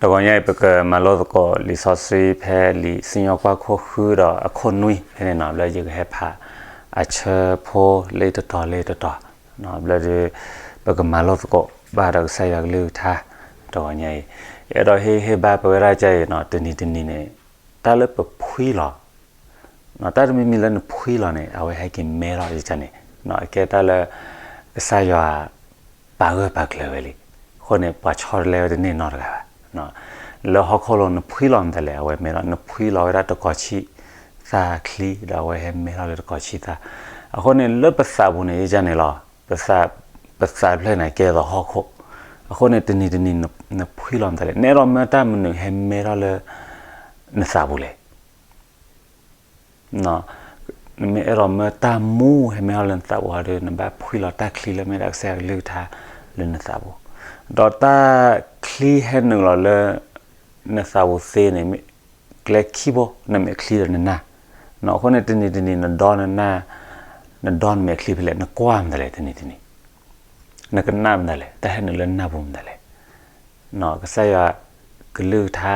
တဂီၤညါအံၤ ပကမၤလိသကိးလံာ်စီဆှံဖဲလံာ်စံၣ်ညီၣ်ကွီၢ်ခိၣ်ဃုဒီးအခိၣ်နွံဖဲန့ၣ်နီၤ, ဘျီယကဟဲဖးအဆၢဖိလၢတတီၤလၢတတီၤ, ဘျီဒီး ပကမၤလိသကိးဘၣ်ဒီးကစၢ်ယွၤကလုၢ်ကထါ တဂီၤညါအံၤ, ယအဲၣ်ဒိးဟ့ၣ်ဂံၢ်ဟ့ၣ်ဘါပဝဲဒၣ်ကါအံၤနီၤ, တနံၤတနံၤန့ၣ် တၢ်လၢပဖှံလီၤ တၢ်တမံၤမံၤလၢနဖှံလီၤန့ၣ် အဝဲဟဲက့ၤမဲထီၣ်ယကန့ၣ်, အကဲတၢ်လၢ ကစၢ်ယွၤ ပာ်ဂၢၢ်ပာ်ကျၢၤဝဲလံ, အဃိန့ၣ် ပှၤဆီတလဲဝဲတန့ၢ်နီတဂၤဘၣ်. လၢဟီၣ်ခိၣ်လိၤနဖှံလီၤမတၤလဲၣ် အဝဲမဲထီၣ်, နဖှံလီၤဝဲဒၣ်တကီၢ်ဆံၣ်သၣ်ချံ ဒီးအဝဲဟဲမဲထီၣ်လၢတကီၢ်ဆံၣ်သၣ်, အဃိန့ၣ် လၢပသးပူၤန့ၣ် ယကန့ၣ်လီၤ, ပသးဖျၢၣ်န့ၣ် ကဲသိးဟီၣ်ခိၣ်, အဃိန့ၣ် တနံၤတနံၤ နဖှံလီၤမတၤလဲၣ်, နအဲၣ်ဒိးမၢတၢ်မနုၤဟဲမဲထီၣ်လၢ နသးပူၤလဲၣ် နမ့ၢ်အဲၣ်ဒိးမၢတၢ်မူဟဲမဲထီၣ်လၢနသးပူၤဒီး နဘၣ်ဖှံလီၤတၢ်ချံလၢမ့ၢ်ဒၣ်ကစၢ်ယွၤကလုၢ်ကထါလၢနသးပူၤ, ဒီးတၢ်ချံဟဲနုာ်လီၤလၢ နသးပူၤသ့န့ၣ် ကျဲခံဘိ နမဲာ်ချံဒီးနနၢ်, အဃိန့ၣ် တနံၤတနံၤ နဒီနနၢ်, နဒီနမဲာ်ချံဖဲလဲၣ် နကွၢ်မတၤလဲၣ် တနံၤတနံၤ, နကနၣ်မတၤလဲၣ် တၢ်ဟဲနုာ်လၢနနၢ်ပူၤမတၤလဲၣ် ကစၢ်ယွၤကလုၢ်ကထါ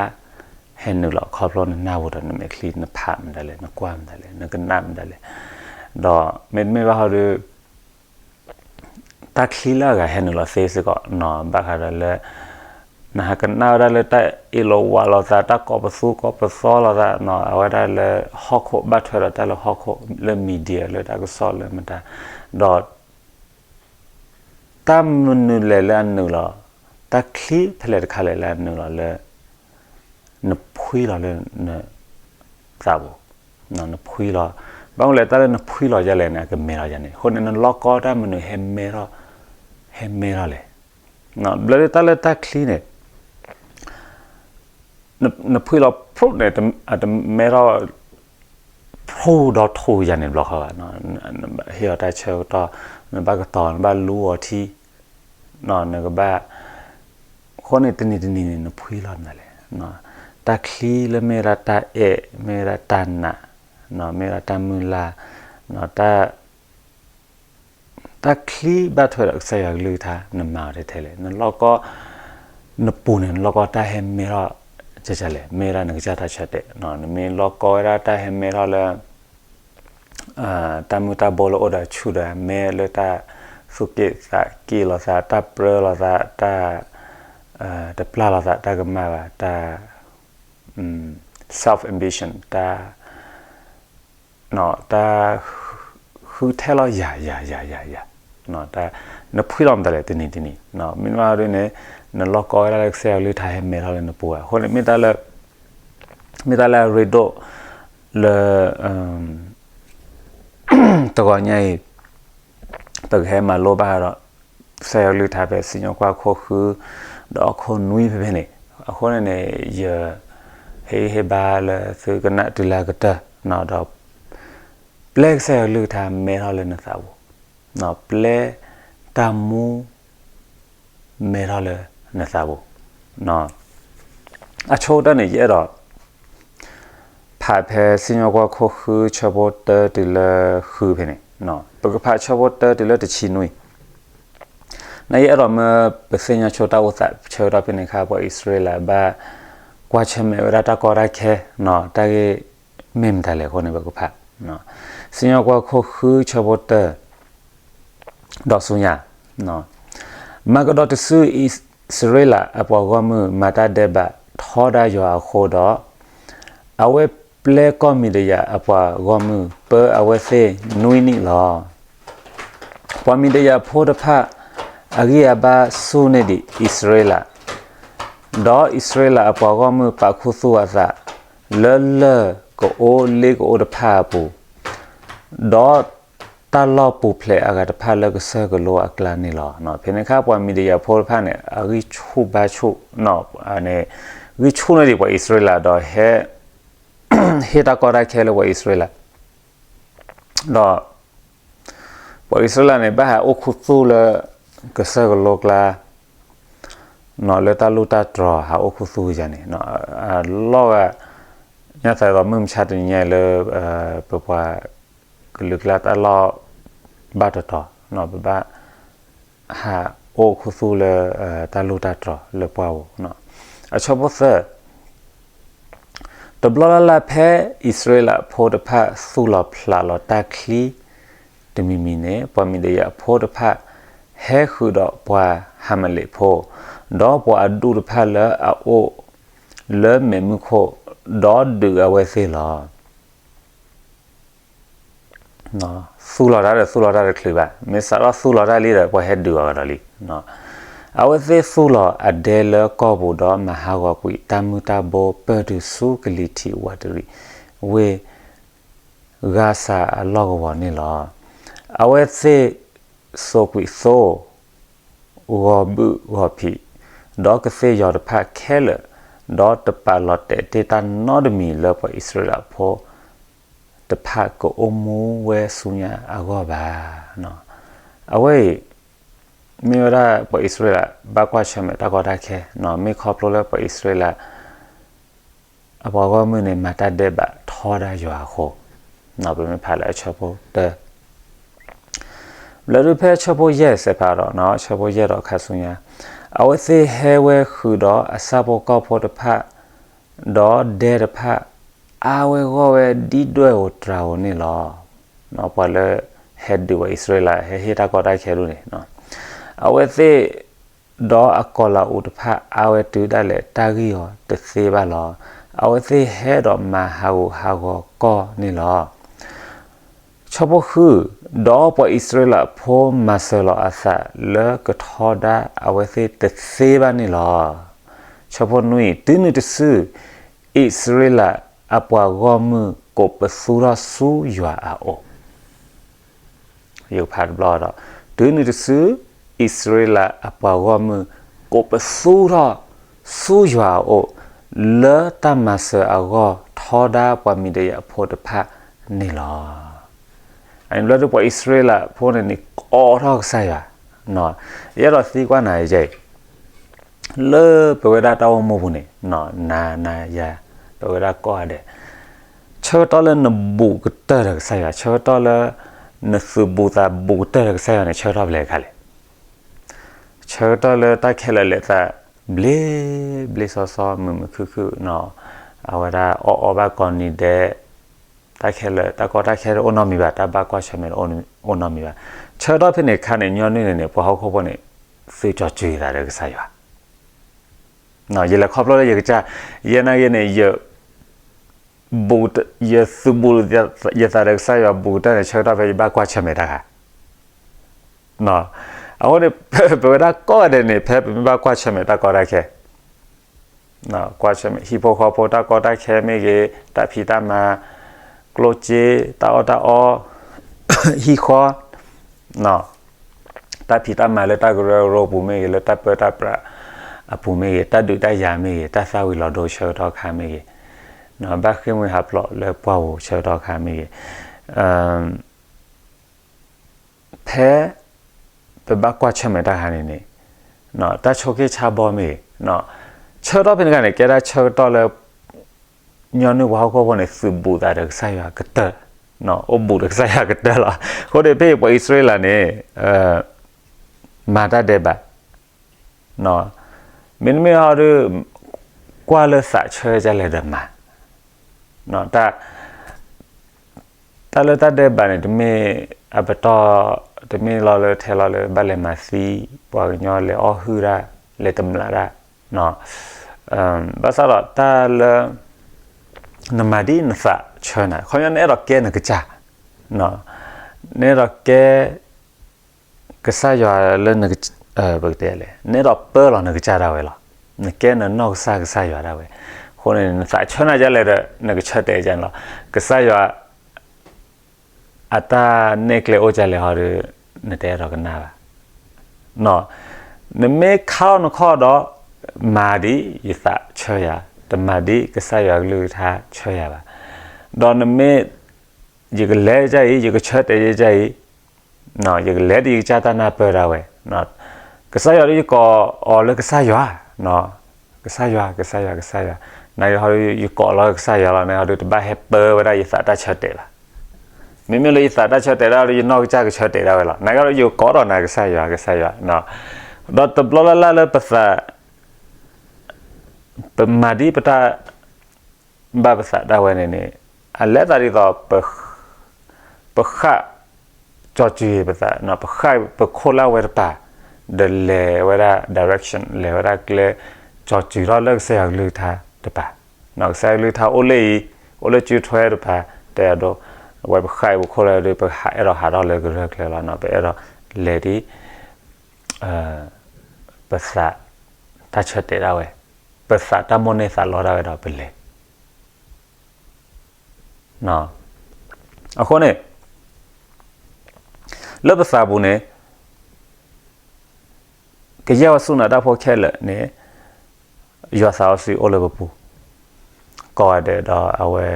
ဟဲနုာ်လီၤခီဖျိနနၢ်ပူၤဒီးနမဲာ်ချံ နဖးမတၤလဲၣ် နကွၢ်မတၤလဲၣ် နကနၣ်မတၤလဲၣ်, ဒီးမ့တမ့ၢ်ဘၣ်ဟီဒီး တၢ်ချံလၢအဂၤဟဲနုာ်လီၤသ့စ့ၢ်ကီးနီၤ, ဘၣ်ဃးဒီးလၢ နဟးကနၣ်ဝဲဒၣ်လၢတၢ်အ့ၣ်လိာ်ဝးလိာ်သး တၢ်ကိးပသူကိးပသီလိာ်သးနီၤ, အဝဲဒၣ်လၢဟီၣ်ခိၣ် ဘၣ်ထွဲဒီးတၢ်လၢဟီၣ်ခိၣ် လၢ media လၢတၢ်ကစီၣ်လၢမတၤ, ဒီး တၢ်မနုၤလဲၣ်လၢအနုာ်လီၤ, တၢ်ချံဖဲလဲၣ်တခါလဲၣ်လၢအနုာ်လီၤလၢ နဖှံလီၤလၢနသးပူၤ, နဖှံလီၤ, ဘၣ်မနုၤလဲၣ် တၢ်လၢနဖှံလီၤဒ်လဲၣ်န့ၣ် အကမဲထီၣ်ဒ်န့ၣ်, အဃိန့ၣ် နလီၢ်ကီတၢ်မနုၤဟဲမဲထီၣ်, ဟဲမဲထီၣ်လဲၣ်, ဘျီဒ်တၢ်လၢတၢ်ချံန့ၣ် နဖှံလီၤဖျိန့ၣ် အတမဲထီၣ် ဖျိဒီးထူယၤန့ၣ်တဘျီဃီဘၣ်, ဟ့ၣ်အီၤတၢ်ဆၢကတီၢ်, နဘၣ်ကတီၤ နဘၣ်လူအီၤထံ, နကဘၣ်, အဃိန့ၣ် တနံၤတနံၤန့ၣ် နဖှံလီၤမတၤလဲၣ်, တၢ်ချံလၢမ့ၢ်ဝဲဒၣ်တၢ်အဲၣ် မ့ၢ်ဝဲဒၣ်တၢ်နာ်, မ့ၢ်ဝဲဒၣ်တၢ်မုၢ်လၢ်, တၢ် တၢ်ချံဘၣ်ထွဲဒီးကစၢ်ယွၤကလုၢ်ကထါ နမၤအီၤထဲထဲလဲၣ်, နလီၢ်ကီ နပူၤန့ၣ် နလီၢ်ကီတၢ်ဟဲမဲထီၣ် ကလဲၣ်, မ့ၢ်ဝဲဒၣ်နကစၢ်တၢ်ဆၢတဲာ်, နမ့ၢ်လီၢ်ကီဝဲဒၣ်တၢ်ဟဲမဲထီၣ်လၢ တၢ်မုၢ်တၢ်ဘိလၢအိၣ်ဒီးဆူၣ်ဒီးမဲ လၢတၢ်သူၣ်က့ၣ်သးက့ၣ်လိာ်သး တၢ်ပြၢလိာ်သး တၢ် တပျၢ်လိာ်သး တၢ်ကမၣ်ဘၣ် တၢ် self ambition တၢ် တၢ် ဃုထဲလီၤယၤ ယၤ ယၤ ယၤ ယၤ, နဖှံလီၤမတၤလဲၣ် တနံၤတနံၤ, မ့ၢ်မးဒ်န့ၣ် နလီၢ်ကီဝဲဒၣ်လၢကစၢ်ယွၤကလုၢ်ကထါဟဲမဲထီၣ်လၢနပူၤဘၣ်, အဃိန့ၣ် မ့ၢ်တၢ်လၢ မ့ၢ်တၢ်လၢအရ့ဒိၣ်လၢ တဂီၤညါအံၤ ပကဟဲမၤလိဘၣ်ဒီး ကစၢ်ယွၤကလုၢ်ကထါဖဲစံၣ်ညီၣ်ကွီၢ်ခိၣ်ဃု ဒီးအခိၣ်နွံဖဲဖဲန့ၣ်, အဃိန့ၣ်န့ၣ် ယ ဟ့ၣ်ဂံၢ်ဟ့ၣ်ဘါလၢသုကနၣ်တုၤလၢအကတၢၢ်, ဒီး ပျဲကစၢ်ယွၤကလုၢ်ကထါမဲထီၣ်လၢနသးပူၤ, ပျဲတၢ်မူ မဲထီၣ်လၢနသးပူၤ, အဆိကတၢၢ်န့ၣ် ယအဲၣ်ဒိး ဖးဖဲစံၣ်ညီၣ်ကွီၢ်ခိၣ်ဃုဆၢဖိတၢတုၤလၢဃုဖဲန့ၣ်, ပကဖးဆၢဖိတၢတုၤလၢတဆံနွံ, နယအဲၣ်ဒိးမၢပသ့ၣ်ညါဆိတၢ်အိၣ်သးဆၢကတီၢ်ဖဲန့ၣ်အခါ ပှၤအံၣ်စရ့လးဘၣ် ကွၢ်ဆၢၣ်မဲာ်ဝဲဒၣ်တၢ်ကီတၢ်ခဲ, တၢ်ဂ့ၢ်မ့ၢ်မတၤလဲၣ်အဃိန့ၣ် ပကဖး စံၣ်ညီၣ်ကွီၢ်ခိၣ်ဃုဆၢဖိတၢ ဒီးဆူညါ, မၤကဒီးတစုအံၣ်စရ့လးအပှၤဂီၢ်မုၢ် မၤတၢ်ဒဲးဘးထီဒါယွၤအဃိဒီး, အဝဲပျဲကီၢ်မံၤဒယၤအပှၤဂီၢ်မုၢ် ပၢအဝဲသ့ၣ်နွံနံၣ်လီၤ. ပှၤမံၤဒယၤဖိတဖၣ် အဂံၢ်အဘါဆူၣ်န့ၢ်ဒံးအံၣ်စရ့လး, ဒီးအံၣ်စရ့လးအပှၤဂီၢ်မုၢ်ပာ်ခူသူၣ်အသး လၢလၢၢ်ကအိၣ်လ့ကအိၣ်တဖၣ်အပူၤ, ဒီးတၢ်လီၢ်ပူၤဖျဲးအဂၤတဖၣ်လၢကစၢၢ်ကလိအကျါန့ၣ်လီၤ. ဖဲန့ၣ်အခါ ပှၤမံၤဒယၤဖိတဖၣ်န့ၣ် အဂံၢ်ဆူၣ်ဘါဆူၣ်, န့ၣ် ဂံၢ်ဆူၣ်န့ၢ်ဒံးပှၤအံၣ်စရ့လးဒီးဟဲ ဟ့ၣ်တၢ်ကီတၢ်ခဲလၢပှၤအံၣ်စရ့လး, ဒီး ပှၤအံၣ်စရ့လးန့ၣ် ဘၣ်ဟးအိၣ်ခူသူၣ်လၢ ကစၢၢ်ကလိကျါ, လၢတၢ်လူၢ်တၢ်တြီၤဟးအိၣ်ခူသူၣ်ယၤန့ၣ်, အလီၢ်ဂၤ ညါသးဒီးမုၢ်မဆါတနံၤညါအံၤလၢ ပပှၤကလုာ်ကျါတၢ်လီၢ်ဘၣ်တတီၤ, ပဘၣ် ဟးအိၣ်ခူသူၣ်လၢ တၢ်လူၢ်တၢ်တြီၤလၢပှၢ်ပူၤ, အဆၢဖိသၢ, တဘျီလၢ်လၢ်ဖဲအံၣ်စရ့လးဖိတဖၣ်သူၣ်လီၤဖျးလီၤတၢ်ချံတမံၤမံၤန့ၣ်, ပှၤမံၤဒယၣ်ဖိတဖၣ်ဟဲဃုာ်ဒီးပှၤဟၤမလ့ၣ်ဖိ, ဒီးပှၤအဒူၣ်တဖၣ်လၢအအိၣ်လၢမ့ၣ်မုၢ်ခိၣ်, ဒီးဒုးအဝဲသ့ၣ်လီၤ. သူၣ်လီၤတၢ်ဒီးသူၣ်လီၤတၢ်တချုးဘၣ်, မ့ၢ်စးထီၣ်သူၣ်လီၤတၢ်လံဒီး ပှၤဟဲဒုးအီၤကဒီးလံ. အဝဲသ့ၣ်သူၣ်လီၤအဒဲလၢကီၢ်ပူၤဒီးမၤဟးဂီၤကွံာ်တၢ်မုၢ်တၢ်ဘိပၢၢ်တုၤဆူကလံၤထံးဝးတရံး ဝ့ၢ် ဂၤစၤအလီၢ်ကဝီၤန့ၣ်လီၤ. အဝဲသ့ၣ်စိာ်ကွံာ်သိ ဂီၤဘုၣ်ဂီၤဖံး, ဒီးကသ့ၣ်ယီၤတဖၣ်ခဲလၢာ်, ဒီးတပာ်လီၤတဲာ်တ့ၢ်တၢ်နီတမံၤလၢပှၤအံၣ်စရ့လးဖိတဖၣ်ကအိၣ်မူဝဲဆူညါအဂီၢ်ဘၣ်. အဝဲအံၤ မ့ၢ်ဝဲဒၣ်ပှၤအံၣ်စရ့လးဘၣ်ကွၢ်ဆၢၣ်မဲာ်တၢ်ကီတၢ်ခဲ, မ့ၢ်ခီဖျိလၢပှၤအံၣ်စရ့လး အပှၤဂီၢ်မုၢ်န့ၣ် မၤတၢ်ဒဲးဘးထီဒါယွၤအဃိ, ပမ့ၢ်ဖးလၢအဆၢဖိတၢ, ဘျၢဒုဖဲဆၢဖိယဲၢ်စဲးဖးဒီး, ဆၢဖိယဲၢ်ဒီးခါဆူညါ, အဝဲသ့ၣ်ဟဲဝဲဃုာ်ဒီးအဆၣ်ဖိကီၢ်ဖိတဖၣ်, ဒီးဒဲတဖၣ်, အါဝဲဂီၢ်ဝဲဒ်ဒွဲၣ်ဧိၤတြၤဧိၤန့ၣ်လီၤ. ပှၤလၢဟဲဒုးပှၤအံၣ်စရ့လး ဟဲဟ့ၣ်တၢ်ကီတၢ်ခဲဒၣ်န့ၣ်, အဝဲသ့ၣ် ဒီးအကီၤလၤအူးတဖၣ် အါဝဲတုၤဒၣ်လဲာ်တၢ်ဂံၢ်အီၤတသ့ဘၣ်လီၤ. အဝဲသ့ၣ်ဟဲဒီးမၤဟးဂူာ်ဟးဂီၤကီၢ်န့ၣ်လီၤ. ဆၢဖိဃု, ဒီးပှၤအံၣ်စရ့လးဖိမၤစၢၤလီၤအသးလၢကထီဒါအဝဲသ့ၣ်တသ့ဘၣ်န့ၣ်လီၤ. ဆၢဖိနွံ, တုၤနုၤတစု အံၣ်စရ့လးအပှၤဂီၢ်မုၢ်ကိးပသူထီၣ်ဆူယွၤအအိၣ် ယကဖးတဘျီဒီး, တုၤနုၤတစု အံၣ်စရ့လးအပှၤဂီၢ်မုၢ်ကိးပသူထီၣ်ဆူယွၤအအိၣ်, လၢတၢ်မၤစၢၤအဂီၢ်ထီဒါပှၤမံၤဒယၣ်ဖိတဖၣ်န့ၣ်လီၤ. အန့ၣ်ဘျီဒုပှၤအံၣ်စရ့လးဖိန့ၣ်န့ၣ် ကိးထီၣ်ကစၢ်ယွၤ, ယအဲၣ်ဒိးသံကွၢ်နၤယဲအံၤ လၢပဝဲဒၣ်တၢ်အိၣ်မူပူၤန့ၣ်, နၤနၤယၤ ပဝဲဒၣ်ကိးဂၤဒဲး, ဆၢကတီၢ်လၢနဘူးကတၢၢ်ဒီးကစၢ်ယွၤ, ဆၢကတီၢ်လၢ နသုးဘူးသးဘူးကတၢၢ်ဒီးကစၢ်ယွၤန့ၣ် ဆၢကတီၢ်ဖဲလဲၣ်တခါလဲၣ်. ဆၢကတီၢ်လၢတၢ်ခဲလၢာ်လဲၤသး ဘျ့ ဘျ့စီစီ မုာ်မုာ်ခုၣ်ခုၣ်, အဝဲဒၣ်အီၣ်အီဘၣ်ကိးနံၤဒဲး, တၢ်ခဲလၢာ် တၢ်ကီတၢ်ခဲတအိၣ်နီတမံၤဘၣ်, တၢ်ဘၣ်ကွၢ်ဆၢၣ်မဲာ်တအိၣ်နီတမံၤဘၣ်. ဆၢကတီၢ်ဖဲန့ၣ်အခါန့ၣ် ညီနုၢ်န့ၣ်န့ၣ် ပှၤဟီၣ်ခိၣ်ဖိန့ၣ် သုးကၠီၤစၢၤသးဒီးကစၢ်ယွၤ, ယလဲၤခီဖျိလၢယကစၢ်, ယဲနာ်က့န့ၣ် ယသုးဘူးယသးဒီးကစၢ်ယွၤဘူးကတၢၢ်န့ၣ် ဆၢကတီၢ်ဖဲယဘၣ်ကွၢ်ဆၢၣ်မဲာ်တၢ်ခါ, အဃိန့ၣ် ပဝဲဒၣ်ကိးဂၤဒဲးန့ၣ် ဖဲပမ့ၢ်ဘၣ်ကွၢ်ဆၢၣ်မဲာ်တၢ်ကီတၢ်ခဲ, ကွၢ်ဆၢၣ်မဲာ်ဟံၣ်ဖိဃီဖိတၢ်ကီတၢ်ခဲမ့ၢ်ဂ့ၤ, တၢ်ဖံးတၢ်မၤ, ကျိၣ်စ့, တၢ်အီၣ်တၢ်အီ, ဟံၣ်ဃီ, တၢ်ဖံးတၢ်မၤလၢတၢ်ကရၢကရိပူၤမ့ၢ်ဂ့ၤ, လၢတၢ်ပၢတၢ်ပြးအပူၤမ့ၢ်ဂ့ၤ, တၢ်ဒုးတၢ်ယၤမ့ၢ်ဂ့ၤ, တၢ်သၣ်ဝံၤလီၤဒိဆၢကတီၢ်ခါမ့ၢ်ဂ့ၤ, ဘၣ်ဃ့ၢ်မှံဟးဖျိးလၢပှၢ်ပူၤဆၢကတီၢ်ခါမ့ၢ်ဂ့ၤ, ဖဲ ပဘၣ်ကွၢ်ဆၢၣ်မဲာ်တၢ်ခါန့ၣ်န့ၣ်, တၢ်ဆိးက့ဆါဘီမ့ၢ်ဂ့ၤ, ဆၢကတီၢ်ဖဲန့ၣ်အခါန့ၣ် ကဲဒၣ်ဆၢကတီၢ်လၢ ညီနုၢ်ပှၤဟီၣ်ခိၣ်ဖိန့ၣ် သုးဘူးသးဒီးကစၢ်ယွၤကတၢၢ်, အိၣ်ဘူးဒီးကစၢ်ယွၤကတၢၢ်လီၤ. အဃိန့ၣ် ဖဲအံၤပှၤအံၣ်စရ့လးန့ၣ် မၤတၢ်ဒဲးဘး, မ့တမ့ၢ်ဟီဒုး ကွၢ်လၢသးဆၢဒ်လဲၣ်ဒီးမၤ, တၢ်လၢတၢ်ဒဲးဘးန့ၣ် တမ့ၢ်အပတီၢ်, တမ့ၢ်လီၤလၢထဲလီၤလၢ ဘၣ်လဲၤမၤသံပှၤကညီ လဲၤအီၣ်ဟုၣ်တၢ်, လဲၤတမျးတၢ်, ဘၣ်ဆၣ်ဒီးတၢ်လၢ နမၤဒ်နသးဆၢနၤ, ခီပညီနအဲၣ်ဒိးကဲနကစၢ်, နအဲၣ်ဒိးကဲ ကစၢ်ယွၤလၢ ပကတဲလဲၣ်, နအဲၣ်ဒိးပၢလီၤနကစၢ်ဒၣ်ဝဲလီၤ. နကဲနနီၢ်ကစၢ် ကစၢ်ယွၤဒၣ်ဝဲ. အဃိန့ၣ် နသးဆၢနၤဒ်လဲၣ်ဒီး နကဆၢတဲာ်ဒ်န့ၣ်လီၤ. ကစၢ်ယွၤ အတၢ်နဲၣ်ကျဲအိၣ်ဒ်လဲၣ်ဟီဒီး နတအဲၣ်ဒိးကနၣ်ဘၣ်. နမ့ၢ်ခါအီၤနခီၣ်ဒီး မၤဒ်ယသးဆၢယၤ, တမၤဒ်ကစၢ်ယွၤကလုၢ်ကထါဆၢယၤဘၣ်. ဒီးနမ့ၢ် ယကလဲၤဒ်အံၤ, ယကဆၢတဲာ်ဒ်အံၤ, ယကလဲၤဒ်ယကစၢ်တၢ်နၢ်ပၢၢ်ဒၣ်ဝဲ. ကစၢ်ယွၤဒီးယကိးအီၤလၢကစၢ်ယွၤ, ကစၢ်ယွၤ, ကစၢ်ယွၤ, ကစၢ်ယွၤ, နဟီဒီးယကိးလီၤကစၢ်ယွၤလီၤ, နဟီဒီး တဘၣ်ဟဲပၢဝဲဒၣ်ယသးတၢ်ဆၢတဲာ်ဘၣ်. မ့မ့ၢ်လၢယသးတၢ်ဆၢတဲာ်ဒၣ်ဒီး ယနီၢ်ကစၢ်ကဆၢတဲာ်ဒၣ်ဝဲလီၤ. နဟီဒီးယကိးဒီးနၤကစၢ်ယွၤ, ကစၢ်ယွၤ, ဒီးတဘျီလၢ်လၢ်လၢပသး ပမၤဒ်ပတၢ်ဘၣ်ပသးဒၣ်ဝဲန့ၣ်န့ၣ် အလဲၤသးဒ်သိး ပဃၣ် ကၠီၤစူၤပသး ပဃၣ်ပခိၣ်လၢအဝဲတပၤ, ဒီးလဲၤဝဲဒၣ် direction လဲၤဝဲဒၣ်ကျဲ ကၠီၤစူၤထီၣ်လၢကစၢ်ယွၤကလုၢ်ကထါတပၤ, ကစၢ်ယွၤကလုၢ်ကထါအိၣ်လၢအံၤ, အိၣ်လၢကၠူထွဲတပၤ, တဲအဒိ, အဝဲပဃၣ်ပခိၣ်လၢဒုး ပအဲၣ်ဒိးဟးထီၣ်လၢကရၢၢ်ကျဲလီၤ, ပအဲၣ်ဒိးလဲၤဒ် ပသးတၢ်ဆၢတဲာ်ဒၣ်ဝဲ, ပသးတၢ်မိၣ်န့ၢ်သးလီဒၣ်ဝဲဒီးပလဲၤ. အဃိန့ၣ် လၢပသးပူၤန့ၣ် ကယဲၢ်ဝဲဆူၣ်နၤတၢ်ဖိခဲလၢာ်န့ၣ် ယွၤသးစီဆှံအိၣ်လၢပပူၤ ကိးဂၤဒဲးဒီးအဝဲ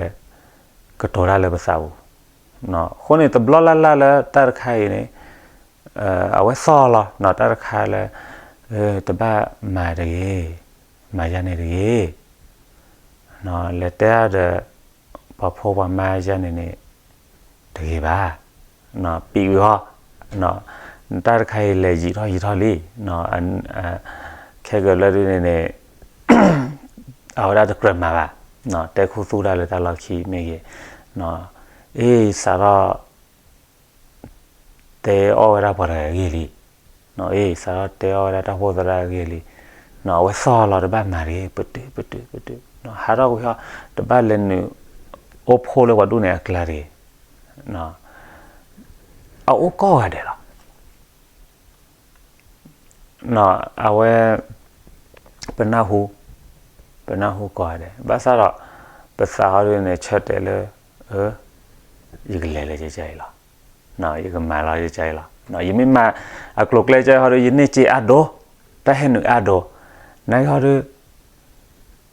ကတိၤတၢ်လၢပသးပူၤ, အဃိန့ၣ် တဘျီလၢ်လၢ်လၢတၢ်တခါအံၤန့ၣ် အဝဲသီၣ်လီၤ တၢ်တခါလၢ တဘၣ်မၤတဂ့ၤ, မၤယၤန့ၣ်တဂ့ၤ, လဲၤတဲအါဒီး ပှၤဖိပှၤမါယၤန့ၣ်န့ၣ် တဂ့ၤဘၣ်, ပံးဝံၤဟီ, နတၢ်တခါအံၤလဲၤယံာ်ထီၣ်ယံာ်ထီၣ်လံ, ခဲကလၢာ်ဒ်န့ၣ်န့ၣ် အဝဲဒၣ်တကြၢးမၤဘၣ်, တဲခူသူၣ်တၢ်လၢတၢ်လီၢ်ခံမ့ၢ်ဂ့ၤ, အ့ စးထီၣ် တဲအီၣ်ဝဲဒၣ်ပှၤတဂၤအဂ့ၢ်လံ, အ့ စးထီၣ်တဲအီၣ်ဝဲဒၣ်တၢ်အိၣ်ဖှိၣ်သရၣ်အဂ့ၢ်လံ, အဝဲသီၣ်လီၤတဘၣ်မၤတဂ့ၤ, ပတုာ်ပတုာ်ပတုာ်, ဟးထီၣ်ကွံာ်ဟီ, တဘၣ်လဲၤနုာ်အိၣ်ဖှိၣ်လၢပှၤဒူၣ်န့ၣ်အကျါတဂ့ၤ, အအိၣ်ကိးဂၤဒဲးလီၤ. အဝဲ ပနၢ်ဟူ, ပနၢ်ဟူကိးဂၤဒဲး, ဘၣ်ဆၣ်ဒီး ပသးဟီဒ်န့ၣ် ဆၢတဲာ်လၢ ယကလဲၤလၢယကအံၤလီၤ, ယကမၤလီၤယကအံၤလီၤ, ယမ့ၢ်မၤအကျိၤကျဲကဟီဒ် ယန့ၢ်စ့အါဒိၣ်, တၢ်ဟဲနုာ်အါဒိၣ်, နာ်က့ဟီဒ်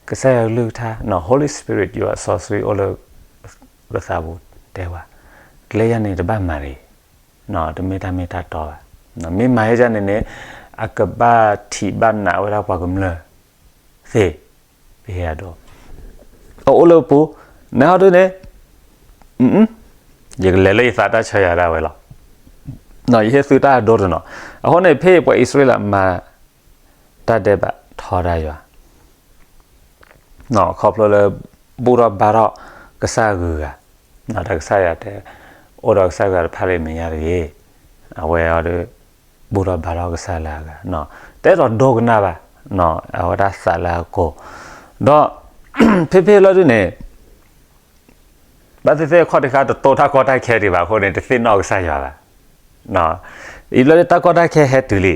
ကစၢ်ယွၤကလုၢ်ကထါ Holy Spirit ယွၤစီဆှံအိၣ်လၢ ပသးပူၤတဲဝဲ, ကျဲယၤန့ၣ်တဘၣ်မၤတဂ့ၤ, တမ့ၢ်တၢ်မ့ၢ်တၢ်တီဘၣ်, မ့ၢ်မၤယၤန့ၣ်န့ၣ် အကဘၣ်ထံးဘၣ်နးဝဲဒၣ်ပှၤကမျၢၢ်သ့, ပဟ့ၣ်အဒိ, အအိၣ်လၢပပူၤ, နဟီဒ်န့ၣ် ယကလဲၤလၢယသးတၢ်ဆၢယၤဒၣ်ဝဲလီၤ, ယဟ့ၣ်သုတၢ်အဒိတနီၤ, အဃိန့ၣ် ဖဲပှၤအံၣ်စရ့လးမၤ တၢ်ဒဲးဘးထီဒါယွၤ, ခီဖျိလၢ ဘူၣ်ထီၣ်ဘါထီၣ်ကစၢ်အဂုၤအဂၤ, တၢ်ကစၢ်ယွၤတဲ, အိၣ်ဒီးကစၢ်ယွၤတဖၣ်လၢမဲာ်ညါတဂ့ၤ, အဝဲအီၤဒီး ဘူၣ်ထီၣ်ဘါထီၣ်ကစၢ်လၢအဂၤ, တဲဒီးဒိကနၣ်ဘၣ်, အဝဲဒၣ်သးလၢအကိာ်, ဒီး ဖဲဖဲလီၤဒ်န့ၣ် ဘၣ်သ့ၣ်သ့ၣ်အခီၣ်ထံးခါတတိၢ်တၢ်ကီတၢ်ခဲဒံးဘၣ်အဃိန့ၣ် တသ့ၣ်နီၣ်ကစၢ်ယွၤဘၣ်, အံၤလၢတၢ်ကီတၢ်ခဲဟဲတုၤလ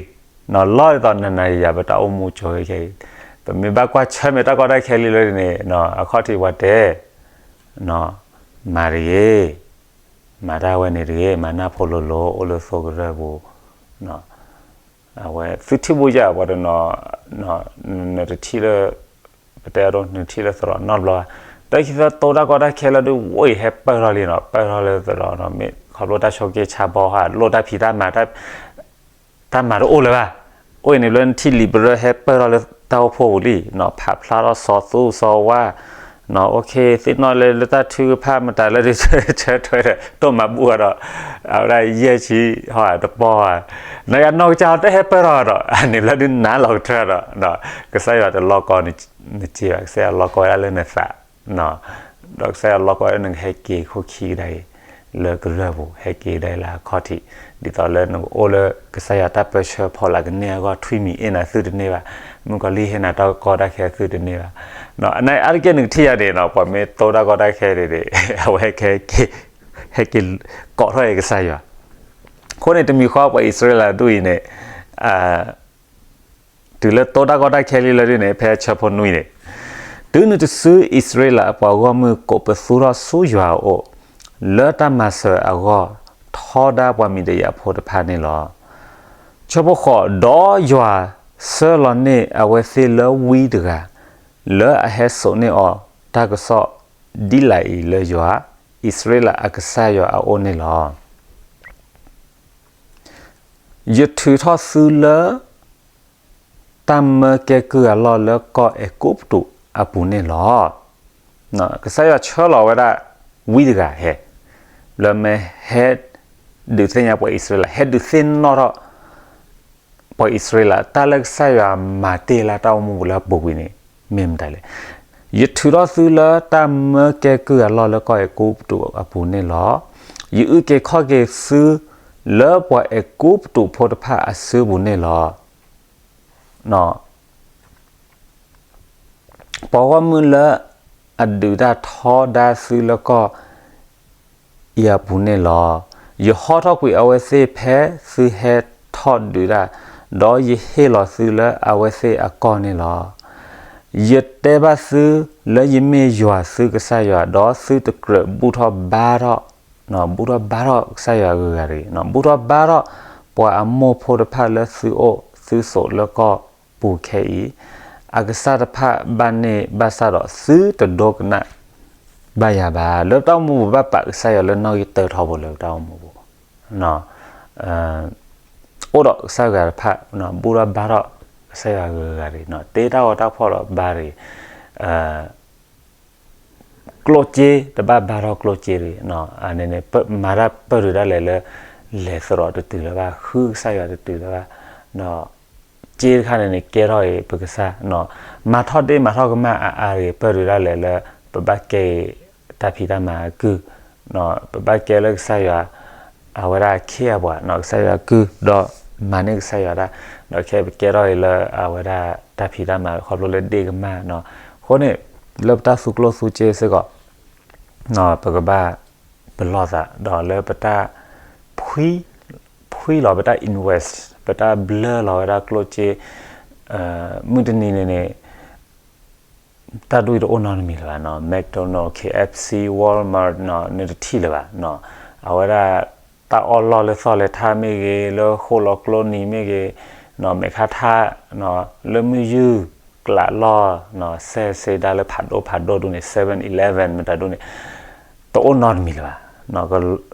ံ, လီၤဒ်သိးနၤနၤယၤယၤပတၢ်အိၣ်မူကၠိခဲအံၤ, ပမ့ၢ်ဘၣ်ကွၢ်ဆၢၣ်မဲာ်တၢ်ကီတၢ်ခဲလံလီၤဒ်န့ၣ် အခီၣ်ထံးပှၤတဲ, မၤတဂ့ၤ, မၤတၢ်ဝဲန့ၣ်တဂ့ၤ, မၤနၢ်ဖိလိၤလိၤ အိၣ်လၢသိကရၢၢ်ပူၤ, အဝဲသုထံၣ်ဘိယၣ်ပှၤတနီၤ, နတထံၣ်လၢ ပတဲအဒိ နထံၣ်လၢသရိာ်နီတဘျီဘၣ်, တၢ်ခံသၢတိၢ်တၢ်ကီတၢ်ခဲလၢဒုး ဝဲအံၤဟဲပၢၢ်ထီၣ်လံနီၤ, ပၢၢ်ထီၣ်လၢသရိာ်နီၤ, မ့ၢ်ခီဖျိတၢ်ဆိးက့ဆါဘီဟါ လိၣ်တၢ်ဖံးတၢ်မၤ တၢ်မၤတအိၣ်လၢၤဘၣ်, အိၣ်အံၤန့ၣ်ဘျီနထံၣ်လံာ်ပရၢဟဲပၢၢ်ထီၣ်လၢတၢ်အိၣ်ဖှိၣ်ပူၤလံ, ဖးဖျါထီၣ်စီၤသူစီၤဝါ, အိၣ်ခ့သ့ၣ်နီၣ်လၢလၢတၢ်ထုကဖၣ်မတၤလၢဒုးဆၢထွဲဒီး တိၢ်မၤဘူၣ်အီၤဒီး အဝဲဒၣ်ယဲၢ်ဆံ ဟီတပီၢ်ဧါ, နယၤနီၢ်ကစၢ်ဟီတဟဲပၢၢ်ထီၣ်ဒီး အန့ၣ်ဘျီဒုးနၤလီၤကတၢၢ်ဒီး ကစၢ်ယွၤတလီကီနစ့ဘၣ်, ကစၢ်ယွၤလီကီဝဲဒၣ်လၢနသး, ဒီးကစၢ်ယွၤလီကီဝဲဒၣ်နကဟဲက့ၤခိၣ်ခံကဒါအံၤ လၢကရၢၢ်ပူၤ ဟဲက့ၤကဒါအံၤလၢအခီၣ်ထံး, ဒ်သိးလၢနကအိၣ်လၢကစၢ်ယွၤတၢ်ပၢဆှၢဖီလာ်ကန့ၢ်အဂီၢ် ထွံၣ်မံၤအ့ၣ်နၤသုတန့ၢ်ဘၣ်, မုၣ်ကီၤလံၢ်ဟ့ၣ်နၤတၢ်ကီတၢ်ခဲသုတန့ၢ်ဘၣ်, အန့ၣ်အါတက့ၢ်နကထံၣ်ယၤန့ၣ်နီၤ, ပှၤမ့ၢ်တိၢ်တၢ်ကီတၢ်ခဲန့ၣ်န့ၣ် အဝဲဟဲက့ၤ ဟဲက့ၤကိးထီၣ်အံၤကစၢ်ယွၤ, အဃိန့ၣ် တမံၤဃီပှၤအံၣ်စရ့လးဒ်အံၤန့ၣ် တုၤလၢတိၢ်တၢ်ကီတၢ်ခဲလံလီၤဒ်န့ၣ် ဖဲဆၢဖိနွံန့ၣ်, တုၤနုၤတစုအံၣ်စရ့လးအပှၤဂီၢ်မုၢ်ကိးပသူထီၣ်ဆူယွၤအအိၣ်, လၢတၢ်မၤစၢၤအဂီၢ် ထီဒါပှၤမံးဒယၣ်ဖိတဖၣ်န့ၣ်လီၤ. ဆၢဖိဃိး, ဒီးယွၤဆှၢလီၤန့ၢ်အဝဲသ့ၣ်လၢဝံတဂၤ, လၢအဟဲစိာ်န့ၢ်အီၤတၢ်ကစီၣ်ဒ်လာ်အံၤလၢယွၤ, အံၣ်စရ့လးအကစၢ်ယွၤအအိၣ်န့ၣ်လီၤ. ယထုးထီၣ်သုလၢ တၢ်မၢကဲကုၢ်အလီၢ်လၢကီၢ်အဲၤကူပတူးအပူၤန့ၣ်လီၤ. ကစၢ်ယွၤဆှၢလီၤဝဲဒၣ်ဝံတဂၤဟဲ, လၢမ့ၢ်ဟဲဒုးသ့ၣ်ညါပှၤအံၣ်စရ့လး, ဟဲဒုးသ့ၣ်နီၣ်ထီၣ် ပှၤအံၣ်စရ့လး တၢ်လၢကစၢ်ယွၤမၤတ့ၢ်လၢတၢ်အိၣ်မူပူၤလၢအပူၤကွံာ်န့ၣ် မ့ၢ်မတၤလဲၣ်. ယထုးထီၣ်သုလၢတၢ်မၢကဲကုၢ်အလီၢ်လၢကီၢ်အဲၤကူပတူးအပူၤန့ၣ်လီၤ. ယအုၣ်က့ၤခီၣ်က့ၤသု လၢပှၤအဲၤကူပတူးဖိတဖၣ်အစုပူၤန့ၣ်လီၤ. ပှၤဂီၢ်မုၢ်လၢအဒုးတၢ်ထီဒါသုလၢကီၢ် အံၤအပူၤန့ၣ်လီၤ. ယဟီထီၣ်ကွံာ်အဝဲသ့ၣ်ဖဲသုဟဲထီၣ်ဒုးတၢ်, ဒီးယဟ့ၣ်လီၤသုလၢအဝဲသ့ၣ်အကီၢ်န့ၣ်လီၤ. ယတဲဘၣ်သုလၢယမ့ၢ်ယွၤသုကစၢ်ယွၤ, ဒီးသုတကြၢးဘူၣ်ထီၣ်ဘါထီၣ်, ဘူၣ်ထီၣ်ဘါထီၣ်ကစၢ်ယွၤအဂုၤအဂၤတဂ့ၤ, ဘူၣ်ထီၣ်ဘါထီၣ်ပှၤအမိၢ်ဖိတဖၣ်လၢသုအိၣ်သုဆိးလၢကီၢ်ပူၤခဲအံၤ, အကစၢ်တဖၣ်ဘၣ်န့ၢ်ဘၣ်ဆၣ်ဒီးသုတဒိကနၣ် ဘၣ်ယၤဘၣ်. လၢပတၢ်အိၣ်မူပူၤဘၣ်ပာ်ကစၢ်ယွၤလၢနီၣ်ဂံၢ်တၢထီဘိလၢပတၢ်အိၣ်မူပူၤ, အိၣ်ဒီးကစၢ်ယွၤတဖၣ်, ဘူၣ်ထီၣ်ဘါထီၣ်ကစၢ်ယွၤအဂုၤအဂၤတဂ့ၤ, တ့တၢ်ဂီၤတၢ်ဖီၣ်ဒီးဘါတဂ့ၤ, ကျိၣ်စ့တဘၣ်ဘါထီၣ်ကျိၣ်စ့တဂ့ၤ, မၤတၢ်ပၢၢ်ဒုးဒၣ်လဲာ်လၢ လဲၤသရိာ်တတုၤလၢၤဘၣ်, ဃုကစၢ်ယွၤတတုၤလၢၤဘၣ်, စ့တခါန့ၣ်န့ၣ် ကဲထီၣ်အံၤပကစၢ်, မၤထီၣ်ဒ့မၤထီၣ်ကမၣ်အါအါတဂ့ၤ, ပၢၢ်ဒုးဒၣ်လဲာ်လၢ ပဘၣ်ကဲအံၤတၢ်ဖံးတၢ်မၤအကုၢ်, ပဘၣ်ကဲလၢကစၢ်ယွၤ အဝဲဒၣ်ခ့အပှၤ, ကစၢ်ယွၤကုၢ်, ဒီးမၤန့ၢ်ကစၢ်ယွၤတၢ်, ဒီးခဲပကဲထီၣ်အံၤလၢအဝဲဒၣ်တၢ်ဖံးတၢ်မၤခီဖျိလၢဒ့ကမၣ်, အဃိန့ၣ် လၢပတၢ်သူကျိၣ်သူစ့စ့ၢ်ကီး ပကဘၣ်ပလီၢ်သး ဒီးလၢပတၢ် ဖှံလီၤပတၢ် invest ပတၢ်ဘျၢလီၤဝဲဒၣ်ကျိၣ်စ့, မုၢ်တနံၤန့ၣ်န့ၣ် တၢ်ဒ်အံၤတအိၣ်နီတမံၤလၢၤဘၣ်နီၤ, McDonald, K F C, Walmart နီၤ နတထံၣ်လၢၤဘၣ်နီၤ, အဝဲဒၣ် တၢ်အီၣ်လီၢ်လၢသီၣ်လဲၤထါမ့ၢ်ဂ့ၤ, လၢဃိၣ်လီၤကျိနံၤမ့ၢ်ဂ့ၤ, နီၤ မဲာ်ခါထါ, နီၤ လၢမုၢ်ယုၢ်ကျးလီၢ်, နီၤ စဲးစ့ဒါလၢဖးဒိၣ်ဖးဒိၣ်ဒ်န့ၣ်, seven eleven မတၤဒ်န့ၣ် တအိၣ်နီတမံၤလၢၤဘၣ်, နီၤ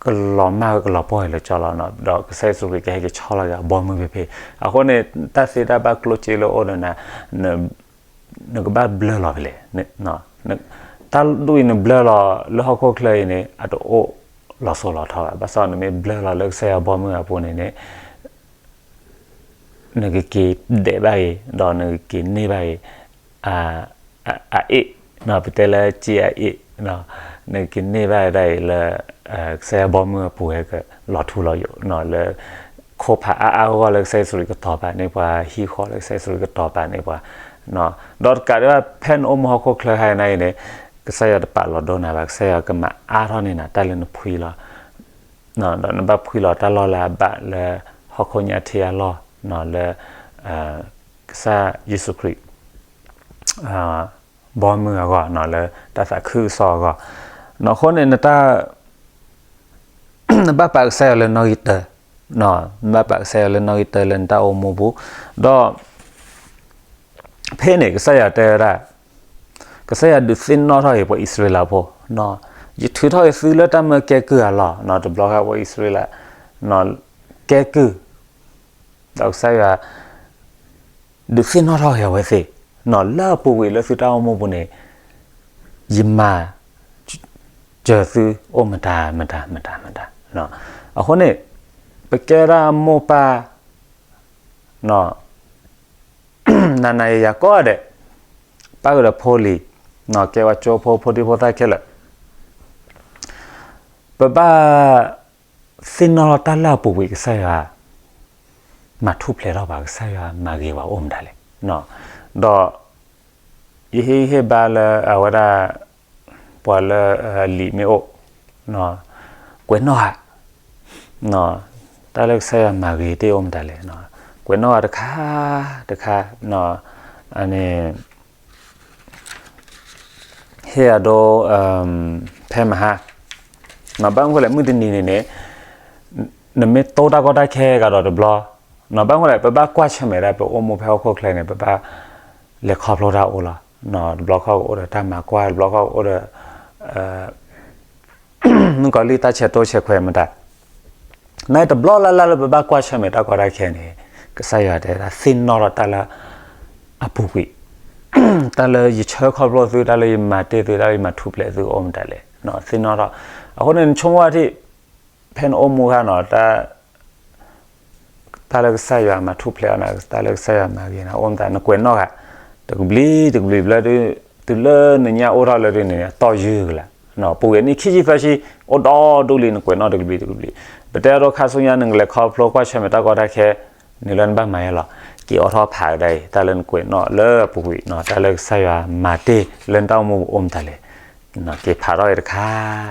ကလီၤမၢ်ဝဲကလီၤပှီၢ်ဝဲလၢကၠီလီၤနီၤ, ဒီးကစၢ်ယ့ၣ်ၡူးခရံာ်ကဟဲက့ၤဆီလီၤက့ၤအဘီမုၢ်ဖဲဖဲ, အဃိန့ၣ် တၢ်သ့တၢ်ဘၣ်ကျိၣ်စ့လၢအိၣ်ဒီးနၤ နကဘၣ်ဘျၢလီၤဖဲလဲၣ်, တၢ်ဒ်အံၤနဘျၢလီၤလၢဟီၣ်ခိၣ်ချၢအံၤန့ၣ် အတအိၣ်လီၤစိၤလီၤထီဘၣ်, ဘၣ်ဆၣ်နမ့ၢ်ဘျၢလီၤလၢကစၢ်ယွၤဘီမုၢ်အပူၤန့ၣ်န့ၣ် နကက့ၤဒဲးဘၣ်အံၤ ဒီးနကက့ၤန့ၢ်ဘၣ်အံၤ အအ့ၣ်, ပတဲလၢစ့အအ့ၣ်, နကက့ၤန့ၢ်ဘၣ်ဒၣ်အံၤလၢ ကစၢ်ယွၤဘီမုၢ်အပူၤဟဲကလီၤထူလီၤယိာ်, လၢခိၣ်ဖးအါအါဂီၢ်ဂီၢ်လၢကစၢ်ယ့ၣ်ၡူးခရံာ်ကတီၤပာ်န့ၢ်ပှၤ, ဟံၣ်ဃီလၢကစၢ်ယ့ၣ်ၡူးခရံာ်ကတီၤပာ်န့ၢ်ပှၤ, ဒီးတကးဒံးဘၣ် ဖဲနအိၣ်မူဟီၣ်ခိၣ်ချၢခါအံၤန့ၣ် ကစၢ်ယွၤတပာ်လီၤဒိနၤဘၣ်, ကစၢ်ယွၤကမၤအါထီၣ်န့ၢ်နၤတၢ်လၢနဖှံလီၤ ဒီးနဘၣ်ဖှံလီၤတၢ်လီၢ်လၢအဘၣ်လၢဟီၣ်ခိၣ်ညါထံအလီၢ်, လၢ ကစၢ်ယ့ၣ်ၡူးခရံာ် ဘီမုၢ်အဂီၢ်, လၢတၢ်သးခုကစီၣ်အဂီၢ်, အဃိန့ၣ် နတၢ် နဘၣ်ပာ်ကစၢ်ယွၤလၢနီၣ်ဂံၢ်တၢ, နဘၣ်ပာ်ကစၢ်ယွၤလၢနီၣ်ဂံၢ်တၢလၢနတၢ်အိၣ်မူပူၤ, ဒီး ဖဲန့ၣ် ကစၢ်ယွၤတဲဝဲဒၣ်, ကစၢ်ယွၤဒုးသ့ၣ်နီၣ်ထီၣ်က့ၤပှၤအံၣ်စရ့လးဖိ, ယထုးထီၣ်က့ၤသုလၢတၢ်မၢကဲကုၢ်အလီၢ်, တဘျီဃီပှၤအံၣ်စရ့လး ကဲကုၢ်, ဒီးကစၢ်ယွၤ ဒုးသ့ၣ်နီၣ်ထီၣ်က့ၤအဝဲသ့ၣ်, လၢအပူၤကွံာ်လၢသုတၢ်အိၣ်မူပူၤန့ၣ် ယမၤစၢၤသုအိၣ်မတၤမတၤမတၤမတၤ, အဃိန့ၣ် ပကဲဒၣ်မိၢ်ပၢ် နၤနၤယၤယၤကိးဂၤဒဲး, ပၢ်ကဒီးဖိလံၤ, ကဲဝဲကၠိဖိ ဖိဒံဖိသၣ်ခဲလၢာ်, ပဘၣ်သ့ၣ်နီၣ်ထီၣ်တၢ်လၢအပူၤကွံာ်ကစၢ်ယွၤ မၤထူၣ်ဖျဲးထီၣ်ပှၤ, ကစၢ်ယွၤမၤဂ့ၤပှၤအိၣ်မတၤလဲၣ်, ဒီး ယဟ့ၣ်ဂံၢ်ဟ့ၣ်ဘါလၢအဝဲဒၣ် ပှၤလၢလံာ်မ့ၢ်အိၣ် ကွဲးနီၣ်ဃာ် တၢ်လၢကစၢ်ယွၤမၤဂ့ၤတ့ၢ်အိၣ်မတၤလဲၣ်, ကွဲးနီၣ်ဃာ်တခါတခါ, န့ၣ် ဟ့ၣ်အဒိ ဖဲမဟါ, ဘၣ်မနုၤလဲၣ် မုၢ်တနံၤန့ၣ်န့ၣ် နမ့ၢ်တိၢ်တၢ်ကီတၢ်ခဲကဒီးတဘျီ, ဘၣ်မနုၤလဲၣ် ပဘၣ်ကွၢ်ဆၢၣ်မဲာ်ဒၣ် ပအိၣ်မူဖဲဟီၣ်ခိၣ်ချၢန့ၣ် ပဘၣ်လဲၤခီဖျိတၢ်အိၣ်လီၤ, တဘျီခီၣ်ကအိၣ်ဒီးတၢ်မၤကွၢ်, တဘျီခီၣ်ကအိၣ်ဒီး မုၣ်ကီၤလံၢ်တၢ်ဆဲးတိၢ်ဆဲးခွဲးမတၤ နတဘျီလၢ်လၢ်လၢပဘၣ်ကွၢ်ဆၢၣ်မဲာ်တၢ်ကီတၢ်ခဲန့ၣ် ကစၢ်ယွၤတဲဒၣ်သ့ၣ်နီၣ်ထီၣ်တၢ်လၢအပူၤကွံာ်, တၢ်လၢယဆၢခီဖျိသု, တၢ်လၢယမၤတ့ၢ်သု, တၢ်လၢယမၤထူၣ်ဖျဲးသုအိၣ်မတၤလဲၣ်, သ့ၣ်နီၣ်ထီၣ်, အဃိန့ၣ် နဆိကမိၣ်ထံၣ် ဖဲနအိၣ်မူခါနီၤ တၢ်လၢကစၢ်ယွၤမၤထူၣ်ဖျဲးအီၤနၤ, တၢ်လၢကစၢ်ယွၤမၤဂ့ၤနၤ အိၣ်မတၤ နကွဲးနီၣ်ဃာ်, တကဘျံးတကဘျံးဘျၢဒုး တုၤလၢနညၣ်အိၣ်ထီၣ်လၢဒုးန့ၣ် တီၢ်ယုၢ်ကလာ်, ပူၤကွံာ်နံၣ်ခံဆံသၢဆံ အိၣ်ဒီဒူၣ်လံ နကွဲးနီၣ်တကဘျံးတကဘျံး. ပတဲအဒိခါဆူညါ နကလဲၤခီဖျိကွၢ်ဆၢၣ်မဲာ်တၢ်ကီတၢ်ခဲ န့ၣ်လၢနဘၣ်မၤယဲလီၤ. က့ၤအိးထီၣ်ဖးကဒါအံၤ တၢ်လၢနကွဲးနီၣ်လၢအပူၤကွံာ်နီၤ, တၢ်လၢကစၢ်ယွၤမၤတ့ၢ်လၢနတၢ်အိၣ်မူပူၤအိၣ်မတၤလဲၣ်. က့ၤဖးထီၣ်အံၤတခါ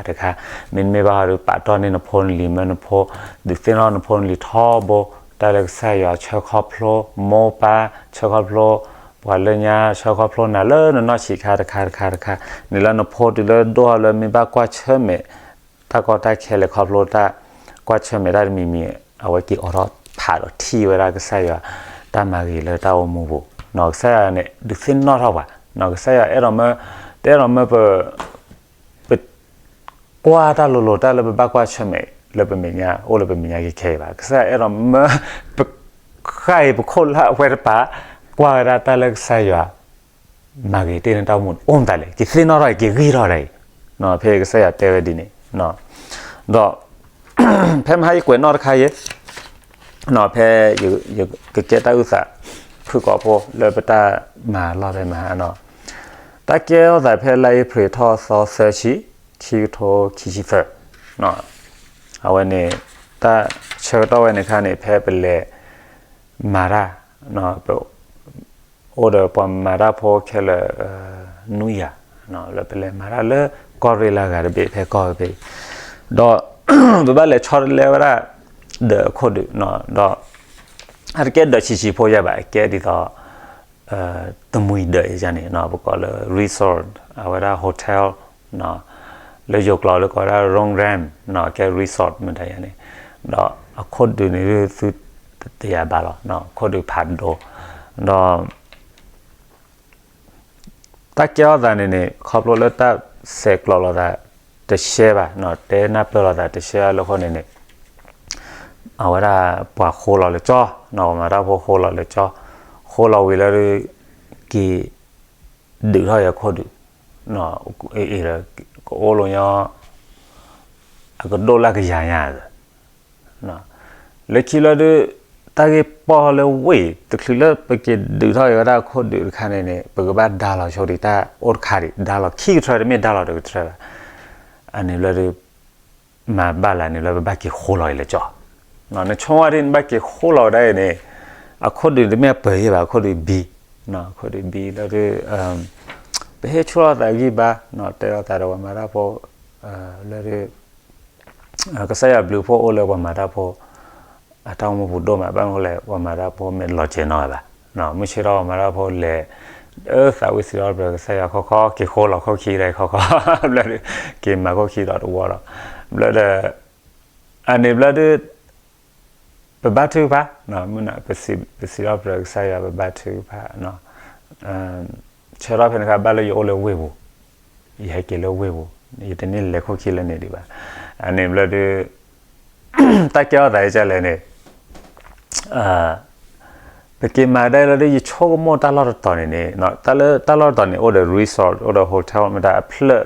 တခါ, မ့တမ့ၢ်ဘၣ်ဒီး ပာ်တီၢ်န့ၢ်နဖိနလံၤ မၢနဖိ, ဒုးသ့ၣ်နီၣ်နဖိနလံၤထီဘိ, တၢ်လၢကစၢ်ယွၤဆၢခီဖျိမိၢ်ပၢ်, ဆၢခီဖျိ ပှၤလၢညါ ဆၢခီဖျိနၤလၢနနီၢ်ဆံးခါတခါတခါတခါ, န့ၣ်လၢနဖိတုၤလၢဒိၣ်ထီၣ်လၢမ့ၢ်ဘၣ်ကွၢ်ဆၢၣ်မဲာ် တၢ်ကီတၢ်ခဲလဲၤခီဖျိတၢ် ကွၢ်ဆၢၣ်မဲာ်တၢ်တမံၤမံၤ အဝဲက့ၤအိးထီၣ်ဖးဒီးထံၣ်ဝဲဒၣ်ကစၢ်ယွၤ တၢ်မၤဂ့ၤလၢတၢ်အိၣ်မူပူၤ, ကစၢ်ယွၤန့ၣ် ဒုးသ့ၣ်နီၣ်ထီၣ်ပှၤ, ကစၢ်ယွၤအဲၣ်ဒိးမၢ, တအဲၣ်ဒိးမၢပ ပ ကွၢ်တၢ်လိၤလိၤ တၢ်လၢပဘၣ်ကွၢ်ဆၢၣ်မဲာ်လၢပမဲာ်ညါ အိၣ်လၢပမဲာ်ညါကဲခဲအံၤဘၣ်. ကစၢ်ယွၤအဲၣ်ဒိးမၢ ပဃၣ်အံၤပခိၣ်လၢအဝဲတပၤ ကွၢ်ဝဲဒၣ်တၢ်လၢကစၢ်ယွၤ မၤဂ့ၤတ့ၢ်န့ၢ်တၢ်အိၣ်မူအိၣ်မတၤလဲၣ်, က့ၤသ့ၣ်နီၣ်ထီၣ်အံၤ က့ၤဂံၢ်ထီၣ်ဒၣ်အံၤ, ဖဲကစၢ်ယွၤတဲဝဲဒ်န့ၣ်, ဒီး ဖဲမဟါယကွဲးနီၣ်တခါယဲ ဖဲယကကဲတၢ်အုၣ်သး ဖုၣ်ကိာ်ဖိလၢပတၢ်မၤလီၢ်ဖဲမဟါနီၤ, တၢ်ကဲထီၣ်သးဖဲလါအ့ဖြ့ၣ်ထီၣ်သီသၢဆံ ခံကထိခံဆံသၢ, အဝဲန့ၣ် တၢ်ဆၢကတီၢ်ဝဲန့ၣ်ခါန့ၣ် ဖဲပလဲၤမၤတၢ် အိၣ်ဒီးပှၤမၤတၢ်ဖိခဲလၢာ် နွံဂၤ လၢပလဲၤမၤတၢ်လၢကီၢ်ရ့ၣ်လၢအဂၤတဘ့ၣ် ဖဲကီၢ်တဘ့ၣ်, ဒီး ပဘၣ်လဲၤဆီတလဲဝဲဒၣ် ဒီးအခိၣ်ဒုး ဒီး အတကဲဒီးဆံးဆံးဖိယဲၢ်ဘၣ် အကဲဒ်သိး တမှံၤဒီးယန့ၣ် ပကိးလၢ resort အဝဲဒၣ် hotel လၢယိၤကျိာ်လၢကိးဝဲဒၣ် โรงแรม ကဲ resort မတၤယန့ၣ်, ဒီးအခိၣ်ဒုးန့ၣ် သုတယာ်ဘၣ်လီၤ အခိၣ်ဒုးဖးဒိၣ်, ဒီး တၢ်ကဲထီၣ်သးန့ၣ်န့ၣ် ခီဖျိလၢတၢ်ဆဲးကျိးလိာ်သးတရှဲဘၣ်, တဲနၢ်ပၢၢ်လိာ်သးတရှဲဘၣ်လၢအဃိန့ၣ်န့ၣ် အဝဲဒၣ်ပှၤဃိလီၤလၢကၠီ, ပှၤမၤတၢ်ဖိဃိလီၤလၢကၠီ, ဃိလီၤဝံၤလၢ က့ၤဒုးထီၣ်အံၤအခိၣ်ဒုး, အ့ၣ် ကအိၣ်လၢညါ အကဒိၣ်လၢကယၤညါ လၢခံလၢဒုး တၢ်ဂ့ၢ်ပီၢ်လၢဝ့ၢ် တချုးလၢပက့ၤဒုးထီၣ်အံၤဝဲဒၣ်အခိၣ်ဒုးတခါန့ၣ်န့ၣ် ပကဘၣ်ဒါလီၤဆိဒံးတၢ်အိၣ်တခါဒံး ဒါလီၤခံကထြၢ တမ့ၢ်ဒါလီၤတကထြၢဘၣ်, အန့ၣ်ဘျီဒုး မၤဘၣ်လၢန့ၣ်ဘျီ ပဘၣ်က့ၤဃိလီၤအံၤလၢကၠီ, နဆိကမိၣ်ဒ်နဘၣ်က့ၤဃိလီၤဝဲဒၣ်အံၤန့ၣ် အခိၣ်ဒုးတမ့ၢ်အပၢၤယဲၢ်ဘၣ် အခိၣ်ဒုးဘံ, အခိၣ်ဒုးဘံလၢဒုး ပဟ့ၣ်ဆူၣ်လီၤသးဂံၢ်ဘါ တဲလီၤသးဒီးပှၤမၤတၢ်ဖိ လၢဒုး ကစၢ်ယွၤဘျုးဖှိၣ်အိၣ်လၢပှၤမၤတၢ်ဖိ အတၢ်အိၣ်မူပူၤဒိၣ်မး ဘၣ်မနုၤလဲၣ် ပှၤမၤတၢ်ဖိမ့ၢ်လီၤစဲၤနီၤဘၣ်, မုၢ်ဆ့ၣ်ထီၣ်ပှၤမၤတၢ်ဖိလဲၤ အၢသးဝံၣ်စံးထီၣ်ပတြၢၤကစၢ်ယွၤခီခီ က့ၤဃိလီၤခိၣ်ခံကဒါခီခီ ဘျီဒုး က့ၤမၤခိၣ်ခံဒီးတဝီဒီး ဘျီဒီး အန့ၣ်ဘျီဒုး ပဘါထုကဖၣ်, မုၢ်နၤ ပစံးထီၣ်ပတြၢၤကစၢ်ယွၤ ပဘါထုကဖၣ်, ဆၢထီၣ်ဖဲန့ၣ်အခါ ဘၣ်လၢယအိၣ်လၢဝ့ၢ်ပူၤ, ယဟဲက့ၤလၢဝ့ၢ်ပူၤ, ယတန့ၢ်လဲၤခိၣ်ခံလၢန့ၣ်ဒံးဘၣ်. အန့ၣ်ဘျီဒုး တၢ်ကဲထီၣ်သးဒ်လဲၣ်န့ၣ် ပက့ၤမၤဒ်လဲၣ်ဒီး ယဆိကမိၣ်တၢ်လီၢ်တတီၤန့ၣ်န့ၣ် တၢ်လၢတၢ်လီၢ်တတီၤန့ၣ် အိၣ်ဒီး resort အိၣ်ဒီး hotel မတၤအဖျၢၣ် လၢ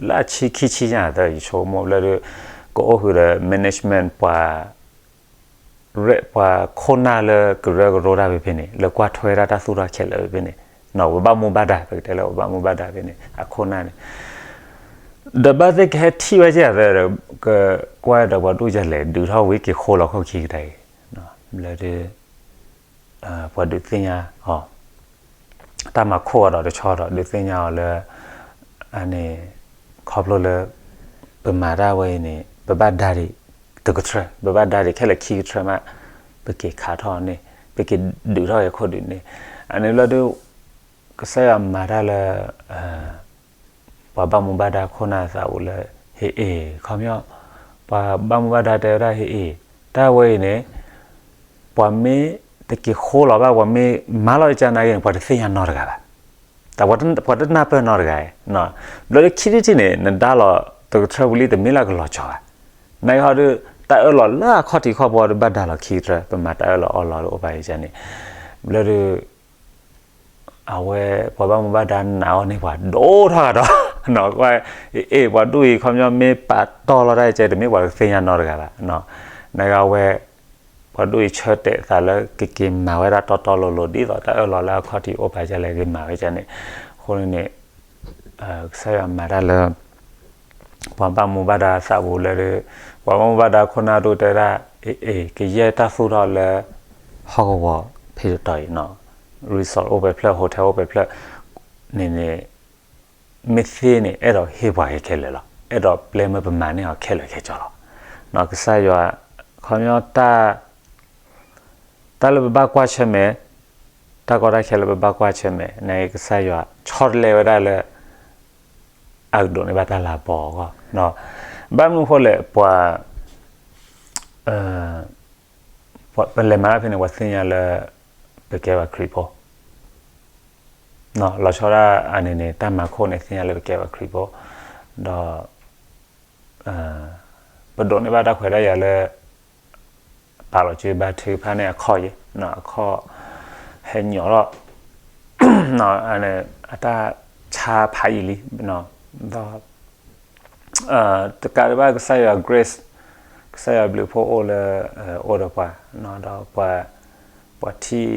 အဆံခံဆံညါသၢ ယဆိကမိၣ်လၢဒုး ကအိၣ်ဃုာ်ဒီး management ပှၤ ရဲၣ်ပှၤခိၣ်နၢ်လၢကရၢကရိတၢ်ဖဲဖဲန့ၣ် လၢကွၢ်ထွဲဒၣ်တၢ်သူၣ်ထီၣ်ခဲလၢာ်ဖဲဖဲန့ၣ် ပဘၣ်မူဘၣ်ဒါ ပကတဲလၢပဘၣ်မူဘၣ်ဒါဖဲန့ၣ် အခိၣ်နၢ်န့ၣ် ဒီးဘၣ်သ့ၣ်ကဟဲထံၣ်ဝဲကဲသၢဒီး ကကွၢ်ဒီးပှၤဒိၣ်ယၤလဲၣ် ဒုးထီၣ်ဝံၤက့ၤဃိလီၤခိၣ်ခံကတၢၢ်အံၤ ဘျီဒုး ပှၤဒုးသ့ၣ်ညါအီၤ တၢ်မၤခိၣ်အီၤဒီးတဆီဒီး ဒုးသ့ၣ်ညါအီၤလၢ အန့ၣ် ခီဖျိလၢ ပမၤတၢ်ဝဲအံၤန့ၣ် ပဘၣ်ဒါဒံး တကထြၢ ပဘၣ်ဒါဒံးခဲလၢာ်ခံကထြၢမး ပက့ၤခးထီၣ်န့ၣ် ပက့ၤဒုးထီၣ်အံၤခိၣ်ဒုးန့ၣ် အန့ၣ်ဘျီဒုး ကစၢ်ယွၤမၤတၢ်လၢ ပှၤဘၣ်မူဘၣ်ဒါခိၣ်နၢ်သးပူၤလၢ ဟ့ၣ်အ့ၣ် ခီပညီ ပှၤဘၣ်မူဘၣ်ဒါတဲဝဲဒၣ်ဟ့ၣ်အ့ၣ် တၢ်ဝဲအံၤန့ၣ် ပှၤမ့ၢ်တက့ၤဃိလီၤဘၣ် ပှၤမ့ၢ်မၤလီၤကၢ်နၤဂ့ၤန့ၣ် ပှၤတသ့ၣ်ညါနီတဂၤဘၣ်. တၢ်ပှၤတနၢ်ပၢၢ်နီတဂၤ ဘျီဒုးခံထံၣ်ထံၣ်န့ၣ် နဒါလီၤတကထြၢပူၤလံ တမ့ၢ်လၢကလီၤကၠီၤဘၣ်. နဟီဒုး တၢ်အၢၣ်လီၤလၢအခီၣ်ထံးခီၣ်ဘိဒီးဘၣ်ဒါလီၤခံကထြၢ ပမၤတၢ်အၢၣ်လီၤအီလီၤဒီးအိၣ်ဘၣ်အံၤန့ၣ် ဘျီဒုး အဝဲ ပှၤဘၣ်မူဘၣ်ဒါနာ်အီၤန့ၢ်ပှၤဒိၣ်ထီၣ်ဂၤဒီး ကွၢ် အ့ၣ် ပှၤဒိၣ်အံၤ ခီပညီမ့ၢ်ပာ်တီၢ်လီၤတၢ်အံၤကဲ တမ့ၢ်ပှၤတသ့ၣ်ညါနီတဂၤဘၣ်. နဂၤဝဲ ပှၤ ပှၤဒိၣ်အံၤဆၢတဲာ်သးလၢကက့ၤမၤဝဲဒၣ်တီတီလိၤလိၤ ဒ်သိးတၢ်အၢၣ်လီၤလၢအခီၣ်ထံးအိၣ်ပာ်ဒ်လဲၣ် က့ၤမၤဝဲဒ်န့ၣ်. အဃိန့ၣ်န့ၣ် ကစၢ်ယွၤမၤတၢ်လၢ ပှၤဘၣ်မူဘၣ်ဒါသးပူၤလၢ ပှၤဘၣ်မူဘၣ်ဒါခိၣ်နၢ်ဒိၣ်တဲဒၣ် အ့ ကယဲၢ်တၢ်သူၣ်ထီၣ်လၢ ဟီၣ်ကဝီၤဖဲတတီၤအံၤနီၤ, resort အိၣ်ပှဲၤဖျၢၣ် hotel အိၣ်ပှဲၤဖျၢၣ်န့ၣ်န့ၣ် မ့ၢ်သ့န့ၣ် အဲၣ်ဒိးဟ့ၣ်ပှၤခဲလၢာ်လီၤ. အဲၣ်ဒိးပျဲမ့ၢ်ပမၤန့ၢ်အီၤခဲလၢာ်ခဲဆ့လီၤ. ကစၢ်ယွၤ ခီပညီတၢ် တၢ်လၢပဘၣ်ကွၢ်ဆၢၣ်မဲာ်, တၢ်ကီတၢ်ခဲလၢပဘၣ်ကွၢ်ဆၢၣ်မဲာ်န့ၣ် ကစၢ်ယွၤဆီတလဲဝဲဒၣ်လၢ အကဒိးန့ၢ်ဘၣ်တၢ်လၤကပီၤအဂီၢ်. ဘၣ်မနုၤအဃိလဲၣ် ပှၤ ပလဲၤမၤတၢ်ဖဲန့ၣ် ပှၤသ့ၣ်ညါလၢ ပကဲပှၤခရံာ်ဖိ လီၤဆီဒၣ်အန့ၣ်န့ၣ် တၢ်မၤခိၣ်န့ၣ် သ့ၣ်ညါလၢပကဲပှၤခရံာ်ဖိ, ဒီး ပဒိးန့ၢ်ဘၣ်တၢ်ခွဲးတၢ်ယာ်လၢ ပာ်လီၤစုဘါထုကဖၣ်န့ၣ်အခီၣ်ယဲ, အခီၣ် ဟဲညီၣ်ထီၣ် အတၢ်ဆါဖးယံာ်လံ, ဒီး တကးဒံးဘၣ် ကစၢ်ယွၤ grace, ကစၢ်ယွၤဘျုးဖှိၣ်အိၣ်လၢ အိၣ်ဒီးပှၤ, ဒီး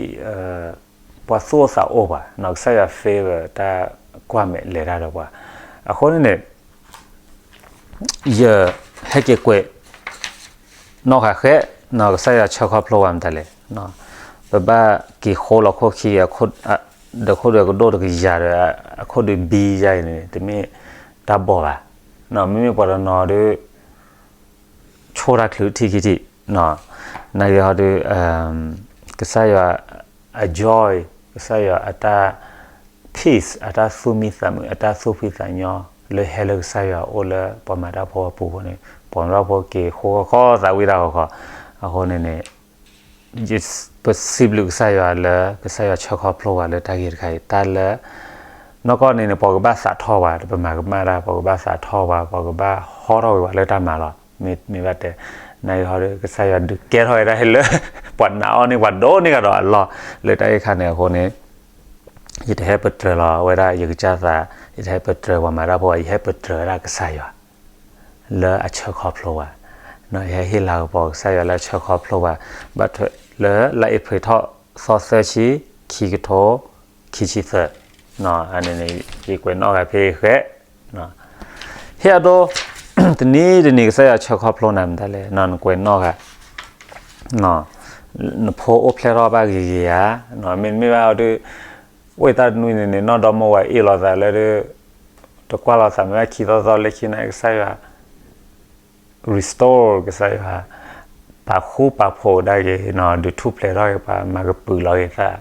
ပှၤထံၣ် ပှၤသူၣ်အိၣ်သးအိၣ်ပှၤ, ကစၢ်ယွၤ favor တၢ်ကွၢ်မဲာ်လဲၤတၢ်ဒီးပှၤ. အဃိန့ၣ်န့ၣ် ယဟဲက့ၤကွဲးနီၣ်ဃာ်ဃဲ, ကစၢ်ယွၤဆၢခီဖျိပှၤမတၤလဲၣ်, ပဘၣ်က့ၤဃိလီၤခိၣ်ခံ ဒီးခိၣ်ဒုးကဒိၣ်တကယၤဒီး အခိၣ်ဒုးဘံယါအံၤန့ၣ် တမ့ၢ်တၢ်ဘီၣ်ဘၣ်. မ့မ့ၢ်ပှၤတနီၤဒီး ဆိၣ်တၢ်ချုးထံၣ်ခံထံၣ်, နာ်က့ဟီဒီး ကစၢ်ယွၤအ joy, ကစၢ်ယွၤအတၢ် peace, အတၢ်သူၣ်မံသးမုာ်, အတၢ်သူၣ်ဖှံသးညီ လၢဟဲလၢကစၢ်ယွၤအိၣ်လၢပှၤမၤတၢ်ဖိအပူၤအဃိန့ၣ် ပှၤမၤတၢ်ဖိက့ၤဃိဃီဃီသးဝံၣ်တၢ်ဃီဃီ. အဃိန့ၣ်န့ၣ် ပစံးဘျုးကစၢ်ယွၤလၢ ကစၢ်ယွၤဆၢခီဖျိပှၤလၢတၢ်ဂ့ၢ်တခါအံၤ တၢ်လၢ နီၢ်ကီၢ်န့ၣ်န့ၣ် ပှၤကဘၣ်သးထီၣ်ပှၤ, ပမၤကမၣ်တၢ် ပှၤကဘၣ်သးထီၣ်ပှၤ, ပှၤကဘၣ်ဟီထီၣ်ဝဲပှၤလၢတၢ်မၤလီၤ. မ့ၢ်ဘၣ်တဲ နာ်က့ဟီဒီး ကစၢ်ယွၤဒုးကဲထီၣ်ဝဲဒၣ်ဟဲလၢ ပှၤနာ်အီၤန့ၣ် ပှၤဒိးန့ၢ်ကဒီးအလီၢ် လၢတၢ်အံၤခါန့ၣ်အဃိန့ၣ် ယတဟဲပတြၢၤလီၤဝဲဒၣ်ယကစၢ်သး, ယတဟဲပတြၢၤပှၤမၤတၢ်ဖိဘၣ်, ယဟဲပတြၢၤဝဲဒၣ်ကစၢ်ယွၤ လၢအဆၢခီဖျိပှၤ, ယဟဲဟ့ၣ်လၤကပီၤကစၢ်ယွၤလၢအဆၢခီဖျိပှၤ, ဘၣ်ထွဲလၢလါအ့ဖြ့ၣ်ထီၣ်သီသၢဆံ ခံကထိခံဆံသၢ, အန့ၣ်န့ၣ် ယကွဲးနီၣ်ဃာ်ဖဲအံၤဃဲ ဟ့ၣ်အဒိ တနံၤတနံၤကစၢ်ယွၤဆၢခီဖျိနၤမတၤလဲၣ်, နကွဲးနီၣ်ဃာ် နဖိအိၣ်ဖျဲၣ်ထီၣ်ဘၣ်ဂ့ၤဂ့ၤဧါ, မ့တမ့ၢ်ဘၣ်အီၤဒီး အိၣ်တၢ်တနွံန့ၣ်န့ၣ် နီၢ်ဒီမါဝၤအ့ၣ်လိာ်သးလၢ တကွၢ်လိာ်သးမ့ၢ်ဘၣ်ခံသီသီလၢခံန့ၣ် ကစၢ်ယွၤ restore ကစၢ်ယွၤ ပာ်ဃူပာ်ဖိးဒၣ်က့ၤ ဒုးထူၣ်ဖျဲးထီၣ်က့ၤပှၤ မၤကပုာ်လီၤက့ၤသး,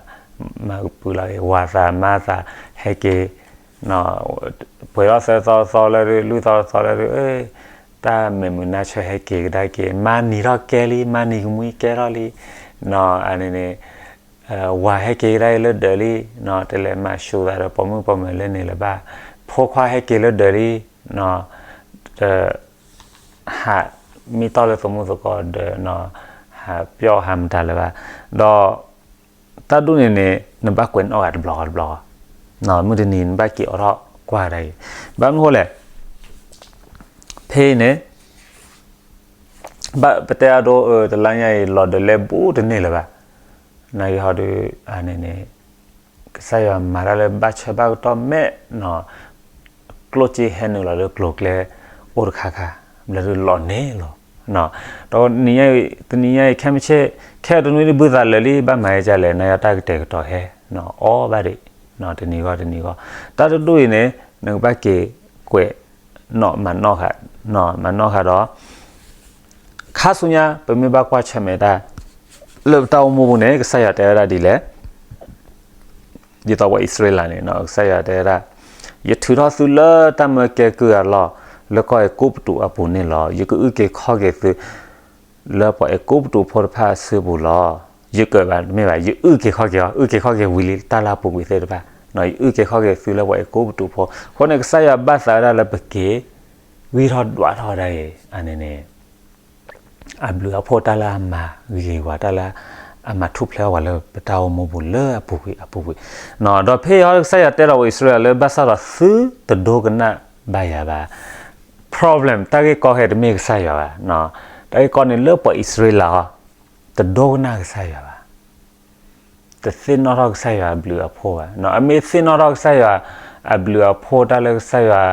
မၤကပုာ်လီၤက့ၤဝၤသးမါသး ဟဲက့ၤ ပှဲၤထီၣ်သၢသီသီလၢ လွံၢ်သီသီလၢ တၢ်မဲာ်မုာ်နါဆၢဟဲက့ၤကဒါက့ၤ မါနံၤထီၣ်ကဲလံ မါနံၤကမှံကဲထီၣ်လံ, အန့ၣ်န့ၣ် ဝၤဟဲက့ၤကဒါက့ၤလၢဒၢးလံ, တလဲၤမၤဆူၣ်သးဒီးပိာ်မုၣ်ပိာ်မၢၤလၢန့ၣ်လၢၤဘၣ်, ဖိခွါဟဲက့ၤလၢဒၢးလံ, ဟးမံတီၢ်လၢသမူသကိးဒၢး, ဟးပျီၢ်ဟးမတၤလၢၤဘၣ်, ဒီး တၢ်ဒ်န့ၣ်န့ၣ် နဘၣ်ကွဲးနီၣ်ဃာ်တဘျီဃီတဘျီဃီ, မုၢ်တနံၤနဘၣ်က့ၤအိးထီၣ်ကွၢ်ကဒါက့ၤ, ဘၣ်မနုၤဃိလဲၣ်, ဖဲအံၤန့ၣ် ဘၣ်ပတဲအဒိ တလါညါအံၤ လီၤဒၢးလဲဘူးတန့ၢ်လၢၤဘၣ်, နာ်က့ဟီဒီး အန့ၣ်န့ၣ် ကစၢ်ယွၤမၤတၢ်လၢဘၣ်ဆၢဘၣ်ကတီၢ်မဲာ်, ကျိၣ်စ့ဟဲနုာ်လီၤလၢကျိၤကျဲအိၣ်တခါခါ, ဘျီဒုးလီၤန့ၢ်လီၤ, ဒီးတနံၤညါအံၤ တနံၤညါအံၤခဲမုၢ်ဆ့ၣ် ခဲအံၤတနွံဒုးဘုသးလၢာ်လံ ဘၣ်မၤဟဲကလဲၣ် နာ်က့တၢ်ကတဲာ်ကတီၤဟဲ အီၣ်ဘၣ်ဒံး, တနံၤဂီၢ်တနံၤဂီၢ်, တၢ်တဒူၣ်အံၤန့ၣ် နကဘၣ်က့ၤကွဲး နီၣ်မၤနီၣ်ဃာ်, မၤနီၣ်ဃာ်ဒီး ခါဆူညါ ပမ့ၢ်ဘၣ်ကွၢ်ဆၢၣ်မဲာ်တၢ် လၢပတၢ်အိၣ်မူပူၤန့ၣ် ကစၢ်ယွၤတဲဝဲဒၣ်ဒ်လဲၣ်, ဒ်သိးပှၤအံၣ်စရ့လးန့ၣ် ကစၢ်ယွၤတဲဝဲဒၣ်, ယထုးထီၣ်သုလၢတၢ်မၢကဲကုၢ်အလီၢ် လၢကီၢ်အဲၤကူပတူးအပူၤန့ၣ်လီၤ. ယကအုၣ်က့ၤခီၣ်က့ၤသု လၢပှၤအဲၤကူပတူးဖိတဖၣ်အစုပူၤလီၤ. ယကဘၣ်တမ့ၢ်ဘၣ် ယအုၣ်က့ၤခီၣ်က့ၤအီၤ, အုၣ်က့ၤခီၣ်က့ၤဝံၤလံတၢ်လၢအပူၤကွံာ်သ့ၣ်တဖၣ်, ယအုၣ်က့ၤခီၣ်က့ၤသုလၢပှၤအဲၤကူပတူးဖိ, အဃိန့ၣ် ကစၢ်ယွၤဘၣ်သးဝဲဒၣ်လၢပက့ၤ ဂံၢ်ထီၣ်ဒွးထီၣ်ဝဲဒၣ်အံၤ အန့ၣ်န့ၣ် အဘျုးအဖှိၣ်တၢ်လၢအမၤဂ့ၤဂ့ၤဝဲ တၢ်လၢအမၤထူၣ်ဖျဲးအီၣ်ပှၤလၢပတၢ်အိၣ်မူပူၤလၢအပူၤကွံာ်အပူၤကွံာ်, ဒီးဖဲအံၤဟီကစၢ်ယွၤတဲဒီးပှၤအံၣ်စရ့လးလၢ ဘၣ်ဆၣ်ဒီးသုတဒိကနၣ်ဘၣ်ယၤဘၣ်, problem တၢ်ဂ့ၢ်ကီခဲတမ့ၢ်ကစၢ်ယွၤဘၣ်, တၢ်ဂ့ၢ်ကီန့ၣ်လၢပှၤအံၣ်စရ့လးအီၤ တဒိကနၣ်ကစၢ်ယွၤဘၣ်, တသ့ၣ်နီၣ်ထီၣ်ကစၢ်ယွၤအဘျုးအဖှိၣ်ဘၣ်. အမ့ၢ်သ့ၣ်နီၣ်ထီၣ်ကစၢ်ယွၤအဘျုးအဖှိၣ် တၢ်လၢကစၢ်ယွၤ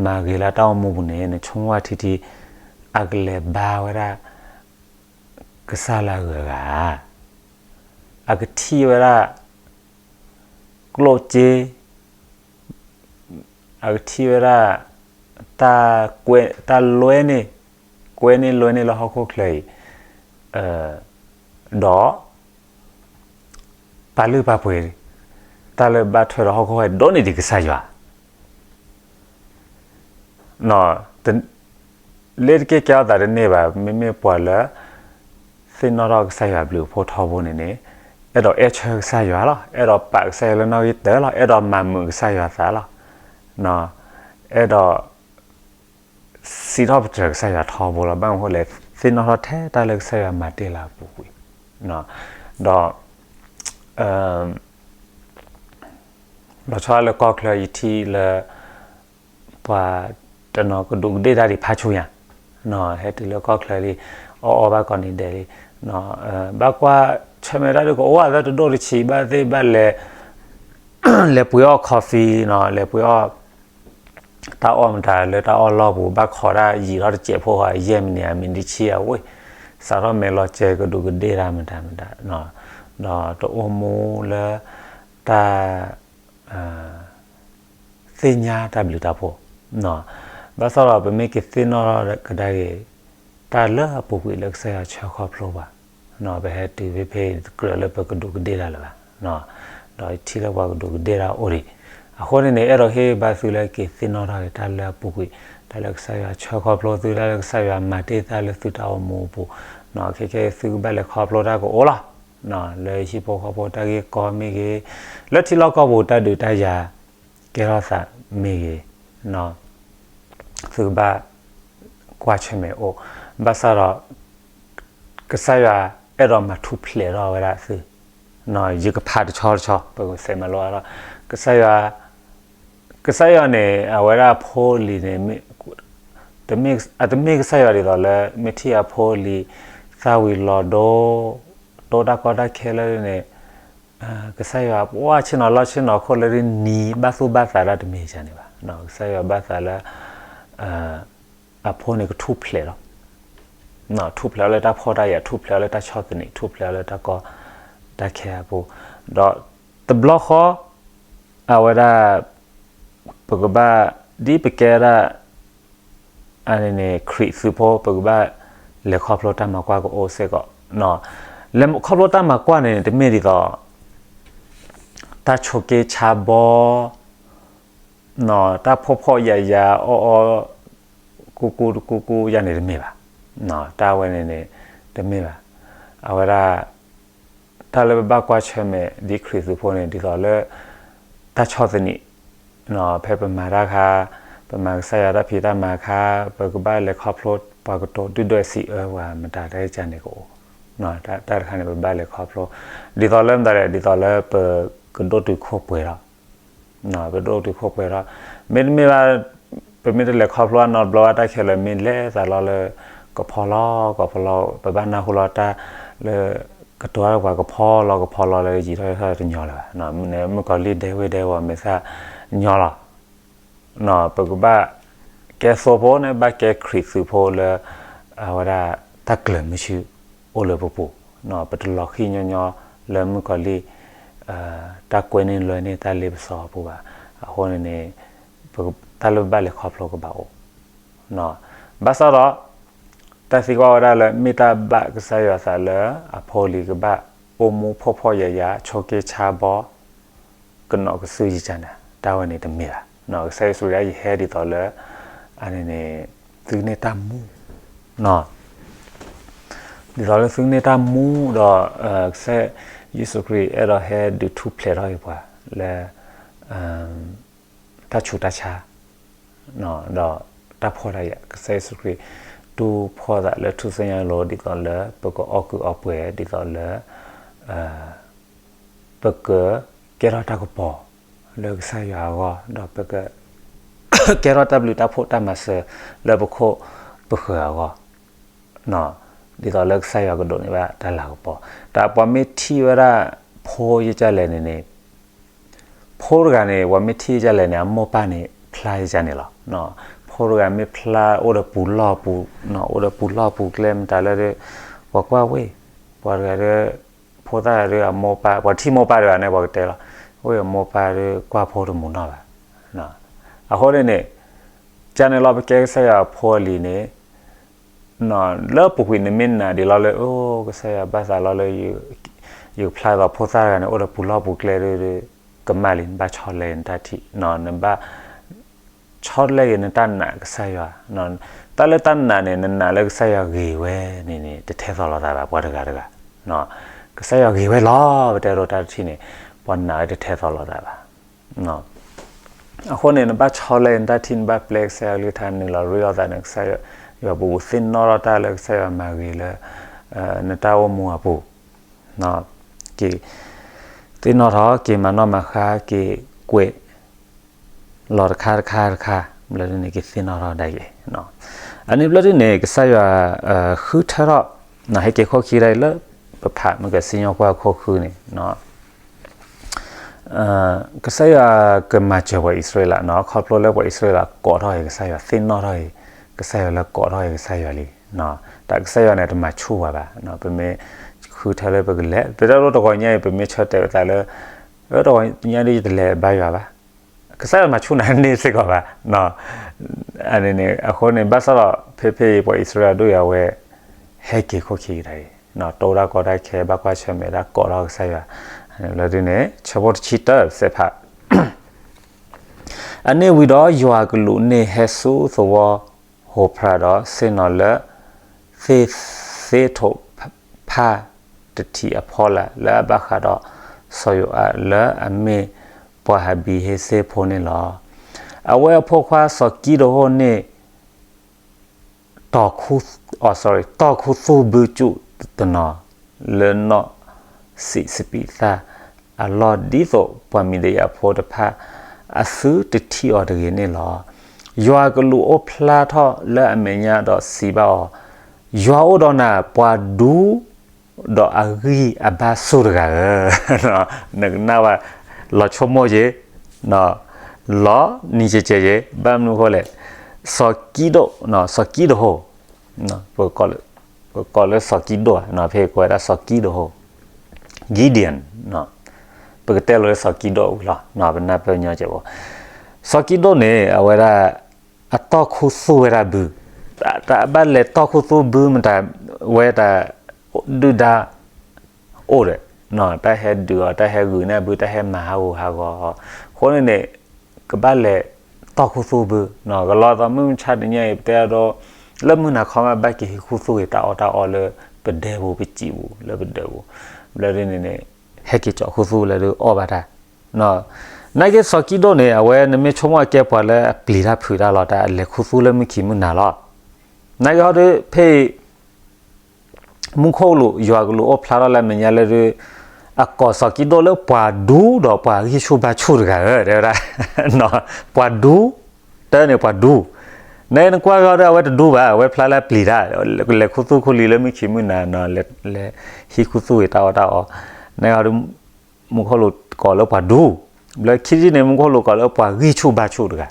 မၤဂ့ၤလၢတၢ်အိၣ်မူပူၤန့ၣ် နဆိကမိၣ်ထံထံ အကလဲၤဘါဝဲဒၣ် ကစၢ်လၢအဂုၤအဂၤ, အကထံၣ်ဝဲဒၣ် ကျိၣ်စ့, အကထံၣ်ဝဲဒၣ် တၢ်ကွဲ, တၢ်လွဲန့ၢ်, ကွဲန့ၢ်လွဲန့ၢ်လၢဟီၣ်ခိၣ်ချၢအံၤ, ဒီး ပာ်လုၢ်ပာ်ပှ့ၤ တၢ်လၢဘၣ်ထွဲဒီးဟီၣ်ခိၣ်ဟဲဒိးန့ၢ်ဒံးကစၢ်ယွၤ လ့တက့ၢ်ကဲထီၣ်သးတန့ၢ်ဘၣ်. မ့မ့ၢ်ပှၤလၢ သ့ၣ်နီၣ်ထီၣ်ကစၢ်ယွၤအဘျုးအဖှိၣ်ထီဘိန့ၣ်န့ၣ်, အဲၣ်ဒိးအဲၣ်ဆၢကစၢ်ယွၤလီၤ. အဲၣ်ဒိးပာ်ကစၢ်ယွၤလၢနီၣ်ဂံၢ်တၢလီၤ. အဲၣ်ဒိးမၤမုာ်ကစၢ်ယွၤသးလီၤ. အဲၣ်ဒိး စံးထီၣ်ပတြၢၤကစၢ်ယွၤထီဘိလီၤ. ဘၣ်မနုၤအဃိလဲၣ်, သ့ၣ်နီၣ်ထီၣ်ထဲတၢ်လၢကစၢ်ယွၤမၤတ့ၢ်လၢအပူၤကွံာ်, ဒီး လီၤဆီဒၣ်တၢ်လၢကီၢ်ချၢယထံၣ်လၢ ပှၤတနီၤကဒူးကဒ့ၣ်တၢ်ဒံးဖးဆူညါ, ဟဲတုၤလၢကီၢ်ချၢလံ, အီၣ်အီဘၣ်ကိးနံၤဒဲးလံ, ဘၣ်ကွၢ်ဆၢၣ်မဲာ်တၢ်ဒုးကအိၣ်အသးတဒိၣ်တဆံး ဘၣ်သ့ၣ်ဘၣ်လဲၤ, လဲၤပှ့ၤအီၣ် coffee နီၤ, လဲၤပှ့ၤအီၣ် တၢ်အီၣ်မတၤလၢတၢ်အီၣ်လီၢ်ပူၤ ဘၣ်ခိးတၢ်ယံာ်ထီၣ်တစဲးဖိဃီ ယဲၢ်မံးနံး အမံးနံးတဆံအဝ့ၢ်, စးထီၣ်မဲာ်လီၤစဲးကဒူးကဒ့ၣ်တၢ်မတၤမတၤ, ဒီးတအိၣ်မူလၢ တၢ် သ့ၣ်ညါတၢ်ဘျုးတၢ်ဖှိၣ်, ဘၣ်ဆၣ်ဒီးပမ့ၢ်ကသ့ၣ်နီၣ်ထီၣ်ကဒါက့ၤ တၢ်လၢအပူၤကွံာ်လၢကစၢ်ယွၤဆှၢခီဖျိပှၤ, ပဟဲတုၤဖဲဖဲအံၤ တကြၢးလၢပကဒူးကဒ့ၣ်တၢ်လၢၤဘၣ်, ဒီးထံၣ်လၢပှၤကဒူးကဒ့ၣ်တၢ်အိၣ်ဒံး, အဃိန့ၣ်န့ၣ် အဲၣ်ဒိးဟ့ၣ်ဘါသုလၢက့ၤသ့ၣ်နီၣ်ထီၣ်က့ၤတၢ်လၢအပူၤကွံာ်, တၢ်လၢကစၢ်ယွၤဆှၢခီဖျိသု တၢ်လၢကစၢ်ယွၤမၤတ့ၢ်တၢ်လၢသုတၢ်အိၣ်မူအပူၤ, ခဲကဲသုကဘၣ်လဲၤခီဖျိတၢ်ကအိၣ်လီၤ, လၢဟံၣ်ဖိဃီဖိတၢ်ဂ့ၢ်ကီမ့ၢ်ဂ့ၤ, လၢထံလီၢ်ကီၢ်ပူၤတၢ်ဒုးတၢ်ယၤ ကဲထီၣ်သးမ့ၢ်ဂ့ၤ, သုကဘၣ်ကွၢ်ဆၢၣ်မဲာ်အိၣ်, ဘၣ်ဆၣ်ဒီး ကစၢ်ယွၤအဲၣ်ဒိးမၤထူၣ်ဖျဲးထီၣ်ဝဲဒၣ်သု, ယကဖးတဆီတဆီ ပကစဲးမၤလိအါထီၣ်, ကစၢ်ယွၤ, ကစၢ်ယွၤန့ၣ် အဝဲဒၣ်အဖိအလံၤန့ၣ် တမ့ၢ်ကစၢ်ယွၤဒ်သိးလၢ မ့ၢ်ထံၣ်အဖိအလံၤ သၣ်ဝံၤလီၤဒိ တိတၢ်ကီတၢ်ခဲလၢာ်န့ၣ် ကစၢ်ယွၤပှၢ်ဆ့ၣ်နီၤလီၢ်ဆ့ၣ်နီၤခိၣ်လၢနံၤဘၣ်သူၣ်ဘၣ်သးတၢ်တမ့ၢ်ဒ်န့ၣ်ဘၣ်. ကစၢ်ယွၤဘၣ်သးလၢ အဖိန့ၣ်ကထူၣ်ဖျဲးလီၤ, ထူၣ်ဖျဲးအီၤလၢတၢ်ဖှီၣ်တၢ်ယာ်, ထူၣ်ဖျဲးအီၤလၢတၢ်ဆီၣ်သနံး, ထူၣ်ဖျဲးအီၤလၢတၢ်ကီတၢ်ခဲအပူၤ, ဒီးတဘျီဃီ အဝဲဒၣ် ပကဘၣ် ဒ်ပကဲဒၣ် အန့ၣ်န့ၣ် ခရံာ်သုးဖိ ပကဘၣ်လဲၤခီဖျိတၢ်မၤကွၢ်ကအိၣ်စ့ၢ်ကီး, လဲၤခီဖျိတၢ်မၤကွၢ်န့ၣ် တမ့ၢ်ဒ်သိး တၢ်ဆိးက့ဆါဘီ တၢ်ဖှီၣ်ဖှီၣ်ယာ်ယာ်အီၣ်အီ ကူကူကူကူယၤန့ၣ်တမ့ၢ်ဘၣ်. တၢ်ဝဲန့ၣ်န့ၣ် တမ့ၢ်ဘၣ်. အဝဲဒၣ် တၢ်လၢပဘၣ်ကွၢ်ဆၢၣ်မဲာ်ဒ်ခရံာ်သုးဖိန့ၣ် ဒ်သိးလၢ တၢ်ဆီၣ်သနံး ဖဲပမၤတၢ်ခါ, ပမၤကစၢ်ယွၤတၢ်ဖံးတၢ်မၤခါ, ပကဘၣ်လဲၤခီဖျိပှၤကတိၤဒုၣ်ဒွဲၣ်စံးအၢပှၤမတၤတၢ်ကန့ၣ်ကအိၣ်, တၢ်တခါန့ၣ် ပဘၣ်လဲၤခီဖျိ ဒ်သိးလၢမတၤလဲၣ်, ဒ်သိးလၢပကဒိၣ်တုာ်ခိၣ်ပှဲၤထီၣ် ပဒိၣ်တုာ်ခိၣ်ပှဲၤထီၣ်, မ့တမ့ၢ်ဘၣ် ပမ့ၢ်တလဲၤခီဖျိအနီတဘျီဘၣ် တၢ်ခဲလၢာ်မ့ၢ်လဲၤသးလီၤလၢ ကဖီလီၤကဖီလီၤ ပဘၣ်နၢ်ဟူလီၤတၢ်လၢ ကတိၤတၢ်ပှၤကဖီလီၤကဖီလီၤလၢယံာ်ထီၣ်ယံာ်ထီၣ်တညီလၢၤဘၣ်. မုၣ်ကီၤလံၢ်ဒဲဝ့ၢ်ဒဲဝီၤမဲာ်သၣ်ညီလီၤ. ပကဘၣ်ကဲသိဖိန့ၣ် ဘၣ်ကဲခရံာ်သုးဖိလၢ အဝဲဒၣ်တၢ်ကျၢၤမုဆူအိၣ်လၢပပူၤ, ပတလီၤဃံၣ်ညီညီလၢမုၣ်ကီၤလံၢ် တၢ်ကွဲန့ၢ်လွဲန့ၢ်တၢ်လ့ပစီအပူၤဘၣ်. အဃိန့ၣ်န့ၣ် တၢ်လၢပဘၣ်လဲၤခီဖျိကဘၣ်အိၣ် ဘၣ်ဆၣ်ဒီး တၢ်သံကွၢ်ဝဲဒၣ်လၢ မ့ၢ်တၢ်ဘၣ်ကစၢ်ယွၤသးလၢ အဖိအလံၤကဘၣ်အိၣ်မူဖှီၣ်ဖှီၣ်ယာ်ယာ် ဆိးက့ဆါဘီ ကနီးကစုယကန့ၣ် တၢ်ဝဲန့ၣ်တမ့ၢ်ဘၣ်. ကစၢ်ယ့ၣ်ၡူးခရံာ်ဒၣ်ယဟဲဒ်သိးလၢ အန့ၣ်န့ၣ် သုန့ၢ်တၢ်မူ ဒ်သိးလၢသုန့ၢ်တၢ်မူဒီး ကစၢ်ယ့ၣ်ၡူးခရံာ်အဲၣ်ဒိးဟဲဒုးထူၣ်ဖျဲးထီၣ်က့ၤပှၤလၢ တၢ်ဆူးတၢ်ဆါ ဒီးတၢ်ဖှီၣ်တၢ်ယာ် ကစၢ်ယ့ၣ်ၡူးခရံာ် တူၢ်ဖှီၣ်သးလၢထူၣ်စုညါအလိၤ ဒ်သိးလၢ ပကအီၣ်ကုးအီပှဲၤ ဒ်သိးလၢ ပကကဲထီၣ်တၢ်ကပီၤလၢကစၢ်ယွၤအဂီၢ် ဒီးပက ကဲထီၣ်တၢ်ဘျုးတၢ်ဖှိၣ်တၢ်မၤစၢၤလၢပခိၣ်ပဃၢၤအဂီၢ် ဒ်သိးလၢကစၢ်ယွၤကဒိးန့ၢ်ဘၣ်တၢ်လၤကပီၤ. တၢ်ပှၤမ့ၢ်ထံၣ်ဝဲဒၣ်ဖိယကလဲၣ်န့ၣ်န့ၣ်, ဖိတဂၤန့ၣ် ပှၤမ့ၢ်ထံၣ်ယကလဲၣ်န့ၣ် အမိၢ်ပၢ်န့ၣ် ဖျါယကန့ၣ်လီၤ. ဖိတဂၤမ့ၢ်ဖျါအိၣ်ဒီးပူၤလီၢ်ပူၤ, အိၣ်ဒီးပူၤလီၢ်ပူၤကျဲမတၤလၢဒီး, ပှၤကွၢ်ဝဲ, ပှၤတဂၤဒီး, ဖိသၣ်တဂၤဒီးအမိၢ်ပၢ်, ပှၤထံၣ်မိၢ်ပၢ်တဂၤန့ၣ် ပှၤကတဲလီၤ, အိၣ်အမိၢ်ပၢ်ဒီးကွၢ်ဖိတမုာ်နီၢ်ဘၣ်. အဃိန့ၣ်န့ၣ်, ကန့ၣ်လီၤ ပကဲကစၢ်ယွၤအဖိအလံၤန့ၣ်, လၢပူၤကွံာ်နမ့ၢ်နာ်ဒံးလီၤလၢ အိၣ်ကစၢ်ယွၤဘၣ်သးလီၤလၢ ယကဖျါသိးဖိသၣ်တဂၤန့ၣ် အိၣ်ဒီးပူၤလီၢ်ပူၤကျဲဒီး, ကမၣ်လံ နဘၣ်ဆီတလဲနတၢ်ထံၣ်, နဘၣ် ဆီတလဲက့ၤနတၢ်နာ်ကစၢ်ယွၤ, တၢ်လၢတၢ်နာ်န့ၣ် နနာ်လၢကစၢ်ယွၤဂ့ၤဝဲန့ၣ်န့ၣ် တထဲသိးလိာ်သးဘၣ် ပှၤတဂၤတဂၤ, ကစၢ်ယွၤဂ့ၤဝဲလီၤ ပတဲဒိးတၢ်တထံၣ်န့ၣ်, ပှၤနာ်ဝဲတထဲသိးလိာ်သးဘၣ်. အဃိန့ၣ် နဘၣ်ဆီတလဲနတၢ်ထံၣ် နဘၣ်ပျဲကစၢ်ယွၤကလုၢ်ကထါ နုာ်လီၤရ့လိာ်သးန့ၣ် ကစၢ်ယွၤပူၤ သ့ၣ်နီၣ်ထီၣ်တၢ်လၢကစၢ်ယွၤမၤဂ့ၤလၢ နတၢ်အိၣ်မူအပူၤ, က့ၤ သ့ၣ်နီၣ်ထီၣ် က့ၤမၤနီၣ်မၤဃါ က့ၤကွဲး လီၤတခါတခါတခါ ဘျီဒ်န့ၣ် က့ၤသ့ၣ်နီၣ်ထီၣ်ဒၣ်ယဲ, အန့ၣ်ဘျီဒ်န့ၣ် ကစၢ်ယွၤ ဃုထၢထီၣ် ဟဲက့ၤခိၣ်ခံဒၣ်အံၤလၢ ပဖးမ့ၢ်ကစံၣ်ညီၣ်ကွၢ်ခိၣ်ဃုန့ၣ် ကစၢ်ယွၤကမၤစၢၤပှၤအံၣ်စရ့လးနီၤ, ခီဖျိလၢပှၤအံၣ်စရ့လးကိးထီၣ်က့ၤကစၢ်ယွၤ, သ့ၣ်နီၣ်ထီၣ်က့ၤကစၢ်ယွၤလၢကိးထီၣ်က့ၤကစၢ်ယွၤလံ. တၢ်ကစၢ်ယွၤန့ၣ် တမၤဆူၣ်ပှၤဘၣ်, ပမ့ၢ်ဃုထၢလၢပကလဲၤ, ပတဲဒိတဂီၤညါအံၤ ပမ့ၢ်ဆၢတဲာ်ပသးလၢ တဂီၤညါဒ်ယတလဲၤဘါယွၤဘၣ်, ကစၢ်ယွၤမၤဆူၣ်နၤန့ၣ်စ့ၢ်ကီးဘၣ်. အန့ၣ်န့ၣ် အဃိန့ၣ် ဘၣ်ဆၣ်ဒီး ဖဲဖဲအံၤ ပှၤအံၣ်စရ့လးဒိၣ်ယၤဝဲ ဟဲက့ၤခိၣ်ခံကဒါအံၤ, တိၢ်တၢ်ကီတၢ်ခဲ ဘၣ်ကွၢ်ဆၢၣ်မဲာ်တၢ်ကိးထီၣ်ကစၢ်ယွၤ, လၢဒ်န့ၣ် ဆၢဖိတဆံတၢ စဲးဖး အန့ၣ်ဝံၤဒီး ယွၤကလူးန့ၣ်ဟဲဆူသဝီ ဟိၤဖျါဒီး ဆ့ၣ်နီၤလၢ သ့ၣ်ထိးဖၣ်တထံးအဖီလာ် လၢအဘၣ်ဃးဒီး စီၤယိၤအး လၢအမ့ၢ်ပှၤဟဘံးဟ့ၣ်စ့ၣ်ဖိန့ၣ်လီၤ. အဝဲအဖိခွါစီၤကံးဒဧိၣ်န့ၣ် တီၢ်ခူ, တီၢ်ခူသူၣ်ဘုကၠူၣ်တနီၤ လၢနီၣ်စံးစပံးသၣ်အလီၢ် ဒ်သိးပှၤမံၤဒယၣ်ဖိတဖၣ် အသုတထံၣ်အီၤတဂ့ၤန့ၣ်လီၤ. ယွၤကလူးအိၣ်ဖျါထီၣ်လၢအမဲာ်ညါဒီးစံးဘၣ်အီၤ, ယွၤအိၣ်ဒီးနၤ ပှၤဒူ ဒီးအဂံၢ်အဘါဆူၣ်တဂၤဧၢ, နကနၣ်ဝဲ လီၤဆိကမိၣ်က့ၤ, လီၤနံၤကဲးကဲးက့ၤ, ဘၣ်မနုၤအဃိလဲၣ်, စီၤကံးဒဧိၣ်, စီၤကံးဒဧိၣ်, ပကိးလၢစီၤကံးဒဧိၣ်ဧါ, ဖဲကိးဝဲဒၣ်စီၤကံးဒဧိၣ်, Gideon, ပကတဲလီၤလၢစီၤကံးဒဧိၣ်ဝံၤလီၤ, ပနၢ်ပၢၢ်ညီကဲးဖိ, စီၤကံးဒဧိၣ်န့ၣ် အဝဲဒၣ် အတီၢ်ခူသူၣ်ဝဲဒၣ်ဘု, တၢ်ဘၣ်လဲၤတီၢ်ခူသူၣ်ဘုမတၤ ဝဲတၢ်ဒုၣ်ဒါအိၣ်ဒီး, တၢ်ဟဲဒုးအီၤ တၢ်ဟဲဂုာ်န့ၢ်ဘု တၢ်ဟဲမၤဟးဂူာ်ဟးဂီၤအီၤ, အဃိန့ၣ်န့ၣ် ကဘၣ်လဲၤတီၢ်ခူသူၣ်ဘု, ကလီၤသီမုၢ်မဆါတနံၤအံၤ ပတဲအဒိ လၢမုၢ်နၤခီမး ဘၣ်က့ၤဟံးခူသူၣ်ဂ့ၤတၢ်အီၣ်တၢ်အီလၢပဒဲပူၤ ပစံာ်ပူၤ လၢပဒဲပူၤ, ဘျီဒ်န့ၣ်န့ၣ် ဟဲက့ၤကၠီခူသူၣ်လၢဒုးအီၣ်ဘၣ်တၢ် နာ်က့စီၤကံးဒဧိၣ်န့ၣ် အဝဲနမ့ၢ်ဆိကမိၣ်အကဲပှၤလၢအပျံၤတၢ်ဖုးတၢ်လီၤတၢ် အလဲၤခူသူၣ်လၢမုၢ်ခံမုၢ်နၤလီၤ. နာ်က့ဟီဒုး ဖဲအံၤ မူခိၣ်ကလူး ယွၤကလူးအိၣ်ဖျါထီၣ်လၢအမဲာ်ညါလၢဒုး အကိးစီၤကံးဒဧိၣ်လၢပှၤဒူဒီးပှၤဂံၢ်ဆူၣ်ဘါဆူၣ်တဂၤဧၢ တဲဝဲဒၣ်, ပှၤဒူ တၢ်န့ၣ်ပှၤဒူ, နနကွၢ်က့ၤဟီဒုး အဝဲတဒူဘၣ် အဝဲဖျါလၢအပျံၤတၢ်, လဲၤခူသူၣ်ခူလံၤလၢမုၢ်ခံမုၢ်နၤ လဲၤဟံးခူသူၣ်ဂ့ၤတၢ်အီၣ်တၢ်အီ, နာ်က့ဟီဒုး မူခိၣ်ကလူးကိးလၢပှၤဒူ, ဘျီခံထံၣ်န့ၣ် မူခိၣ်ကလူးကိးလၢပှၤဂံၢ်ဆူၣ်ဘါဆူၣ်တဂၤ,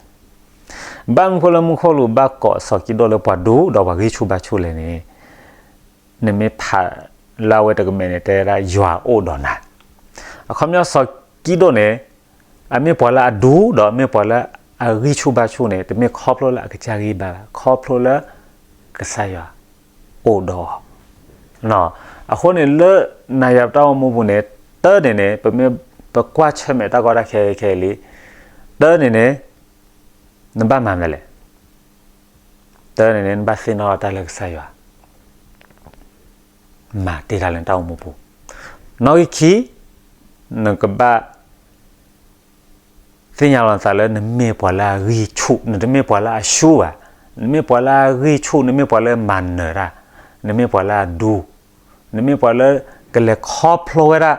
ဘၣ်မနုၤဃိလၢမူခိၣ်ကလူးဘၣ်ကိးစီၤကံးဒဧိၣ်လၢပှၤဒူဒီးပှၤဂံၢ်ဆူၣ်ဘါဆူၣ်လဲၣ်န့ၣ်, နမ့ၢ်ဖးလၢအဝဲတကမဲာ်န့ၣ် တဲဝဲဒၣ်ယွၤအိၣ်ဒီးနၤ, အခီပညီစီၤကံးဒဧိၣ်န့ၣ် အမ့ၢ်ပှၤလၢအဒူဒီးမ့ၢ်ပှၤလၢအဂံၢ်ဆူၣ်ဘါဆူၣ်န့ၣ် တမ့ၢ်ခီဖျိလၢအကစၢ်ဂံၢ်ဘါဘၣ် ခီဖျိလၢ ကစၢ်ယွၤအိၣ်ဒီးအီၤ, အဃိန့ၣ်လၢနၤယၤပတၢ်အိၣ်မူပူၤန့ၣ် တၢ်န့ၣ်န့ၣ် ပမ့ၢ်ပကွၢ်ဆၢၣ်မဲာ်တၢ်ကီတၢ်ခဲခဲအံၤလံ, တၢ်န့ၣ်န့ၣ် နဘၣ်မၤမနုၤလဲၣ်, တၢ်န့ၣ်န့ၣ် နဘၣ်သ့ၣ်နီၣ်တၢ်လၢကစၢ်ယွၤ မၤတ့ၢ်တၢ်လၢနတၢ်အိၣ်မူပူၤ, နီၣ်ဂံၢ်ခံ နကဘၣ် သ့ၣ်ညါလီၤနသးလၢနမ့ၢ်ပှၤလၢအဂံၢ်ဆူၣ် နတမ့ၢ်ပှၤလၢအဆူၣ်ဘၣ်, နမ့ၢ်ပှၤလၢအဂံၢ်ဆူၣ် နမ့ၢ်ပှၤလၢမၤနၢၤတၢ်, နမ့ၢ်ပှၤလၢအဒူ, နမ့ၢ်ပှၤလၢကလဲၤခီဖျိဝဲဒၣ်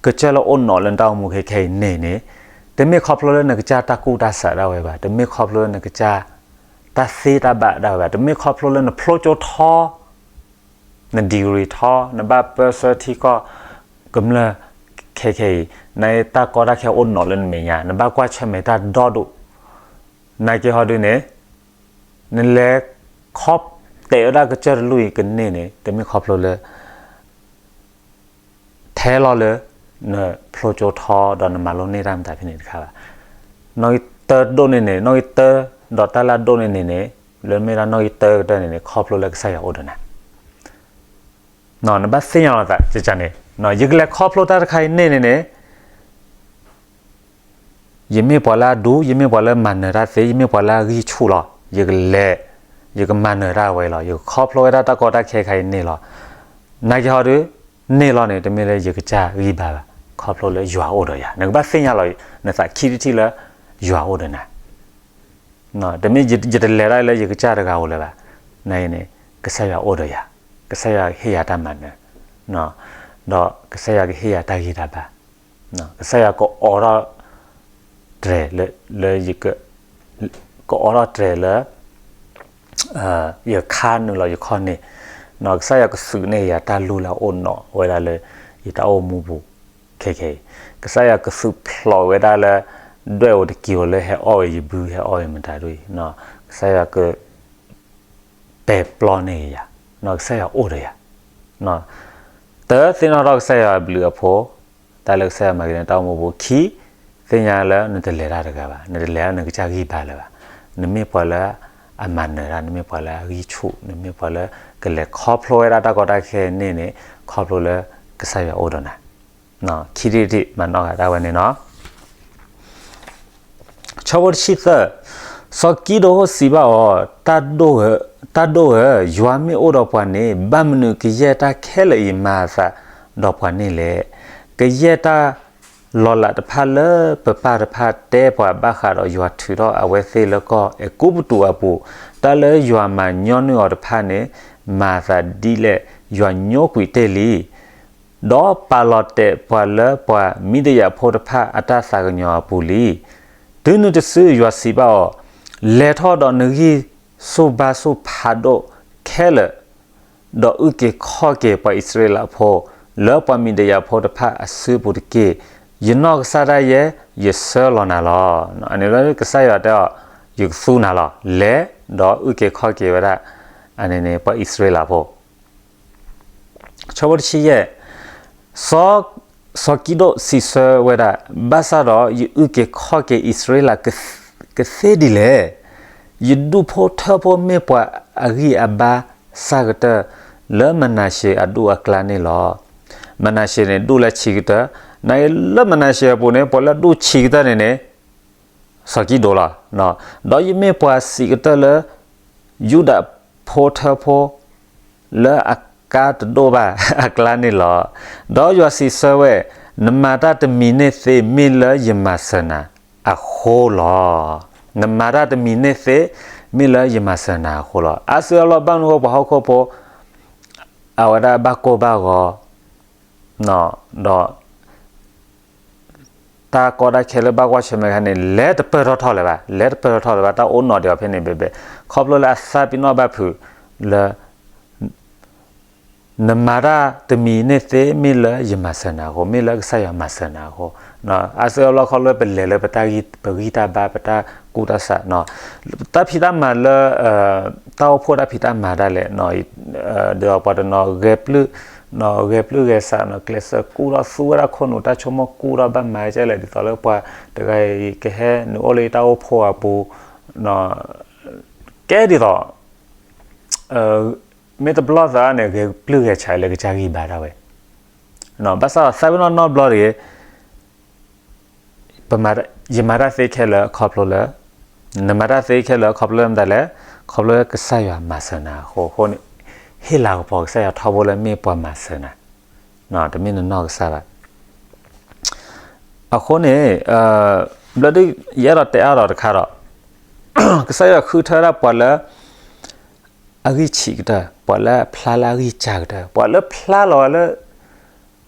ကစၢ်လၢအိၣ်နီၣ်လၢနတၢ်အိၣ်မူခဲခဲအံၤန့ၣ်န့ၣ်, တမ့ၢ်ခီဖျိလၢနကစၢ်တၢ်ကူၣ်တၢ်ဆးဒၣ်ဝဲဘၣ်, တမ့ၢ်ခီဖျိလၢနကစၢ်တၢ်သ့တၢ်ဘၣ်ဒၣ်ဝဲဘၣ်, တမ့ၢ်ခီဖျိလၢနဖျိကၠိထီ န degree ထီ, နဘၣ်ပၢဆှၢထံကီၢ်ကမျၢၢ်ခဲခဲအံၤ, နတၢ်ကီတၢ်ခဲအိၣ်နီၣ်လၢနမဲာ်ညါ, နဘၣ်ကွၢ်ဆၢၣ်မဲာ်တၢ်ဒီဒိၣ်, နာ်က့ဟီဒုန့ၣ်, နလဲၤခီတဲာ်ဝဲဒၣ်ကစၢၢ်တလူၢ်အံၤကန့ၢ်န့ၣ် တမ့ၢ်ခီဖျိလၢ ထဲလီၤလၢ နဖျိကၠိထီဒီးနမၤလိန့ၢ်တၢ်မတၤဖဲန့ၣ်တခါဘၣ်. နီၣ်ဂံၢ်တၢဒိၣ်န့ၢ်န့ၣ်, နီၣ်ဂံၢ်တၢဒီးတၢ်လၢအဒိၣ်န့ၢ်န့ၣ်န့ၣ်, လၢမ့ၢ်ဒၣ်နီၣ်ဂံၢ်တၢကတၢၢ်န့ၣ်န့ၣ် ခီဖျိလၢကစၢ်ယွၤအိၣ်ဒီးနၤ နဘၣ်သ့ၣ်ညါလီၤသးန့ၣ်, ယကလဲၤခီဖျိတၢ်တခါအံၤန့ၢ်န့ၣ်န့ၣ်, ယမ့ၢ်ပှၤလၢအဒူ, ယမ့ၢ်ပှၤလၢမၤနၢၤတၢ်သ့, ယမ့ၢ်ပှၤလၢအဂံၢ်ဆူၣ်လီၤ, ယကလဲၤ, ယကမၤနၢၤတၢ်ဝဲလီၤ, ယကခီဖျိဝဲဒၣ်တၢ်ကီတၢ်ခဲခါအံၤန့ၢ်လီၤ. နာ်က့ဟီဒု, န့ၢ်လီၤန့ၣ် တမ့ၢ်လၢယကစၢ်ဂံၢ်ဘါဘၣ်, ခီဖျိလၢယွၤအိၣ်ဒီးယၤ, နကဘၣ်သ့ၣ်ညါလီၤနသးခံထံၣ်ထံၣ်လၢ ယွၤအိၣ်ဒီးနၤ တမ့ၢ်ယတလဲၤဒၣ်လၢယကစၢ်တဂၤဧိၤလၢၤဘၣ်, နန့ၣ် ကစၢ်ယွၤအိၣ်ဒီးယၤ, ကစၢ်ယွၤကဟ့ၣ်ယၤတၢ်မၤနၢၤ, ဒီးကစၢ်ယွၤကဟ့ၣ်ယၤတၢ်ဂံၢ်တၢ်ဘါ, ကစၢ်ယွၤကအိးထီၣ်တြဲၤလၢ, ကအိးထီၣ်တြဲၤလၢ ယခါနုာ်လီၤယခီၣ်န့ၣ်, ကစၢ်ယွၤကသုးန့ၢ်ယၤတၢ်လူၢ်လၢအအိၣ်နီၣ်ဝဲဒၣ်လၢ ယတၢ်အိၣ်မူပူၤခဲခဲအံၤ, ကစၢ်ယွၤကသုးဖျိးဝဲဒၣ်လၢ ဒွဲၣ်ဧိၤတက့ၤဧိၤလၢဟဲအီၣ်ဝဲယဘု ဟဲအီၣ်ဝဲမတၤဒ်အံၤ, ကစၢ်ယွၤက ပဲာ်ပျီန့ၢ်ယၤ, ကစၢ်ယွၤအိၣ်ဒီးယၤ, တၢ သ့ၣ်နီၣ်ထီၣ်ကစၢ်ယွၤအဘျုးအဖှိၣ်, တၢ်လၢကစၢ်ယွၤမၤက့ၤန့ၣ် တၢ်အိၣ်မူပူၤ, ခံ, သ့ၣ်ညါလၢနတလဲၤတၢ်တဂၤဘၣ်, နတလဲၤလၢနကစၢ်ဂံၢ်ဘါလၢၤဘၣ်, နမ့ၢ်ပှၤလၢအမၤနၢၤတၢ်, နမ့ၢ်ပှၤလၢအဂံၢ်ဆူၣ်, နမ့ၢ်ပှၤလၢကလဲၤခီဖျိဝဲဒၣ်တၢ်ကီတၢ်ခဲန့ၣ်န့ၣ် ခီဖျိလၢကစၢ်ယွၤအိၣ်ဒီးနၤ, ခံထံၣ်တထံၣ်မၤနီၣ်ဂၤဒၣ်ဝဲန့ၣ်လီၤ. ဆၢဖိတဆံသၢ, စီၤကံးဒဧိၣ်စံးဘၣ်အီၤ, တၢ်ဒိၣ်ဧၢ, ယွၤမ့ၢ်အိၣ်ဒီးပှၤန့ၣ် ဘၣ်မနုၤကယဲၢ်တၢ်ခဲလၢာ်အံၤမၤအသးဒီးပှၤန့ၣ်လဲၣ်. ကယဲၢ်တၢ်လီၤလးတဖၣ်လၢပပၢ်တဖၣ်တဲပှၤဘၣ်ဃးဒီးယွၤထုးထီၣ်အဝဲသ့ၣ်လၢကီၢ်အဲၤကူပတူးအပူၤ, တၢ်လၢယွၤမၤညီနုၢ်အီၤတဖၣ်န့ၣ် မၤအသးဒ်လဲၣ်, ယွၤညိကွံာ်တ့ၢ်လံ. ဒီးပာ်လီၤတဲာ်ပှၤလၢပှၤမံဒယၣ်ဖိတဖၣ်အတၢ်သးကညီၤအပူၤလံ. တုၤနုၤတစုယွၤစံးဘၣ်အီၤ, လဲၤထီၣ်ဒီးနဂံၢ်ဆူၣ်ဘါဆူၣ်ဖးဒိၣ်ခဲလၢာ်, ဒီးအုၣ်က့ၤခီၣ်က့ၤပှၤအံၣ်စရ့လးဖိ လၢပှၤမံဒယၣ်ဖိတဖၣ်အစုပူၤတက့ၢ်. ယနီၢ်ကစၢ်ဒၣ်ယဲ ယဆှၢလီၤနၤလီၤ. အန့ၣ်လၢကစၢ်ယွၤတဲအီၤ, ယကသူနၤလီၤ. လဲၤ, ဒီးအုၣ်က့ၤခီၣ်က့ၤဝဲဒၣ် အန့ၣ်န့ၣ် ပှၤအံၣ်စရ့လးဖိ ဆၢဖိတဆံယဲၢ်, စီၤ, စီၤကံးဒဧိၣ်စံးဆၢဝဲဒၣ်, ဘၣ်ဆၣ်ဒီးယအုၣ်က့ၤခီၣ်က့ၤအံၣ်စရ့လးကသ့ဒ်လဲၣ်. ယဒူၣ်ဖိထၢဖိမ့ၢ်ပှၤအဂံၢ်အဘါစၢ်ကတၢၢ် လၢမနၤရှ့အဒူၣ်အကျါန့ၣ်လီၤ. မနၤရှ့န့ၣ် ဒူၣ်လၢဆံးကတၢၢ်, နလၢမနၤရှ့အပူၤန့ၣ် ပှၤလၢဒူၣ်ဆံးကတၢၢ်န့ၣ်န့ၣ် စီၤကံးဒဧိၣ်လီၤ. ဒီးယမ့ၢ်ပှၤစံးကတၢၢ်လၢ ယူဒၤဖိထၢဖိ လၢအကါတဒိၣ်ဘၣ်အကျါန့ၣ်လီၤ. ဒီးယွၤစံးဆၢဝဲ, နမၤတၢ်တမံၤန့ၣ်သ့ မ့ၢ်လၢယမၤစၢၤနၤအဃိလီၤ. နမၤတၢ်တမံၤန့ၣ်သ့ မ့ၢ်လၢယမၤစၢၤနၤအဃိလီၤ. အါစုအါဘျီဘၣ်မနုၤအဃိ ပှၤဟီၣ်ခိၣ်ဖိ အဝဲဒၣ်ဘၣ်ကိၢ်ဘၣ်ဂီၤ, ဒီး တၢ်ကီတၢ်ခဲလၢဘၣ်ကွၢ်ဆၢၣ်မဲာ်တခါန့ၣ် လဲၤတပၢၢ်ထီၣ်ထီၣ်လၢၤဘၣ်, လဲၤတပၢၢ်ထီၣ်ထီၣ်လၢၤဘၣ်, တၢ်အိၣ်နီၣ်ဒံးအီၤဖဲန့ၣ်ဘဲဘဲ, ခီဖျိလၢအသးပ့ၤနီၣ်ဘၣ်ဖုးလၢ နမၤတၢ်တမံၤန့ၣ်သ့ မ့ၢ်လၢယမၤစၢၤနၤအဃိ, မ့ၢ်လၢကစၢ်ယွၤမၤစၢၤနၤအဃိ, အါစုအါဘျီခီဖျိပလဲၤလၢပတၢ်ဂံၢ်, ပဂံၢ်တၢ်ဘါ, ပတၢ်ကူၣ်တၢ်ဆး, တၢ်ဖံးတၢ်မၤလၢ တၢ်အိၣ်ဖှိၣ်တၢ်ဖံးတၢ်မၤဒၣ်လဲာ်, ဒီးပှၤတနီၤဂဲၤပျုၢ်, ဂဲၤပျုၢ်ဂဲၤဆး, ကျဲးစၢးကူၣ်ထီၣ်သူဝဲဒၣ်ခိၣ်နူာ်တၢ်ဆိကမိၣ်ကူၣ်ထီၣ်ဘၣ်မၤကဲလဲၣ်, ဒ်သိးလၢပှၤတဂၤအံၤကဟဲနုာ်အိၣ်လၢယတၢ်အိၣ်ဖှိၣ်အပူၤ, ကဲဒ်သိး မ့ၢ်တဘျီသးန့ၣ် ဂဲၤပျုၢ်ဂဲၤဆးလၢကစၢ်ဂံၢ်ဘါဒၣ်ဝဲ, ဘၣ်ဆၣ်ဒီးသးပ့ၤနီၣ်နီတဘျီတဂ့ၤ ပမၤ, ယမၤတၢ်သ့ခဲလၢာ်ခီဖျိလၢ, နမၤတၢ်သ့ခဲလၢာ်ခီဖျိလၢမတၤလဲၣ်, ခီဖျိလၢကစၢ်ယွၤမၤစၢၤနၤအဃိ, အဃိန့ၣ် ဟ့ၣ်လၤကပီၤကစၢ်ယွၤထီဘိလၢမ့ၢ်ပှၤမၤစၢၤနၤ, တမ့ၢ်နနီၢ်ကစၢ်ဘၣ်. အဃိန့ၣ် ဘျၢဒု ယအဲၣ်ဒိးတဲအါထီၣ်တခါဒီး ကစၢ်ယွၤဃုထၢဒၣ်ပှၤလၢ အဂံၢ်ဆံးကတၢၢ်, ပှၤလၢအဖျါလၢအဂံၢ်စၢ်ကတၢၢ်, ပှၤလၢဖျါလီၤဂာ်လၢ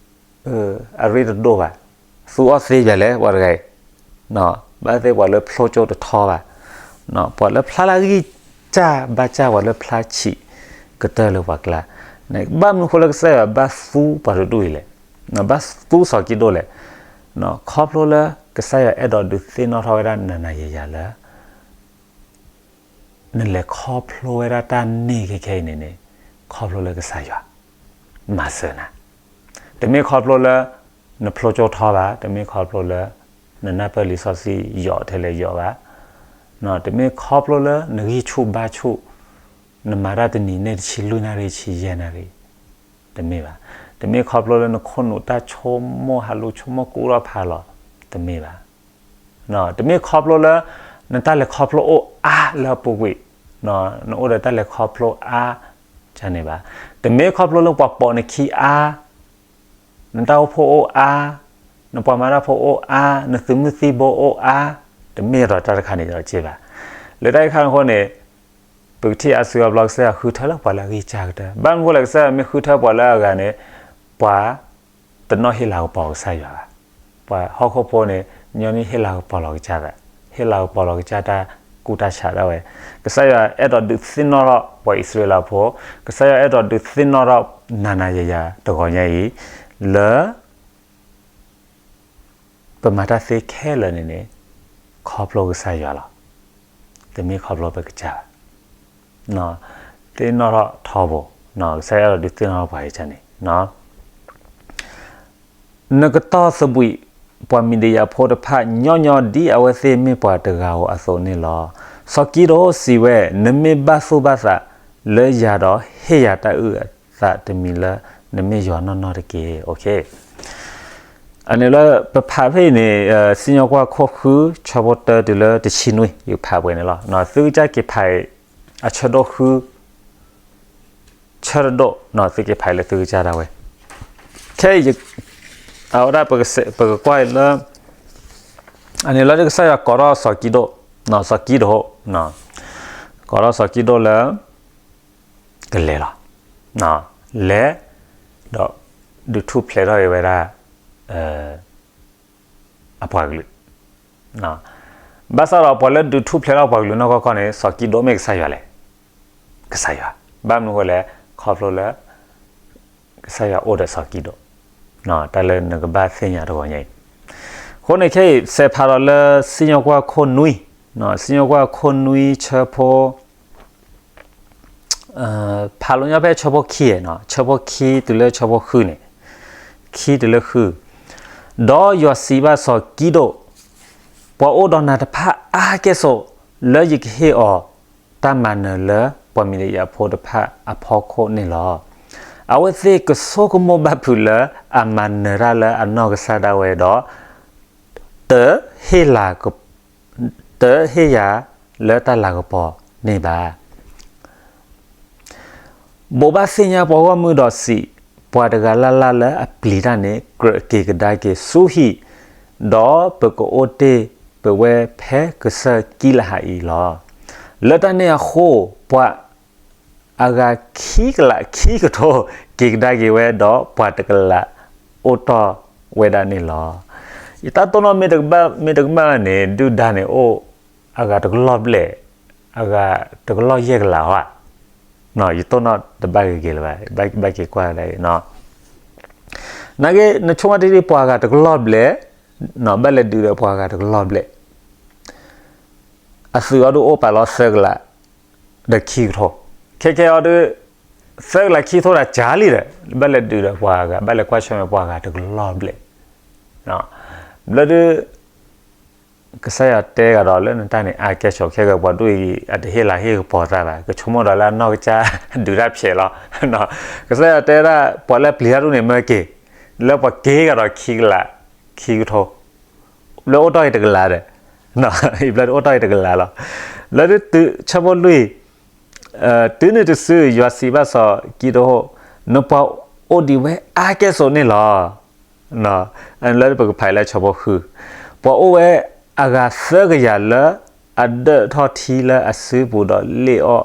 အရ့တဒိၣ်ဘၣ်, သူအီၣ်သ့ယဲလဲၣ် ပှၤတဂၤအံၤ, ဘၣ်သ့ၣ်ပှၤလၢဖျိကၠိတထီဘၣ်, ပှၤလၢဖျါလၢအဂံၢ်စၢ်ဘၣ်စၢ်, ပှၤလၢဖျါဆံးကတၢၢ်လၢပှၤကျါ, ဘၣ်မနုၤဃိလၢကစၢ်ယွၤဘၣ်သူပှၤတဒူၣ်အံၤလဲၣ်, ဘၣ်သူစီၤကံးဒဧိၣ်လဲၣ်, ခီဖျိလၢကစၢ်ယွၤအဲၣ်ဒိးဒုးသ့ၣ်နီၣ်ထီၣ်ဝဲဒၣ်နၤနၤယၤယၤလၢ နလဲၤခီဖျိဝဲဒၣ်တၢ်န့ၢ်ခဲခဲအံၤန့ၣ်န့ၣ်, ခီဖျိလၢကစၢ်ယွၤမၤစၢၤနၤ, တမ့ၢ်ခီဖျိလၢ နဖျိကၠိထီဘၣ်, တမ့ၢ်ခီဖျိလၢ နနၢ်ပၢၢ်လံာ်စီဆှံယိာ်ထဲလဲၣ်ယိာ်ဘၣ်, တမ့ၢ်ခီဖျိလၢနဂံၢ်ဆူၣ်ဘါဆူၣ်, နမၤတၢ်တနံၤန့ၢ်တဆံလွံၢ်နၣ်ရံၣ်ဆံယဲၢ်နၣ်ရံၣ်, တမ့ၢ်ဘၣ်. တမ့ၢ်ခီဖျိလၢနခိၣ်နူာ်တၢ်ဆိကမိၣ်ဟးလူၤဆိကမိၣ်ကူၣ်ထီၣ်ဖးလီၤ, တမ့ၢ်ဘၣ်. တမ့ၢ်ခီဖျိလၢ နတၢ်လဲၤခီဖျိအိၣ်အါလၢအပူၤကွံာ်, နအိၣ်ဒီးတၢ်လဲၤခီဖျိအါ, န့ၣ်ဘၣ်. တမ့ၢ်ခီဖျိလၢပှၤပိာ်နခံအါ, နတၢ်အိၣ်ဖှိၣ်အိၣ်အါ, နပှၤမၤတၢ်ဖိအိၣ်အါ, နသုးမုၢ်သံဘိအိၣ်အါ, တမ့ၢ်ဒီးတၢ်တခါန့ၣ်ဒီးက့ဘၣ်. လၢတၢ်အံၤခါန့ၣ်အဃိန့ၣ် ပကထံၣ်အါစုအါဘျီ ကစၢ်ယွၤဃုထၢလၢပှၤလၢအဂံၢ်စၢ်ကတၢၢ်. ဘၣ်မနုၤဃိလဲၣ်, ကစၢ်ယွၤမ့ၢ်ဃုထၢပှၤလၢအဂၤန့ၣ်, ပှၤတနီၣ်ဟ့ၣ်လၤကပီၤကစၢ်ယွၤဘၣ်. ပှၤဟီၣ်ခိၣ်ဖိန့ၣ် ညီနုၢ်ဟ့ၣ်လၤကပီၤလီၤကစၢ်သး, ဟ့ၣ်လၤကပီၤလီၤကစၢ်တၢ်ကူၣ်တၢ်ဆးဒၣ်ဝဲ. ကစၢ်ယွၤအဲၣ်ဒိးဒုးသ့ၣ်နီၣ်ထီၣ်ပှၤအံၣ်စရ့လးဖိ, ကစၢ်ယွၤအဲၣ်ဒိးဒုးသ့ၣ်နီၣ်ထီၣ်နၤနၤယၤယၤတဂီၤညါအံၤ, လၢ ပမၤတၢ်သ့ခဲလၢာ်န့ၣ်န့ၣ်, ခီဖျိကစၢ်ယွၤလီၤ. တမ့ၢ်ခီဖျိပကစၢ်ဘၣ်. သ့ၣ်နီၣ်ထီၣ်ထီဘိ, ကစၢ်ယွၤအဲၣ်ဒိးဒုးသ့ၣ်နီၣ်ထီၣ်ပှၤအံၤန့ၣ်, နကတီၢ်သဘှံးပှၤမံၤဒယၣ်ဖိတဖၣ်ညီညီဒ်အဝဲသ့ၣ်မ့ၢ်ပှၤတဂၤဧိၤအသိးန့ၣ်လီၤ. စီၤကံးဒဧိၣ်စံးဝဲ, နမ့ၢ်ဘၣ်သူၣ်ဘၣ်သးလၢယၤဒီး ဟ့ၣ်ယၤတၢ်အုၣ်အသးတမံၤလၢ နမ့ၢ်ယွၤနီၢ်နီၢ်တက့ၢ်. အန့ၣ်လၢပဖးဖဲအံၤန့ၣ်, စံၣ်ညီၣ်ကွီၢ်ခိၣ်ဃု ဆၢဖိတၢတုၤလၢတဆံနွံ ယကဖးပှဲၤန့ၣ်လီၤ. သုကစၢ်က့ၤဖးအံၤ အဆၢဒိၣ်ဃု ဆၢဒိၣ်, သုက့ၤဖးအံၤလၢသုကစၢ်ဒၣ်ဝဲ. ခဲအံၤ အဝဲဒၣ်ပကကွၢ်အံၤလၢ အန့ၣ်လၢကစၢ်ယွၤကိးထီၣ်စီၤကံးဒဧိၣ်, စီၤကံးဒဧိၣ်, ကိးထီၣ်စီၤကံးဒဧိၣ်လၢ ကလဲၤလီၤ, လဲၤ, ဒီးဒုးထူၣ်ဖျဲးထီၣ်အံၤဝဲဒၣ် အပှၤကလုာ်, ဘၣ်ဆၣ်ဒီးပှၤလၢဒုးထူၣ်ဖျဲးထီၣ်ပှၤကလုာ်နီၢ်ကီၢ်ခီန့ၣ် စီၤကံးဒဧိၣ်မ့ၢ်ကစၢ်ယွၤလဲၣ်. ကစၢ်ယွၤ. ဘၣ်မနုၤဃိလဲၣ်, ခီဖျိလၢ ကစၢ်ယွၤအိၣ်ဒီးစီၤကံးဒဧိၣ်, တၢ်လၢနကဘၣ်သ့ၣ်ညါတဂီၤညါအံၤ. အဃိန့ၣ်ခဲအံၤ စဲးဖးဒီးလၢစံၣ်ညီၣ်ကွီၢ်ခိၣ်နွံ, စံၣ်ညီၣ်ကွီၢ်ခိၣ်နွံဆၢဖိ ဖးလီၤညီဖဲဆၢဖိခံ, ဆၢဖိခံတုၤလၢဆၢဖိဃုန့ၣ်, ခံတုၤလၢဃု, ဒီးယွၤစံးဘၣ်စီၤကံးဒဧိၣ်, ပှၤအိၣ်ဒီးနၤတဖၣ်အါကဲၣ်ဆိး လၢယကဟ့ၣ်အီၤတၢ်မၤနၢၤလၢပှၤမံၤဒယၣ်ဖိတဖၣ်အဖီခိၣ်န့ၣ်လီၤ. အဝဲသ့ၣ်ကဆိကမိၣ်ဘၣ်ဖုးလၢအမၤနၢၤတၢ်လၢအနီၢ်ကစၢ်ဒၣ်ဝဲဒီး တဟ့ၣ်လၤ တဟ့ၣ်ယၤလၢတၢ်လၤကပီၤန့ၣ်ဘၣ်. ဘိးဘၣ်သ့ၣ်ညါပှၤဂီၢ်မုၢ်ဒီးစံး, ပှၤတဂၤလၢ်လၢ်လၢအပျံၤတၢ်န့ၣ် ကြၢးက့ၤကဒါက့ၤဆူဟံၣ်, ဒီးပကအိၣ်တ့ၢ်ပဝဲဖဲကစၢၢ်ကံလဟးအံၤလီၤ. လၢတၢ်န့ၣ်အဃိ, ပှၤအဂၤခံကလးခံကထိက့ၤကဒါက့ၤဝဲ, ဒီးပှၤတကလးအိၣ်တီၢ်ဝဲဒၣ်န့ၣ်လီၤ. ယတၢ်တိၢ်နီၣ်မ့ၢ်တကမၣ်န့ၣ် ဒုၣ်ဒါန့ၣ်အိၣ် အဂၤတကလီၢ်ဘျဲၣ်, အဂၤတကလီၢ်ယဲၢ်ကလးဧါ. ယတိၢ်နီၣ်တဘၣ်ဂ့ၤဂ့ၤလၢၤဘၣ်, ဘၣ်က့ၤကွၢ်ဒၣ်အံၤ. နာ်က့ နဆိကမိၣ်တ့ၢ်ပှၤဂၤတကလီၢ်ဘျဲၣ်, ဘၣ်လဲၤဒုးဒီးပှၤဂၤတကလီၢ်ဘျဲၣ်, အသုးအီၤဒုးအိၣ်ပာ်လီၤသၢကလးဒီးခံကထိ, ခဲခဲအံၤဒုး သၢကလးခံကထိဒၣ်ကၢလံဒီး ဘၣ်လဲၤဒုးဒီးပှၤဂၤ, ဘၣ်လဲၤကွၢ်ဆၢၣ်မဲာ်ပှၤဂၤတကလီၢ်ဘျဲၣ်. ဘျီဒုး ကစၢ်ယွၤတဲကဒီးလၢနတၢ်န့ၣ် အါကဲၣ်ဆိးခဲဂ့ၤ ပှၤဒ်အံၤ အတဟ့ၣ်လၤဟ့ၣ်ကပီၤသးဘၣ်, ကဆိကမိၣ်ဒီးလၢအနီၢ်ကစၢ်ဒုးတၢ်ဖျဲးလီၤ. ကစၢ်ယွၤတဲဒၣ် ပှၤလၢပျံၤတၢ်ဒ်န့ၣ်မၢက့ၤ, လၢပှၤက့ၤကဒီးခံကလးခံကထိ, ဘျီအိၣ်တီၢ်အံၤတကလးဒီး, ဘျီဒုးအိၣ်တီၢ်အံၤတကလးလီၤ. လၢဒုးတုၤဆၢဖိလွံၢ်, တုၤနုၤတစု ယွၤစံးဘၣ်စီၤကံးဒဧိၣ်, နပှၤအိၣ်ဒံးဝဲအါကဲၣ်ဆိးန့ၣ်လီၤ. လၢပကဖးအံၤလၢဆၢဖိဃု, ပှၤအိၣ်ဝဲအဂၤသၢကယၤလၢအဒၢးထီၣ်ထံလၢအစုပူၤဒီးလ့ၣ်အီၣ်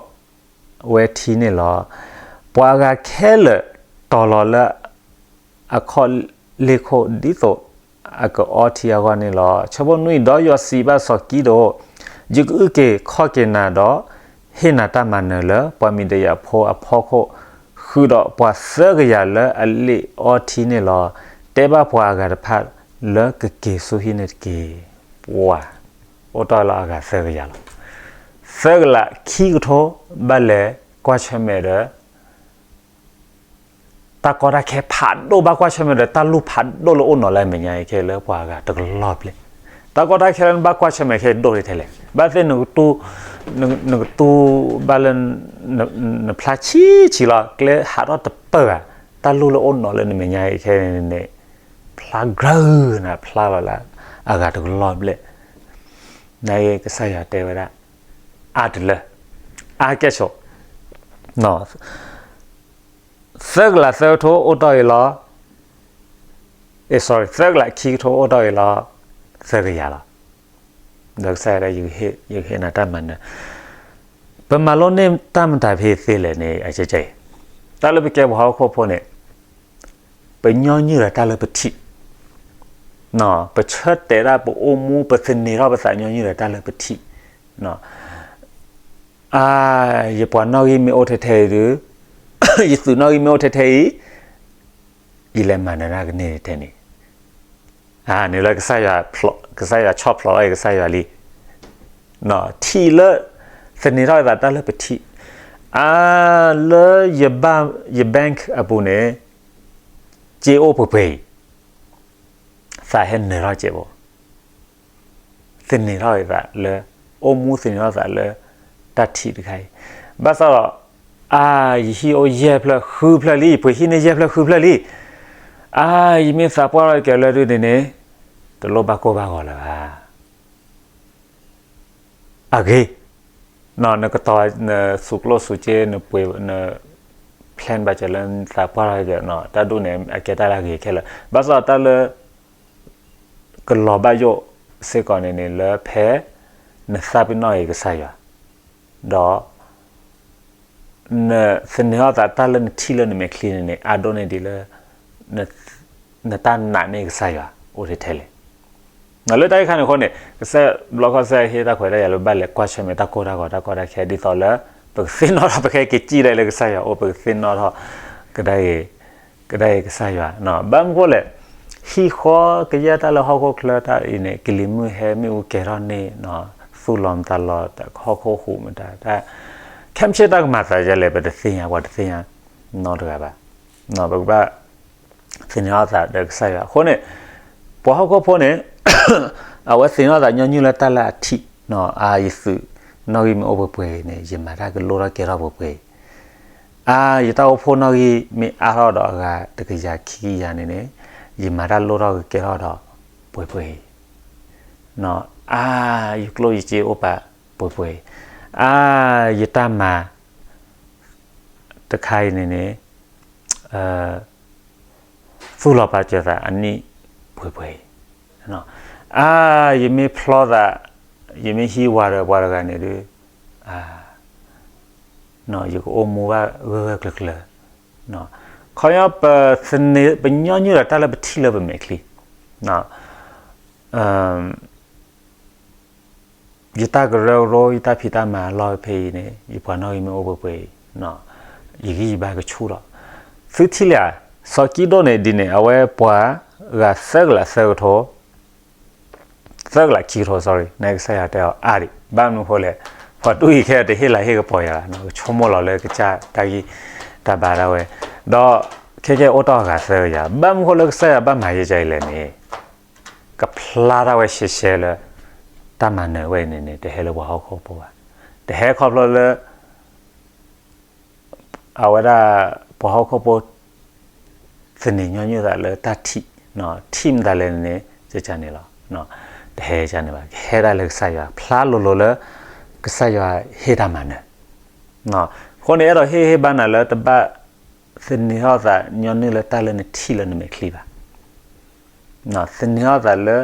ဝဲထံန့ၣ်လီၤ. ပှၤအဂၤခဲလၢာ်တီၤလီၤလၢ အခီၣ်လ့ၢ်ခိၣ် ဒ်သိးအကအီထံအဂီၢ်န့ၣ်လီၤ. ဆၢဖိနွံ, ဒီးယွၤစံးဘၣ်စီၤကံးဒဧိၣ်, ယကအုၣ်က့ၤခီၣ်က့ၤနၤဒီး ဟ့ၣ်နၤတၢ်မၤနၢၤလၢပှၤမံၤဒယၣ်ဖိအဖီခိၣ်ဃု ကုၢ်ဒီးပှၤသၢကယၤလၢအလံာ်အီထံန့ၣ်လီၤ. တဲဘၣ်ပှၤအဂၤတဖၣ်လၢကက့ၤဆူဟံၣ်န့ၣ်တက့ၢ်. ပှၤ အိၣ်တ့ၢ်လၢအဂၤသၢကယၤလီၤ. သၢကလးခံကထိဘၣ်လဲၤကွၢ်ဆၢၣ်မဲာ်ဒီး တၢ်ကီတၢ်ခဲဖးဒိၣ် ဘၣ်ကွၢ်ဆၢၣ်မဲာ်ဒီး တၢ်လူၢ်ဖးဒိၣ်လၢအိၣ်နီၤလၢအမဲာ်ညါအံၤခဲလၢပှၤအဂၤတကလီၢ်ဘျဲၣ်. တၢ်ကီတၢ်ခဲလၢနဘၣ်ကွၢ်ဆၢၣ်မဲာ်ခဲဒိၣ်ထဲလဲၣ်. ဘၣ်သ့ၣ်နကတူၢ်, နကတူၢ်ဘၣ်လၢ နဖျါဆံးဆံးလီၤ. ကျဲဟးထီၣ်တပၢၢ်ဘၣ်. တၢ်လူၢ်လၢအိၣ်နီၤလၢနမဲာ်ညါအံၤခဲန့ၣ်န့ၣ် ဖျါကြၢးနၤ ဖျါလီၤလၢအဂၤတကလီၢ်ဘျဲၣ်. နကစၢ်ယွၤတဲဝဲဒၣ် အါတလၢ အါကဲၣ်ဆိး သၢကလးသၢကထိအိၣ်တ့ၢ်အံၤလီၤ. အ့ sorry, သၢကလးခံကထိအိၣ်တ့ၢ်အံၤလီၤ. သၢကယၤလီၤ. ဒီးကစၢ်ယွၤ ယကဟ့ၣ်နၤတၢ်မၤနၢၤ. ပမၤလိန့ၢ်တၢ်မတၤဖဲသ့လဲၣ်န့ၣ် အကဲကဲအံၤ, တၢ်လၢပကဲပှၤဟီၣ်ခိၣ်ဖိန့ၣ် ပညီနုၢ်ဒီးတၢ်လၢပထံၣ်, ပဆၢတဲာ်ဒၣ်ပအိၣ်မူ ပသန့ၤထီၣ်ပသးညီနုၢ်ဒီးတၢ်လၢပထံၣ်. အါ, ယပှၤနီၣ်ဂံၢ်မ့ၢ်အိၣ်ထဲထဲအံၤဒီး, ယသုးနီၣ်ဂံၢ်မ့ၢ်အိၣ်ထဲထဲအံၤ, ယလဲၤမၤနၢၤတၢ်ကန့ၢ်ထဲန့ၣ်, အန့ၣ်လၢ ကစၢ်ယွၤဆီၣ်ဖျိးအီၤ ကစၢ်ယွၤလံ. ထံၣ်လၢ သန့ၤထီၣ်သးတၢ်လၢပထံၣ်, အါ, လၢ ယ bank အပူၤန့ၣ် စ့အိၣ်ပှဲၤပှဲၤအံၤ, သးဟဲနၢၤထီၣ်စ့ဖိ သန့ၤထီၣ်သးလၢ, အိၣ်မူသန့ၤထီၣ်သးလၢ တၢ်ထံၣ်တခါအံၤ, ဘၣ်ဆၣ်ဒီး, အါ, ယဟံၣ်အိၣ်ယဲၢ်ဖျၢၣ်ဃုဖျၢၣ်လံ, ပှ့ၤဟံၣ်န့ၢ်ယဲၢ်ဖျၢၣ်ဃုဖျၢၣ်လံ, အါ, ယမ့ၢ်သးပှၢ်ထီၣ်က့ၤလၢဒုန့ၣ်န့ၣ်, တလိၣ်ဘၣ်ကိၢ်ဘၣ်ဂီၤလၢၤဘၣ်. အဂ့ၤ, နကတီၤ နသူကျိၣ်စူၤစ့ နပှ့ၤ န plan ဘၣ်စၢၤလၢနသးပှၢ်ထီၣ်က့ၤ, တၢ်ဒ်န့ၣ် အကဲတၢ်လၢအဂ့ၤခဲလၢာ်, ဘၣ်ဆၣ်တၢ်လၢ ကလီၤဘၣ်ယိၣ်စ့ၢ်ကီးန့ၣ်န့ၣ် လၢဖဲ နသးပ့ၤနီၣ်အံၤကစၢ်ယွၤ, ဒီး နသန့ၤထီၣ်သးတၢ်လၢနထံၣ်လၢနမဲာ်ချံန့ၣ်န့ၣ် အါဒိၣ်န့ၢ်ဒံးလၢ နတၢ်နာ်န့ၢ်ကစၢ်ယွၤအိၣ်ထဲထဲလဲၣ်. လၢတၢ်အံၤခါန့ၣ်အဃိန့ၣ် ကစၢ်ဘျီခီ ကစၢ်ယွၤဟ့ၣ်တၢ်ခွဲးတၢ်ယာ်လၢဘၣ်လဲၤကွၢ်ဆၢၣ်မဲာ်တၢ်ကိၢ်တၢ်ဂီၤ တၢ်ကီတၢ်ခဲ ဒ်သိးလၢ ပကသ့ၣ်နီၣ်ထီၣ် ပကဟဲက့ၤစံၣ်ဒၣ်လၢကစၢ်ယွၤအိၣ် ပကသ့ၣ်နီၣ်ထီၣ် ကဒၣ်အံၤ ကဒၣ်အံၤကစၢ်ယွၤ, ဘၣ်မနုၤဃိလဲၣ်, ဟံၣ်ဃီကယဲၢ်တၢ်လၢဟီၣ်ခိၣ်ချၢတၢ်အံၤန့ၣ် ကလံၤမုၢ်ဟဲမ့ၣ်အူကဲၤထီၣ်န့ၣ်, သူၣ်လီၤမတၤလီၤ ဟီၣ်ခိၣ်ဟူးမတၤတၢ်, ခဲမုၢ်ဆ့ၣ်တၢ်ကမၤသးဒ်လဲၣ် ပတသ့ၣ်ညါ ပှၤတသ့ၣ်ညါနီတဂၤဘၣ်. ပကဘၣ် သန့ၤထီၣ်သးဒီးကစၢ်ယွၤအဃိန့ၣ်, ပှၤဟီၣ်ခိၣ်ဖိန့ၣ် အဝဲသန့ၤထီၣ်သးညီနုၢ်လၢတၢ်လၢအထံၣ်, အါ ယသုးနီၣ်ဂံၢ်မ့ၢ်အိၣ်ပှဲၤပှဲၤအံၤန့ၣ် ယမၤတၢ်ကလိၣ်ထီၣ်ကဲထီၣ်ပှဲၤပှဲၤအံၤ, အါ ယတၢ်အိၣ်ဖှိၣ်နီၣ်ဂံၢ်မ့ၢ်အါထီၣ်ဒီးအဂၤတကယၤခံကယၤန့ၣ်န့ၣ် ယမၤတၢ်လိၣ်ထီၣ်ကကဲထီၣ်ဒီးပှဲၤပှဲၤအံၤ, အါ ယကျိၣ်ယစ့အိၣ်ပှဲၤပှဲၤအံၤ, အါ ယတၢ်မၤ တခါအံၤန့ၣ်န့ၣ် သူၣ်လီၤပာ်စၢၤသးအနံၣ်ပှဲၤပှဲၤအံၤ, အါ ယမ့ၢ်ဖျီသး ယမ့ၢ်ဟံးဝၤဒီးပှၤတဂၤန့ၣ်ဒီး ယကအိၣ်မူဘၣ်ဂၢၢ်ဂၢၢ်ကျၢၤကျၢၤ, ခီပညီ ပညီနုၢ်ဒီးတၢ်လၢပထံၣ်လၢပမဲာ်ချံ ယတၢ်ကရၢကရိ ယတၢ်ဖံးတၢ်မၤအလီၢ်ဖဲအံၤန့ၣ် ယပှၤနီၣ်ဂံၢ်မ့ၢ်အိၣ်ပှဲၤပှဲၤအံၤ, ယဂံၢ်ယဘါကဆူၣ်လီၤ. သုထံၣ်လံဧါ, စီၤကံဒိၣ်န့ၣ်ဒ်န့ၣ် အဝဲပှၤဂၤသၢကလးသၢကထိ သၢကလးခံကထိ sorry န့ၣ် ကစၢ်ယွၤတဲအီၤအါဒံး, ဘၣ်မနုၤဃိလဲၣ်, ပှၤတူၢ်အံၤခဲအံၤတဟ့ၣ်လၤဟ့ၣ်ကပီၤယၤဘၣ်, ကဆိကမိၣ်လီၤလၢကစၢ်တၢ်ဂံၢ်တၢ်ဘါဒၣ်ဝဲ, ဒီးခဲကဲအိၣ်တ့ၢ်အဂၤသၢကယၤ, ဘၣ်မနုၤဃိလၢကစၢ်ယွၤဘၣ်မၤယဲကယဲအံၤလဲၣ်န့ၣ် ကဖျါတၢ်ဝဲရှဲရှဲလၢ တၢ်မၤနၢၤဝဲအံၤန့ၣ်န့ၣ် တဟဲလၢပှၤဟီၣ်ခိၣ်ဖိဘၣ်, တဟဲခီဖျိလၢ အဝဲဒၣ် ပှၤဟီၣ်ခိၣ်ဖိ သန့ၤညီနုၢ်သးလၢတၢ်ထံၣ်, ထံၣ်မတၤလဲၣ်န့ၣ် ကကန့ၣ်လီၤ, တဟဲကန့ၣ်ဘၣ်, ကဟဲဒၣ်လၢကစၢ်ယွၤ ဖျါလိၤလိၤလၢ ကစၢ်ယွၤဟ့ၣ်တၢ်မၤနၢၤ, အဃိန့ၣ် အဲၣ်ဒိးဟ့ၣ်ဟ့ၣ်ဘါနၤလၢတဘၣ် သန့ၤထီၣ်သးညီနုၢ်လၢတၢ်လၢနထံၣ်လၢနမဲာ်ချံဘၣ်, သန့ၤထီၣ်သးလၢ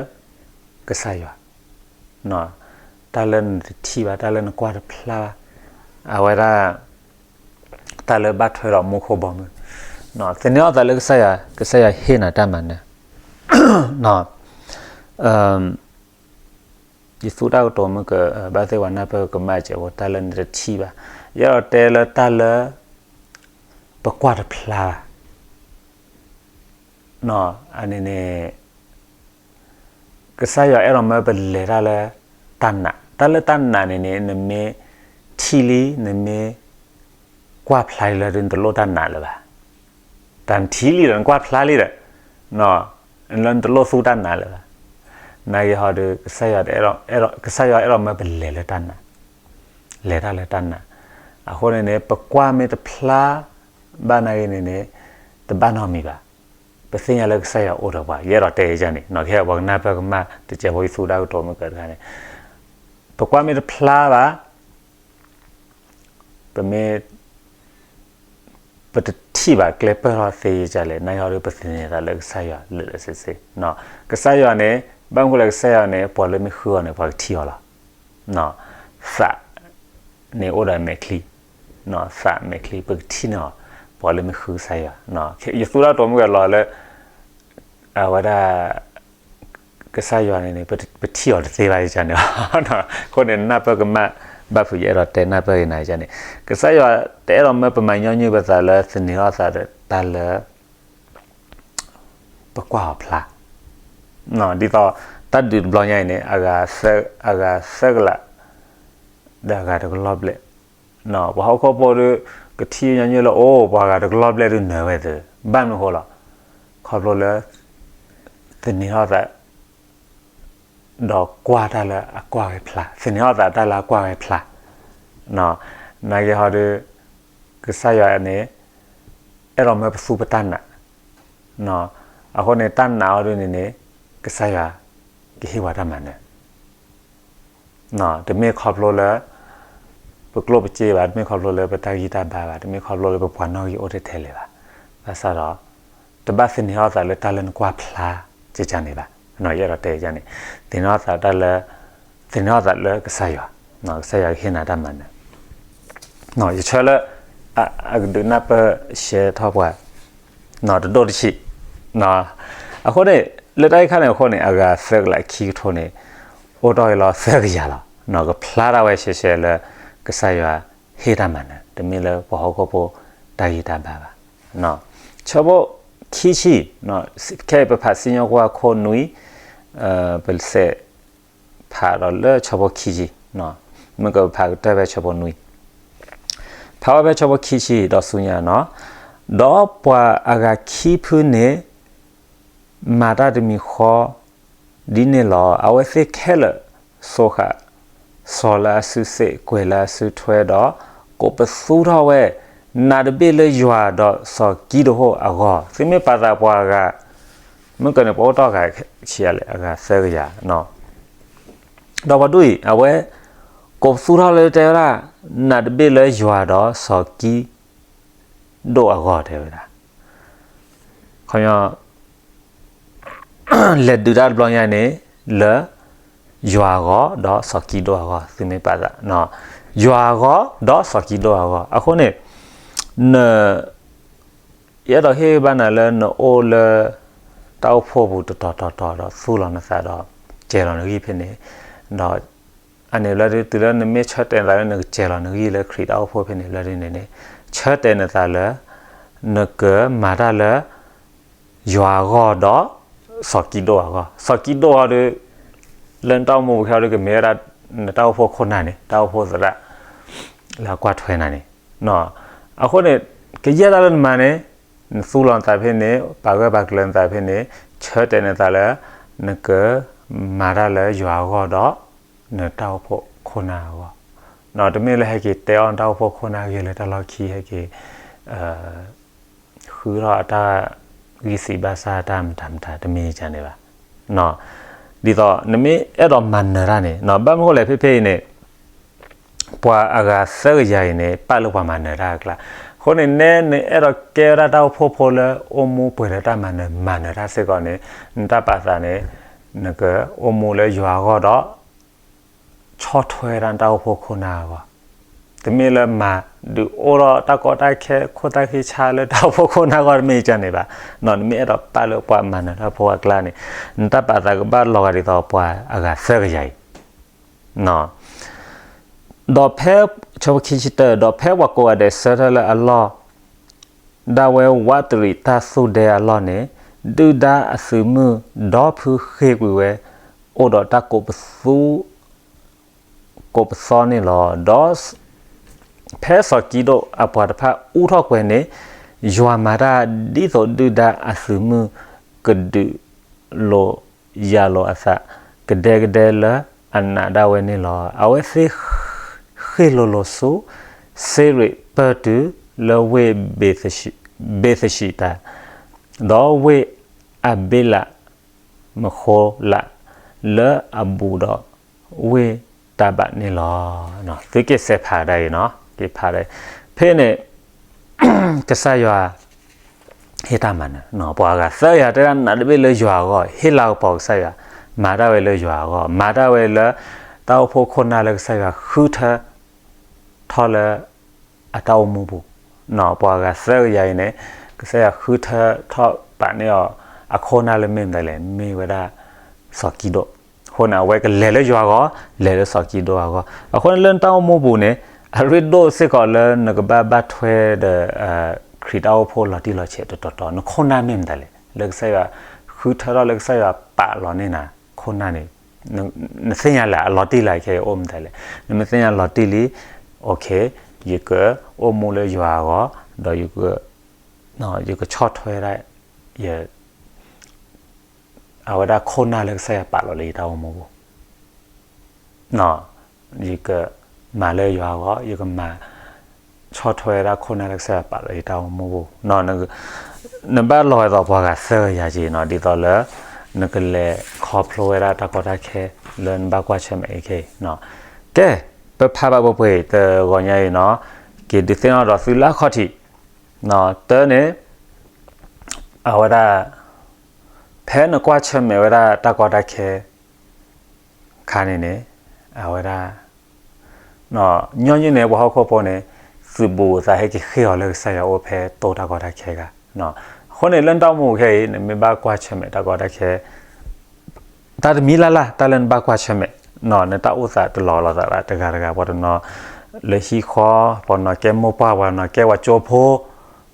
ကစၢ်ယွၤ, တၢ်လၢနတထံၣ်ဘၣ် တၢ်လၢနကွၢ်တဖျါဘၣ်, အဝဲဒၣ် တၢ်လၢဘၣ်ထွဲဒီးမူခိၣ်ဘီမုၢ်, သန့ၤထီၣ်သးလၢကစၢ်ယွၤ ကစၢ်ယွၤဟ့ၣ်နၤတၢ်မၤနၢၤ ယသူတၢ်ကတိၤမုၢ်က ဘၣ်သ့ၣ်ပှၤနၢ်ပၢၢ်ကမၣ်စဲးဖိ တၢ်လၢနတထံၣ်ဘၣ်, ယအဲၣ်ဒိးတဲလၢတၢ်လၢ ပကွၢ်တဖျါဘၣ်. အန့ၣ်န့ၣ် ကစၢ်ယွၤအဲၣ်ဒိးမၢပလဲၤတၢ်လၢတၢ်နာ်, တၢ်လၢတၢ်နာ်န့ၣ်န့ၣ် နမ့ၢ်ထံၣ်လံ နမ့ၢ်ကွၢ်ဖျါလံလၢ နတလိၣ်တၢ်နာ်လၢၤဘၣ်. တၢ်နထံၣ်လံဒီး နကွၢ်ဖျါလံဒီး လၢနတလိၣ်သူတၢ်နာ်လၢၤဘၣ်. နာ်က့ဟီဒီး ကစၢ်ယွၤအဲၣ်ဒိးမၢပလဲၤလၢတၢ်နာ်, လဲၤတၢ်လၢတၢ်နာ်. အဃိန့ၣ်န့ၣ် ပကွၢ်မ့ၢ်တဖျါဘၣ်နာ်က့န့ၣ်န့ၣ် တဘၣ်နီတမံၤဘၣ်. ပသ့ၣ်ညါလၢကစၢ်ယွၤအိၣ်ဒီးပှၤ, ယအဲၣ်ဒိးတဲယန့ၣ် ကဟဲပှၤကနၢ်ပၢၢ်ကမၣ် တကဲဖိယသူတၢ်ကတိၤမုၢ်ကၢတခါန့ၣ် ပကွၢ်မ့ၢ်တဖျါဘၣ် ပမ့ၢ် ပတထံၣ်ဘၣ်ကျဲပၢၢ်ထီၣ်သ့ယကလဲၣ်, နာ်က့ဟီဒီး ပသန့ၤသးလၢကစၢ်ယွၤလၢာ်လၢာ်ဆ့ဆ့. ကစၢ်ယွၤန့ၣ် ဘၣ်မနုၤဃိလဲၣ် ကစၢ်ယွၤန့ၣ် ပှၤလၢမ့ၢ်ဃုအီၤန့ၣ် ပှၤကထံၣ်အီၤလီၤ. သးန့ၣ်အိၣ်ဒီးမဲာ်ချံ, သးမဲာ်ချံ ပကထံၣ်န့ၢ်အီၤ ပှၤလၢမ့ၢ်ဃုကစၢ်ယွၤ. ယသူတၢ်ကတိၤမုၢ်ကၢလီၤလၢ အဝဲဒၣ် ကစၢ်ယွၤန့ၣ်န့ၣ် ပထံၣ်အီၤတသ့ဘၣ်ယကန့ၣ်. အဃိန့ၣ် နၢ်ပၢၢ်ကမၣ်ဘၣ်ဖုး ယအဲၣ်ဒိးတဲနၢ်ပၢၢ်က့ၤနၤယကန့ၣ်, ကစၢ်ယွၤတအဲၣ်ဒိးမၢပမၤညီနုၢ်ပသးလၢသန့ၤထီၣ်သးဒီးတၢ်လၢ ပကွၢ်အီၤဖျါ, ဒ်သိး တၢ်ဒုးတဘျီညါအံၤန့ၣ် အဂၤသၢကလး ဒီးအဂၤတကလီၢ်ဘျဲၣ်, ပှၤဟီၣ်ခိၣ်ဖိဒီး ကထံၣ်ညီနုၢ်လၢအိၣ် ပှၤဂၤတကလီၢ်ဘျဲၣ်ဒုးနၢၤဝဲသ့, ဘၣ်မနုၤဃိလီၤ. ခီဖျိလၢ သန့ၤထီၣ်သး ဒီးကွၢ်တၢ်လၢအကွၢ်ဝဲဖျါ, သန့ၤထီၣ်သးတၢ်လၢအကွၢ်ဝဲဖျါ. နာ်က့ဟီဒီး ကစၢ်ယွၤန့ၣ် အဲၣ်ဒိးမၢပသူပတၢ်နာ်, အဃိန့ၣ် တၢ်နာ်အီၤဒ်န့ၣ်န့ၣ် ကစၢ်ယွၤကဟ့ၣ်ပှၤတၢ်မၤနၢၤ တမ့ၢ်ခီဖျိလၢ ပကျိၣ်ပစ့ဘၣ်, တမ့ၢ်ခီဖျိလၢပတၢ်ဂံၢ်တၢ်ဘါဘၣ်, တမ့ၢ်ခီဖျိလၢပပှၤနီၣ်ဂံၢ်အိၣ်ထဲထဲလဲၣ်ဘၣ်. ဘၣ်ဆၣ်ဒီး တဘၣ်သန့ၤထီၣ်သးလၢတၢ်လၢနကွၢ်ဖျါကကန့ၣ်ဘၣ်. ယအဲၣ်ဒိးတဲယန့ၣ် သန့ၤထီၣ်သးတၢ်လၢ သန့ၤထီၣ်သးလၢကစၢ်ယွၤ, ကစၢ်ယွၤကဟ့ၣ်နၤတၢ်မၤနၢၤ. ယဆၢလၢ အကဒုးနၢ်ပၢၢ်ရှဲထီၣ်ပှၤ တဒိၣ်တဆံး. အဃိန့ၣ် လၢတၢ်အံၤခါန့ၣ်အဃိန့ၣ် အဂၤသၢကလးခံကထိန့ၣ် အိၣ်တ့ၢ်အံၤလီၤသၢကယၤလီၤ. ကဖျါထီၣ်ဝဲရှဲရှဲလၢ ကစၢ်ယွၤဟ့ၣ်တၢ်မၤနၢၤ, တမ့ၢ်လၢပှၤဟီၣ်ခိၣ်ဖိတၢ်ဂံၢ်တၢ်ဘါဘၣ်. ဆၢဖိခံဆံ, ခဲအံၤပဖးစံၣ်ညီၣ်ကွီၢ်ခိၣ်နွံ, ပစဲးဖးဒီးလၢဆၢဖိခံဆံ, မ့ၢ်ကဖးကတၢၢ်ဖဲဆၢဖိနွံ, ဖးဝဲဖဲဆၢဖိခံဆံဒီးဆူညါနီၤ, ဒီးပှၤအဂၤခံဖုန့ၣ် မၤတၢ်တမံၤဃီ ဒ်န့ၣ်လီၤ. အဝဲသ့ၣ်ခဲလၢာ် စိာ်ဃာ် စီၤလၢအစုစ့ၣ် ကွဲၤလၢအစုထွဲဒီး ကိးပသူထီၣ်ဝဲ နးတဘ့ၣ်လၢယွၤဒီးစီၤကံးဒဧိၣ်အဂီၢ်. သုမ့ၢ်ပာ်သးပှၤအဂၤ မ့ၢ်ကန့ၣ် ပှၤအိၣ်တ့ၢ်အဂၤဆံးအါလဲၣ်, အဂၤသၢကယၤ ဒီးပှၤဒ်အံၤ အဝဲ ကိးပသူထီၣ်လၢတဲဝဲဒၣ် နးတဘ့ၣ်လၢယွၤဒီးစီၤကံးဒဧိၣ်အဂီၢ် တဲဝဲဒၣ်. ခီ လဲၤဒုးတၢ်တဘျီညါန့ၣ် လၢ ယွၤအဂီၢ်ဒီးစီၤကံးဒဧိၣ်အဂီၢ် သုမ့ၢ်ပာ်သး, ယွၤအဂီၢ်ဒီးစီၤကံးဒဧိၣ်အဂီၢ်. အဃိန့ၣ် န ယအဲၣ်ဒိးဟ့ၣ်ဘၣ်နၤလၢနအိၣ်လၢ တၢ်အိၣ်ဖှိၣ်ပူၤတတီၤတီၤတီၤဒီးသူၣ်လီၤနသးဒီး ကဲၤလီၤနဂံၢ်ဖဲန့ၣ်, ဒီး အန့ၣ်ဘျီဒုး တုၤလၢနမ့ၢ်ဆၢတဲာ်နသးလၢနကကဲၤလီၤနဂံၢ်လၢခရံာ်တၢ်အိၣ်ဖှိၣ်ဖဲန့ၣ်ဘျီဒုးန့ၣ်န့ၣ် ဆၢတဲာ်နသးလၢ နကမၤတၢ်လၢ ယွၤအဂီၢ်ဒီး စီၤကံးဒဧိၣ်အဂီၢ်. စီၤကံးဒဧိၣ်အီၤဒီး လၢနတၢ်အိၣ်မူပူၤခဲအံၤဒီး ကမ့ၢ်ဝဲဒၣ် နတၢ်အိၣ်ဖှိၣ်ခိၣ်နၢ်န့ၣ် တၢ်အိၣ်ဖှိၣ်သရၣ် လၢအကွၢ်ထွဲနၤန့ၣ်. အဃိန့ၣ် ကယဲၢ်တၢ်လၢနမၤန့ၣ် နသူၣ်လီၤနသးဖဲန့ၣ် ပာ်ဂၢၢ်ပာ်ကျၢၤနသးဖဲန့ၣ် ဆၢတဲာ်နသးလၢ နကမၤတၢ်လၢယွၤအဂီၢ်ဒီး နတၢ်အိၣ်ဖှိၣ်ခိၣ်နၢ်အဂီၢ်. တမ့ၢ်လၢဟဲက့ၤတဲအီၣ်နတၢ်အိၣ်ဖှိၣ်ခိၣ်နၢ်ဂ့ၤလၢတၢ်လီၢ်ခံ ဟဲက့ၤ ဃုထီၣ်အတၢ်ဂံၢ်စံးဘၣ်စၢ်တၢ်မတၤမတၤတမ့ၢ်ယၤန့ၣ်ဘၣ်. ဒ်သိးနမ့ၢ်အဲၣ်ဒိးမၤနၢၤတၢ်န့ၣ် ဘၣ်မနုၤဃိလဲၣ် ဖဲဖဲအံၤန့ၣ် ပှၤအဂၤသၢကယၤအံၤန့ၣ် ပာ်လၢပှၤမၤနၢၤတၢ်အကျါ. အဃိန့ၣ် နဲ နအဲၣ်ဒိးကဲဝဲဒၣ်တၢ်အိၣ်ဖှိၣ်ဖိလၢအိၣ်မူပှဲၤလၢတၢ်မၤနၢၤ မၤနၢၤတၢ်စ့ၢ်ကီးန့ၣ် နတၢ်ပာ်သးန့ၣ် နကအိၣ်မူလၢယွၤအဂီၢ်ဒီး ဆီၣ်ထွဲဒၣ်နတၢ်အိၣ်ဖှိၣ်ခိၣ်နၢ်အဂီၢ်. တမ့ၢ်လၢမၤဒုးအိၣ်ထီၣ်တၢ်ကီတၢ်ခဲ ခိၣ်တၢ်ဃ့ဆါလၢတၢ်အိၣ်ဖှိၣ်ခိၣ်နၢ်အဂီၢ်တမ့ၢ်ယၤန့ၣ်ဘၣ်. နမ့ၢ်အဲၣ်ဒိးပာ်လၢပှၤမၤနၢၤတၢ်ဖိအကျါန့ၣ် နတၢ်ပာ်သးကဘၣ်လီၤဂာ်ဒ်သိးပှၤအဂၤသၢကယၤအံၤ ဒီးဖဲ ဆၢဖိခံဆံတၢ ဒီးဖဲပှၤကိးဂၤဒဲးဆၢထၢၣ်လၢအလီၢ် ဒၣ်ဝဲဝးတရံးတၢ်သူၣ်ဒဲအလီၢ်န့ၣ် ဒုၣ်ဒါအသုးမုၢ်ဒီဖုဃ့ၢ်ကွံာ်ဝဲ အိၣ်ဒီးတၢ်ကိးပသူ ကိးပသီန့ၣ်လီၤ. ဒီးဖဲစီၤကံဒိၣ်အပှၤတဖၣ်အူထီၣ်ကွဲၤန့ၣ် ယွၤမၤတၢ်ဒ်သိးဒုၣ်ဒါအသုးမုၢ် ကဒုးလိာ်ယၤလိာ်အသး ကဒဲကဒဲလၢအနးဒၣ်ဝဲန့ၣ်လီၤ. အဝဲသ့ၣ်ဃ့ၢ်လိၤလိၤဆူ စ့ရ့းပၢၢ်တုၤလၢဝ့ၢ် ဘ့သၡံးတၤ ဒီးဝ့ၢ်အဘ့လး မဃိလး လၢအဘူးဒီးဝ့ၢ်တၢ်ဘးန့ၣ်လီၤ. သုက့ၤစဲးဖးဒၣ်အံၤနီၤ က့ၤဖးဒၣ်အံၤ ဖဲန့ၣ် ကစၢ်ယွၤ ဟ့ၣ်တၢ်မၤနၢၤ ပှၤဂၤသၢကယၤတဲဒၣ်နးတဘ့ၣ်လၢယွၤအဂီၢ် ဟ့ၣ်လၤကပီၤကစၢ်ယွၤ မၤတၢ်ဝဲလၢယွၤအဂီၢ် မၤတၢ်ဝဲလၢ တၢ်အိၣ်ဖှိၣ်ခိၣ်နၢ်လၢကစၢ်ယွၤဃုထၢ ထီၣ်လၢ အတၢ်အိၣ်မူပူၤ ပှၤဂၤသၢကယၤအံၤန့ၣ် ကစၢ်ယွၤဃုထၢထီၣ်ပာ်န့ၢ်အီၤ အခိၣ်နၢ်လၢမ့ၢ်မတၤလဲၣ် မ့ၢ်ဝဲဒၣ် စီၤကံဒိၣ် အဃိန့ၣ် အဝဲကလဲၤလၢယွၤအဂီၢ် လဲၤလၢစီၤကံဒိၣ်အဂီၢ် အဃိန့ၣ်လၢနတၢ်အိၣ်မူပူၤန့ၣ် အရ့ဒိၣ်စ့ၢ်ကီးလၢနကဘၣ်ဘၣ်ထွဲဒီး ခရံာ်တၢ်အိၣ်ဖှိၣ်လီၤတံၢ်လီၤဆဲးတတီၤတီၤ နခိၣ်နၢ်မ့ၢ်မတၤလဲၣ် လၢကစၢ်ယွၤ ဃုထၢထီၣ်လၢကစၢ်ယွၤပာ်လီၤန့ၢ်နၤ ခိၣ်နၢ်န့ၣ် နသ့ၣ်ညါလၢအလီၤတံၢ်လၢခဲအံၤအိၣ်မတၤလဲၣ် နမ့ၢ်သ့ၣ်ညါလီၤတံၢ်လံ ယကအိၣ်မူလၢယွၤအဂီၢ် ဒီး ယကဆီၣ်ထွဲဒၣ် အဝဲဒၣ်ခိၣ်နၢ်လၢကစၢ်ယွၤပာ်လီၤလၢယတၢ်အိၣ်မူပူၤ ယကမၤလၢယွၤအဂီၢ် ယကမၤ ဆီၣ်ထွဲဒၣ်ခိၣ်နၢ်လၢကစၢ်ယွၤပာ်လီၤယတၢ်အိၣ်မူပူၤ နဘၣ်လီၤဝဲသိးပှၤဂၤသၢကယၤက့ၤနီၤ ဒ်သိးလၢ နကလဲၤခီဖျိဝဲဒၣ်တၢ်ကီတၢ်ခဲ လၢနဘၣ်ကွၢ်ဆၢၣ်မဲာ်အခဲအံၤ ကဲ ပဖးဘၣ်ပှဲၤပှဲၤအံၤတဂီၤညါအံၤနီၤ က့ၤဒုးသ့ၣ်နီၣ်ဒီးသုလၢအခီၣ်ထံး တၢ်န့ၣ် အဝဲဒၣ် ဖဲနကွၢ်ဆၢၣ်မဲာ်ဝဲဒၣ်တၢ်ကီတၢ်ခဲ ခါန့ၣ်န့ၣ် အဝဲဒၣ် ညီနုၢ်န့ၣ် ပှၤဟီၣ်ခိၣ်ဖိန့ၣ် သုးဘူးအသးဟဲက့ၤဃ့ၢ်အီၤလၢကစၢ်ယွၤအိၣ်ဖဲတိၢ်တၢ်ကီတၢ်ခဲဂၤ အဃိန့ၣ် လၢနတၢ်အိၣ်မူခဲအံၤ နမ့ၢ်ဘၣ်ကွၢ်ဆၢၣ်မဲာ်တၢ်ကီတၢ်ခဲ တၢ်တမံၤလၢ်လၢ် တၢ်လၢနဘၣ်ကွၢ်ဆၢၣ်မဲာ် နတၢ်အိၣ်သးတလီၤလီၤသးဘၣ် တဂၤတဂၤ ပှၤတနီၤ လၢဟံၣ်ဃီ ပှၤတနီၤကဲမိၢ်ပှၢ် ပှၤတနီၤကဲပှၤကၠိဖိ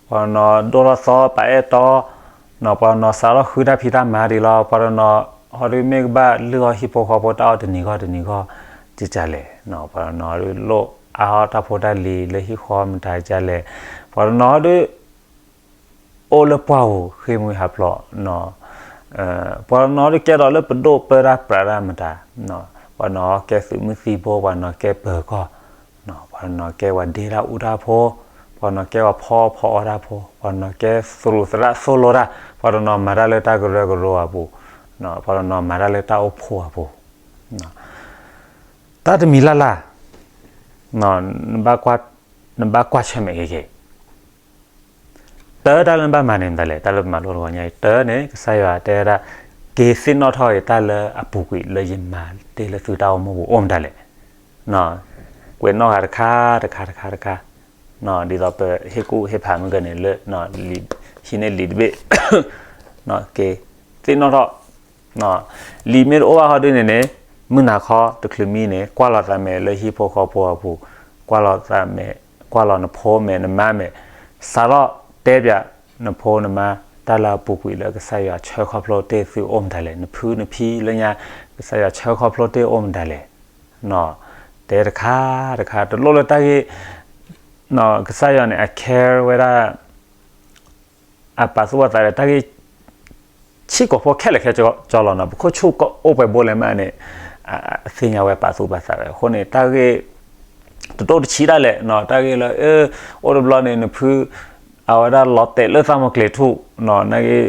ပှၤတနီၤဒိၣ်ထီၣ်သီပာ်အဲၣ်တီ ပှၤတနီၤစးထီၣ်ဃုတၢ်ဖံးတၢ်မၤဒံးလီၤ ပှၤတနီၤ ဟီဒုမ့ၢ်ကဘၣ်လုၢ်အီၣ်ဟံၣ်ဖိဃီဖိတၢ်အီၣ်တနံၤဂီၢ်တနံၤဂီၢ် ကကလဲၣ် ပှၤတနီၤဒုလိၣ်အါအီၣ်တၢ်ဖိတၢ်လံၤလၢဟံၣ်ဃီမတၤကလဲၣ် ပှၤတနီၤဒု အိၣ်လၢပှၢ်ပူၤ ဃ့ၢ်မှံဟးဖျိး ပှၤတနီၤဒုကဲထီၣ်လၢပဒိၣ်ပၢတၢ်ပြးတၢ်မတၤ ပှၤတနီၤကဲသုးမုၢ်သံဘိ ပှၤတနီၤကဲပၢၤကီၢ် ပှၤတနီၤကဲပှၤဒ့တၢ်အူတၢ်ဖိ ပှၤတနီၤကဲပှၤဖီအီၣ်တၢ်ဖိ ပှၤတနီၤကဲသရူးသရၣ်သိၣ်လိတၢ် ပှၤတနီၤမၤတၢ်လၢတၢ်ကရၢကရိအပူၤ ပှၤတနီၤမၤတၢ်လၢတၢ်အိၣ်ဖှိၣ်အပူၤ တၢ်တမံၤလၢ်လၢ် နဘၣ်ကွၢ်ဆၢၣ်မဲာ်က့ၤက့ၤ တၢ်တၢ်လၢနဘၣ်မၤန့ၣ်မတၤလဲၣ် တၢ်လၢပမၤလိတဂီၤညါအံၤ တၢ်န့ၣ် ကစၢ်ယွၤတဲဝဲဒၣ် က့ၤသ့ၣ်နီၣ်ထီၣ်က့ၤတၢ်လၢအပူၤကွံာ်လၢယမၤတ့ၢ်လၢသုတၢ်အိၣ်မူပူၤအိၣ်မတၤလဲၣ် ကွဲးနီၣ်ဃာ်တခါတခါတခါတခါ ဒ်သိးပဟ့ၣ်ကူၣ်ဟ့ၣ်ဖးမုၢ်ကန့ၣ်လၢ ဟံးန့ၢ်လံာ်တဘ့ၣ် က့ၤသ့ၣ်နီၣ်ထီၣ် လံာ်မ့ၢ်တအိၣ်ဘၣ်ဟီဒ်န့ၣ်န့ၣ် မုၢ်နၤခီတချုးမံန့ၣ် ကွၢ်လီၤသးမဲာ်လၢဟံၣ်ဖိဃီဖိအပူၤ ကွၢ်လီၤသးမဲာ် ကွၢ်လီၤနဖိမဲာ်နမါမဲာ် စးထီၣ်တဲပၠးနဖိနမါ တၢ်လၢအပူၤကွံာ်လၢကစၢ်ယွၤဆှၢခီဖျိတ့ၢ်သုအိၣ်မတၤလဲၣ် နဖုနဖံလၢညါ ကစၢ်ယွၤဆှၢခီဖျိတ့ၢ်အိၣ်မတၤလဲၣ် တဲတခါတခါ တလိၣ်လၢတၢ်ဂ့ၢ် ကစၢ်ယွၤန့ၣ် အ care ဝဲဒၣ် အပာ်သူၣ်ပာ်သးဒီးတၢ်ဂ့ၢ် ဆံးကိာ်ဖိခဲလၢာ်ခဲဆ့လီၤနီၤ ပခိၣ်ဆူၣ်ကအိၣ်ပှဲၤဘိလဲၣ်မးန့ၣ် အသ့ၣ်ညါဝဲပာ်သူၣ်ပာ်သးဝဲ အဃိန့ၣ် တၢ်ဂ့ၢ် တတိၢ်တဆံးဒၣ်လဲာ် တၢ်ဂ့ၢ်လၢ အိၣ်တဘျီန့ၣ် နဖု အဝဲဒၣ်လီၤတဲာ်လၢသးမုၢ်ကျဲၤထူၣ် နာ်က့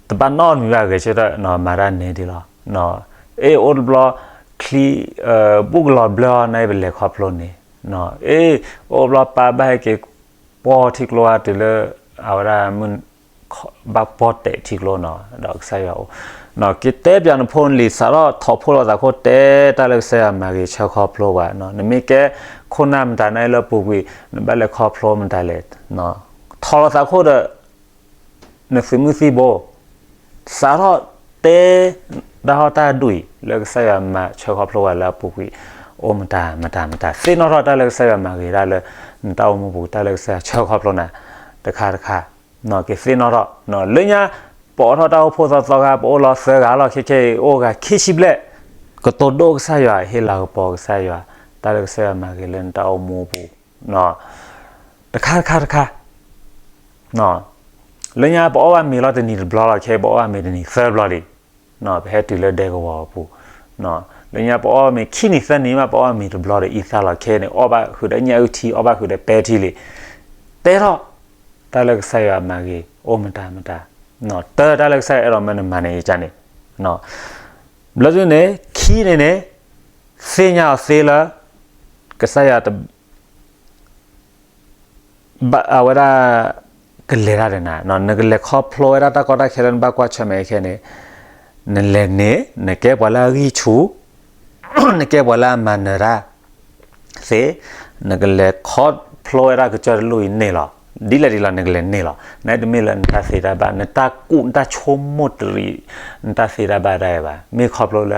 တဘၣ်နီတမံၤဘၣ်ဂဲၤဆၢထၢၣ် မၤတၢ်န့ၢ်ဒံးလီၤ အ့ၣ် အိၣ်တဘျီ ချံ ဘူၣ်ကလီၤဘျၢအီၤ နာ်က့ ပလဲၤခီဖျိန့ၣ် အ့ၣ် အိၣ်တဘျီ ပၢ်ဘၣ်ဟဲက့ၤ ပီၢ်ထံကျိဧါ တုၤလၢ အဝဲဒၣ် ဘၣ်ပီၢ်တဲာ်ထံကျိနီၤ ဒီးကစၢ်ယွၤအိၣ် က့ၤတဲပၠးနဖိနလံၤ စးထီၣ်ထိးဖှိၣ်လီၤသးခိၣ် တဲတၢ်လၢကစၢ်ယွၤမၤဂ့ၤ ဆှၢခီဖျိပှၤ နမ့ၢ်ကဲခိၣ်နၢ်မတၤ နာ်က့ လၢအပူၤကွံာ် နဘၣ်လဲၤခီဖျိမတၤလဲၣ် ထိးလီၤသးခိၣ်ဒီး နသုးမုၢ်သံၣ်ဘိ စးထီၣ်တဲ တၢ်ဟီၣ်တၢ်ဒွံၣ် လၢကစၢ်ယွၤမၤဆှၢခီဖျိပှၤလၢအပူၤကွံာ် အိၣ်မတၤမတၤမတၤ သ့ၣ်နီၣ်ထီၣ်တၢ်လၢကစၢ်ယွၤမၤဂ့ၤတၢ်လၢ နတၢ်အိၣ်မူပူၤ တၢ်လၢကစၢ်ယွၤဆှၢခီဖျိနၤ တခါတခါ, ကသ့ၣ်နီၣ်ထီၣ်, လၢညါ ပအိးထီၣ်တၢ်အိၣ်ဖှိၣ်သီသီခါ ပအိၣ်လီၤသၢဂၤလီၤ ခဲခဲအံၤ အိၣ်ဂၤခံဆံဘျဲၣ်, ကတိၤဒိၣ်ကစၢ်ယွၤ ဟ့ၣ်လၤကပီၤကစၢ်ယွၤ, တၢ်လၢကစၢ်ယွၤမၤဂ့ၤလၢနတၢ်အိၣ်မူအပူၤ, တခါတခါတခါ လၢညါပအီၣ်ဘၣ်မ့ၤလီၤတနံၤတဘျီလီၤ ခဲ ပအီၣ်ဘၣ်မ့ၤတနံၤသၢဘျီလံ, ပဟဲတုၤလၢဒဲကဝီၤအပူၤ, လၢညါပအီၣ်မ့ၤခံနံၤသၢနံၤမး ပအီၣ်မ့ၤတဘျီဒီးအံသၣ်လီၤ ခဲန့ၣ် အီၣ်ဘၣ်ဃုာ်ဒီးညၣ်အုၣ်ထံ အီၣ်ဘၣ်ဃုာ်ဒီးပဲထံလံ, တဲထီၣ် တၢ်လၢကစၢ်ယွၤမၤဂ့ၤ အိၣ်မတၤမတၤ, တၢ်တၢ်လၢကစၢ်ယွၤအဲၣ်ဒိးမၢနမၤန့ၣ်ယကန့ၣ်, ဘျီဒုန့ၣ် ခံန့ၣ်န့ၣ် သ့ၣ်ညါအီၤသ့လၢ ကစၢ်ယွၤ အဝဲဒၣ် ကလဲၤတၢ်ဒီးနၤ, နကလဲၤခီဖျိဝဲဒၣ်တၢ်ကီတၢ်ခဲလၢနဘၣ်ကွၢ်ဆၢၣ်မဲာ်ခဲန့ၣ်, နလဲၤန့ၣ် နကဲပှၤလၢအဂံၢ်ဆူၣ်, နကဲပှၤလၢအမၤနၢၤတၢ်သ့, နကလဲၤခီဖျိဝဲဒၣ်ကစၢၢ်တလိၣ်အံၤန့ၣ်လီၤ. ဒ်လဲၣ်ဒ်လဲၣ် နကလဲၤန့ၣ်လီၤ. နတမ့ၢ်လၢနတၢ်သ့တၢ်ဘၣ် နတၢ်ကူၣ် နတၢ်ဆိကမိၣ်တရံး နတၢ်သ့တၢ်ဘၣ်ဒၣ်အံၤဘၣ်. မ့ၢ်ခီဖျိလၢ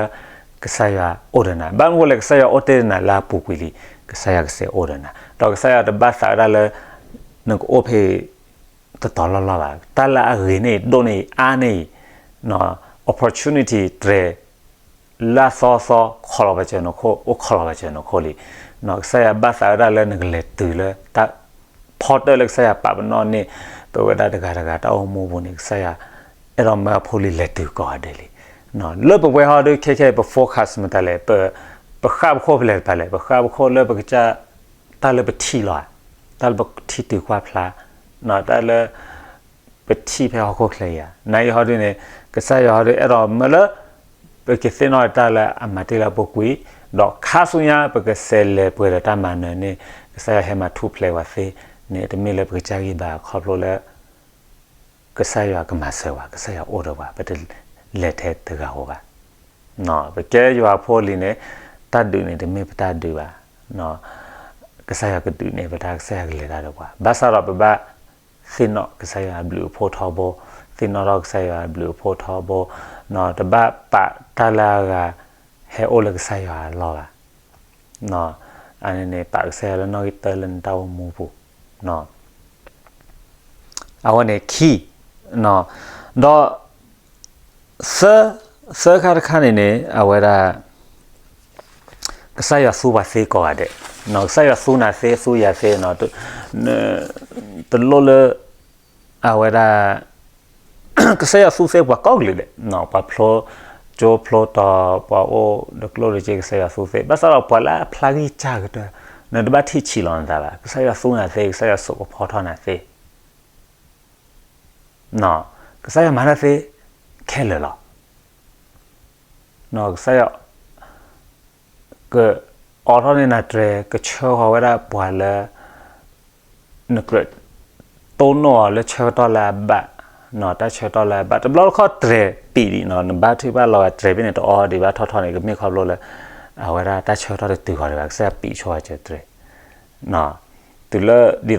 ကစၢ်ယွၤအိၣ်ဒီးနၤ. ဘၣ်မနုၤအဃိလဲၣ် ကစၢ်ယွၤအိၣ်တ့ၢ်နၤလၢအပူၤကွံာ်လံ. ကစၢ်ယွၤကစဲးအိၣ်ဒီးနၤ. ဒီးကစၢ်ယွၤတဘၣ်သးဝဲဒၣ်လၢ နကအိၣ်ဖဲ တတီၤလီၢ်လီၢ်ဘၣ်. တၢ်လၢအဂ့ၤန့ၣ် ဒိၣ်န့ၢ်အံၤ အါန့ၢ်အံၤ opportunity တြဲၤ လၢအသီသီ ခီလီၤဘၣ်စၢၤနခိၣ် အိၣ်ခီလီၤဘၣ်စၢၤနခိၣ်လံ. ကစၢ်ယွၤဘၣ်သးဝဲဒၣ်လၢနကလဲၤတုၤလၢ တၢ်ဖီတၢၣ်လၢကစၢ်ယွၤပာ်ပနီၣ်န့ၢ် ပဝဲဒၣ်တဂၤတဂၤတၢ်အိၣ်မူအပူၤန့ၣ် ကစၢ်ယွၤ အဲၣ်ဒိးမၢအဖိလံၤလဲၤတုၤကိးဂၤဒဲးလံ. လၢပဝဲဟီဒုးခဲခဲအံၤ ပ focus မတၤလဲၣ်, ပဃၣ်ပခိၣ်ဖဲလဲၣ်တဖၣ်လဲၣ်, ပဃၣ်ပခိၣ်လၢပကစၢ် တၢ်လၢပထံၣ်လီၤဧါ, တၢ်လၢပထံၣ်တုၤကွၢ်ဖျါ, တၢ်လၢ ပထံၣ်ဖဲဟီၣ်ခိၣ်ချၢအံၤဧါ. နာ်က့ဟီဒုးန့ၣ် ကစၢ်ယွၤဟီဒုးအဲၣ်ဒိးမၢလၢ ပကသ့ၣ်နီၣ်တၢ်လၢအမၤတ့ၢ်လၢအပူၤကွံာ်, ဒီးခါဆူညါပကစးလဲၤပှဲၤဒီးတၢ်မၤနၢၤန့ၣ် ကစၢ်ယွၤဟဲမၤထူၣ်ဖျဲးပှၤသ့န့ၣ် တမ့ၢ်လၢပကစၢ်ဂံၢ်ဘါခီဖျိလၢ ကစၢ်ယွၤကမၤစၢၤပှၤ, ကစၢ်ယွၤအိၣ်ဒီးပှၤ, ပတလဲၤထဲတဂၤဧိၤဘၣ်. ပကဲယွၤဖိလံၤန့ၣ် တၢ်ဒုးန့ၣ် တမ့ၢ်ပတၢ်ဒုးဘၣ်. ကစၢ်ယွၤကဒုးန့ၢ်ပတၢ်, ကစၢ်ယွၤကလဲၤတၢ်ဒီးပှၤ, ဘၣ်ဆၣ်ဒီးပဘၣ်သ့ၣ်နီၣ်ကစၢ်ယွၤအဘျုးအဖှိၣ်ထီဘိ, သ့ၣ်နီၣ်ထီၣ်ကစၢ်ယွၤအဘျုးအဖှိၣ်ထီဘိ, တဘၣ်ပာ်တၢ်လၢအဂၤ ဟဲအိၣ်လၢကစၢ်ယွၤအလီၢ်ဘၣ်. အန့ၣ်န့ၣ် ပာ်ကစၢ်ယွၤလၢနီၣ်ဂံၢ်တၢလၢနတၢ်အိၣ်မူပူၤ. အဝဲန့ၣ်ခံ, ဒီး သၢ, သၢခါတခါန့ၣ်န့ၣ် အဝဲဒၣ် ကစၢ်ယွၤသူပှၤသ့ကိးဂၤဒဲး, ကစၢ်ယွၤသူနၤသ့ သူယၤသ့, တလိၣ်လၢ အဝဲဒၣ် ကစၢ်ယွၤသူသ့ပှၤကိးကလုာ်ဒဲး, ပှၤဖျိကၠိဖျိတီၤ, ပှၤအိၣ်ဒီးကျိၣ်ဒီးစ့ ကစၢ်ယွၤသူသ့, ဘၣ်ဆၣ်ဒီးပှၤလၢအဖျါဂံၢ်စၢ်ကတၢၢ် နတဘၣ်ထံၣ်ဆံးလီၤနသးဘၣ်. ကစၢ်ယွၤသူနၤသ့, ကစၢ်ယွၤစိာ်ကဖီထီၣ်နၤသ့ ကစၢ်ယွၤမၤတၢ်သ့ခဲလၢာ်လီၤ. ကစၢ်ယွၤ ကအိးထီၣ်န့ၢ်နၤတြဲၤ, ကဆှၢဃီၤဝဲဒၣ်ပှၤလၢ နကြၢးတိၢ်နီၣ်အီၤလၢဆၢကတီၢ်လၢအဘၣ်, တၢ်ဆၢကတီၢ်လၢအဘၣ်, တဘျီတခီၣ်တြဲၤပံာ်ဒံး, နဘါထုကဖၣ်လီၤဂာ်တြဲၤဖဲန့ၣ် တအိၣ်ဒံးဘၣ်ထီၣ်ထီၣ်န့ၣ် ကမ့ၢ်ခီဖျိလၢ အဝဲဒၣ်တၢ်ဆၢကတီၢ်တတုၤဃီၤဒံးဘၣ်, ကစၢ်ယွၤပံာ်ဆိဝဲစၢၤတြဲၤ တုၤလၢဒ်သိးလၢ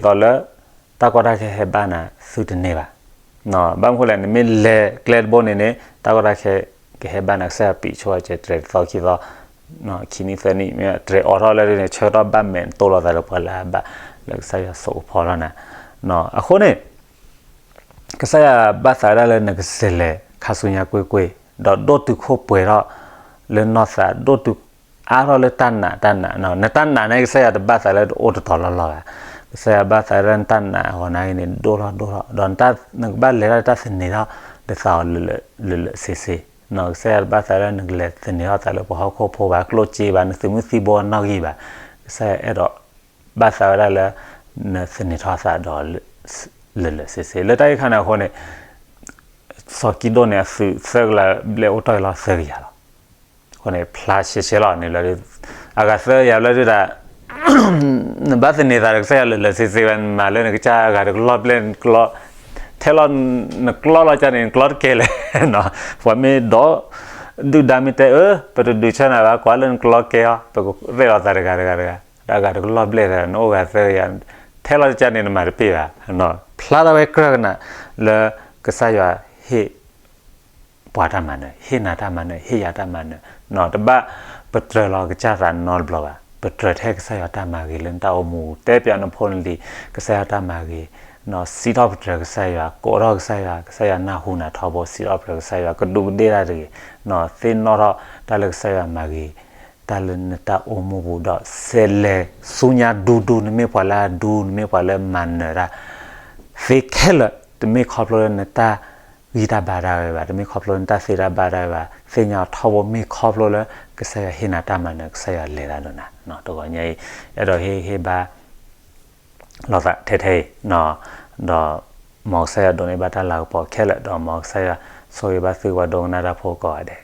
တၢ်ကီတၢ်ခဲဟဲဘၣ်နၤသုတန့ၢ်ဘၣ်. ဘၣ်မနုၤအဃိလဲၣ် နမ့ၢ်လဲၤကျဲတဘိန့ၣ်န့ၣ် တၢ်ကီတၢ်ခဲကဟဲဘၣ်နၤ, ကစၢ်ယွၤပံာ်ဆိဝဲစၢၤတြဲၤတသီခံသီ, ခံနံၣ်သၢနံၣ် မ့ၢ်တြဲၤအိးထီၣ်လၢဒ်န့ၣ် ဆၢကတီၢ်ဘၣ်မဲာ် နတိၢ်လိာ်သးဒီးပှၤလၢအဘၣ် လၢကစၢ်ယွၤစိာ်ကဖီထီၣ်နၤ. အဃိန့ၣ် ကစၢ်ယွၤဘၣ်သးဝဲဒၣ်လၢနကစးလဲၤခါဆူညါကွ့ၢ်ကွ့ၢ်, ဒီးဒိၣ်တုာ်ခိၣ်ပှဲၤထီၣ်လၢနီၢ်သး, ဒိၣ်တုာ်အါထီၣ်လၢတၢ်နာ်တၢ်နာ်, နတၢ်နာ်န့ၣ် ကစၢ်ယွၤတဘၣ်သးလၢတအိၣ်တတီၤလီၢ်လီၢ်ဘၣ်. ကစၢ်ယွၤဘၣ်သးလၢနတၢ်နာ်အဂီၢ်နၤအံၤန့ၣ် ဒိၣ်ထီၣ်ဒိၣ်ထီၣ်, ဒီးနကဘၣ်လဲၤထီၣ်တၢ်သန့ၤထီၣ်ဒ်သိးအီၤလၢာ်လၢာ်ဆ့ဆ့. ကစၢ်ယွၤတဘၣ်သးလၢနကလဲၤသန့ၤထီၣ်သးလၢပှၤဟီၣ်ခိၣ်ဖိဘၣ်, ကျိၣ်စ့ဘၣ်, နသုးမုၢ်သံၣ်ဘိအနီၣ်ဂံၢ်ဘၣ်. ကစၢ်ယွၤအဲၣ်ဒိးဘၣ်သးဝဲဒၣ်လၢ နသန့ၤထီၣ်သးဒီးလၢာ်လၢာ်ဆ့ဆ့. လၢတၢ်အံၤခါန့ၣ်အဃိန့ၣ် စီၤကံဒိၣ်န့ၣ် အသုးသၢကလးဘျဲၣ်အိၣ်တ့ၢ်လီၤသၢကယၤလီၤ. အဃိန့ၣ် ဖျါရှဲရှဲလီၤန့ၣ်လီၤ. အဂၤသၢကယၤဘျဲၣ်ဒုးဒၣ် နဘၣ်သန့ၤသးဒီးကစၢ်ယွၤလၢာ်လၢာ်ဆ့ဆ့ဝဲ, နမၤလၢနကစၢ်အဂၤတကလီၢ်ဘျဲၣ်, ထဲလီၤနကျီလီၤကၢ်န့ၣ် နကျီတကဲလဲၣ်. ပှၤမ့ၢ်ဒီး ဒုၣ်ဒါမ့ၢ်တဲအၢ ပတဒုးဆၢနၤဘၣ်, ကွၢ်လၢနကျီကဲအီၤ, ပကရဲၣ်လီၤသးတဂၤတဂၤတဂၤ, တၢ်ဂၤတကလီၢ်ဘျဲၣ်သး နအိၣ်ဂၤသၢကယၤ, ထဲလီၤကၢ်န့ၣ် နမၤတပ့ၢ်ဘၣ်. ဖျါထီၣ်ဝဲကြၢးကနၣ်လၢကစၢ်ယွၤဟ့ၣ် ပှၤတၢ်မၤနၢၤ, ဟ့ၣ်နၤတၢ်မၤနၢၤ, ဟ့ၣ်ယၤတၢ်မၤနၢၤ, တဘၣ်ပတြၢၤလီၤကစၢ်သးနီတဘျီဘၣ်. ပတြၢၤထဲကစၢ်ယွၤတၢ်မၤဂ့ၤလၢနတၢ်အိၣ်မူ, တဲပၠးနဖိနလံၤ ကစၢ်ယွၤတၢ်မၤဂ့ၤ စံးထီၣ်ပတြၢၤကစၢ်ယွၤ, ကိးထီၣ်ကစၢ်ယွၤ, ကစၢ်ယွၤနၢ်ဟူနၤထီဘိ, စံးထီၣ်ပတြၢၤကစၢ်ယွၤ, ကဒူးကဒ့ၣ်တၢ်တဂ့ၤ, သ့ၣ်နီၣ်ထီၣ်တၢ်လၢကစၢ်ယွၤမၤဂ့ၤ တၢ်လၢနတၢ်အိၣ်မူပူၤဒီး ဆဲးလဲၤဆူညါဒူဒူ, နမ့ၢ်ပှၤလၢအဒူ, နမ့ၢ်ပှၤလၢမၤနၢၤတၢ်သ့ခဲလၢာ်, တမ့ၢ်ခီဖျိလၢနတၢ်ဂံၢ်တၢ်ဘါတၢ်ဝဲဘၣ်, တမ့ၢ်ခီဖျိလၢနတၢ်သ့တၢ်ဘၣ်တၢ်ဝဲဘၣ်, သ့ၣ်ညါအီၤထီဘိ, မ့ၢ်ခီဖျိလၢကစၢ်ယွၤဟ့ၣ်နၤတၢ်မၤနၢၤ, ကစၢ်ယွၤလဲၤတၢ်ဒီးနၤ, တဂီၤညါအံၤ အဲၣ်ဒိးဟ့ၣ်ဂံၢ်ဟ့ၣ်ဘါ လိာ်သးထဲထဲအံၤ, ဒီးမ်ကစၢ်ယွၤဒိးန့ၢ်ဘၣ်တၢ်လၤကပီၤခဲလၢာ်, ဒီးမ်ကစၢ်ယွၤဆိၣ်ဂ့ၤဘၣ်သုပှၤဒိကနၣ်တၢ်ဖိကိးဂၤဒဲး.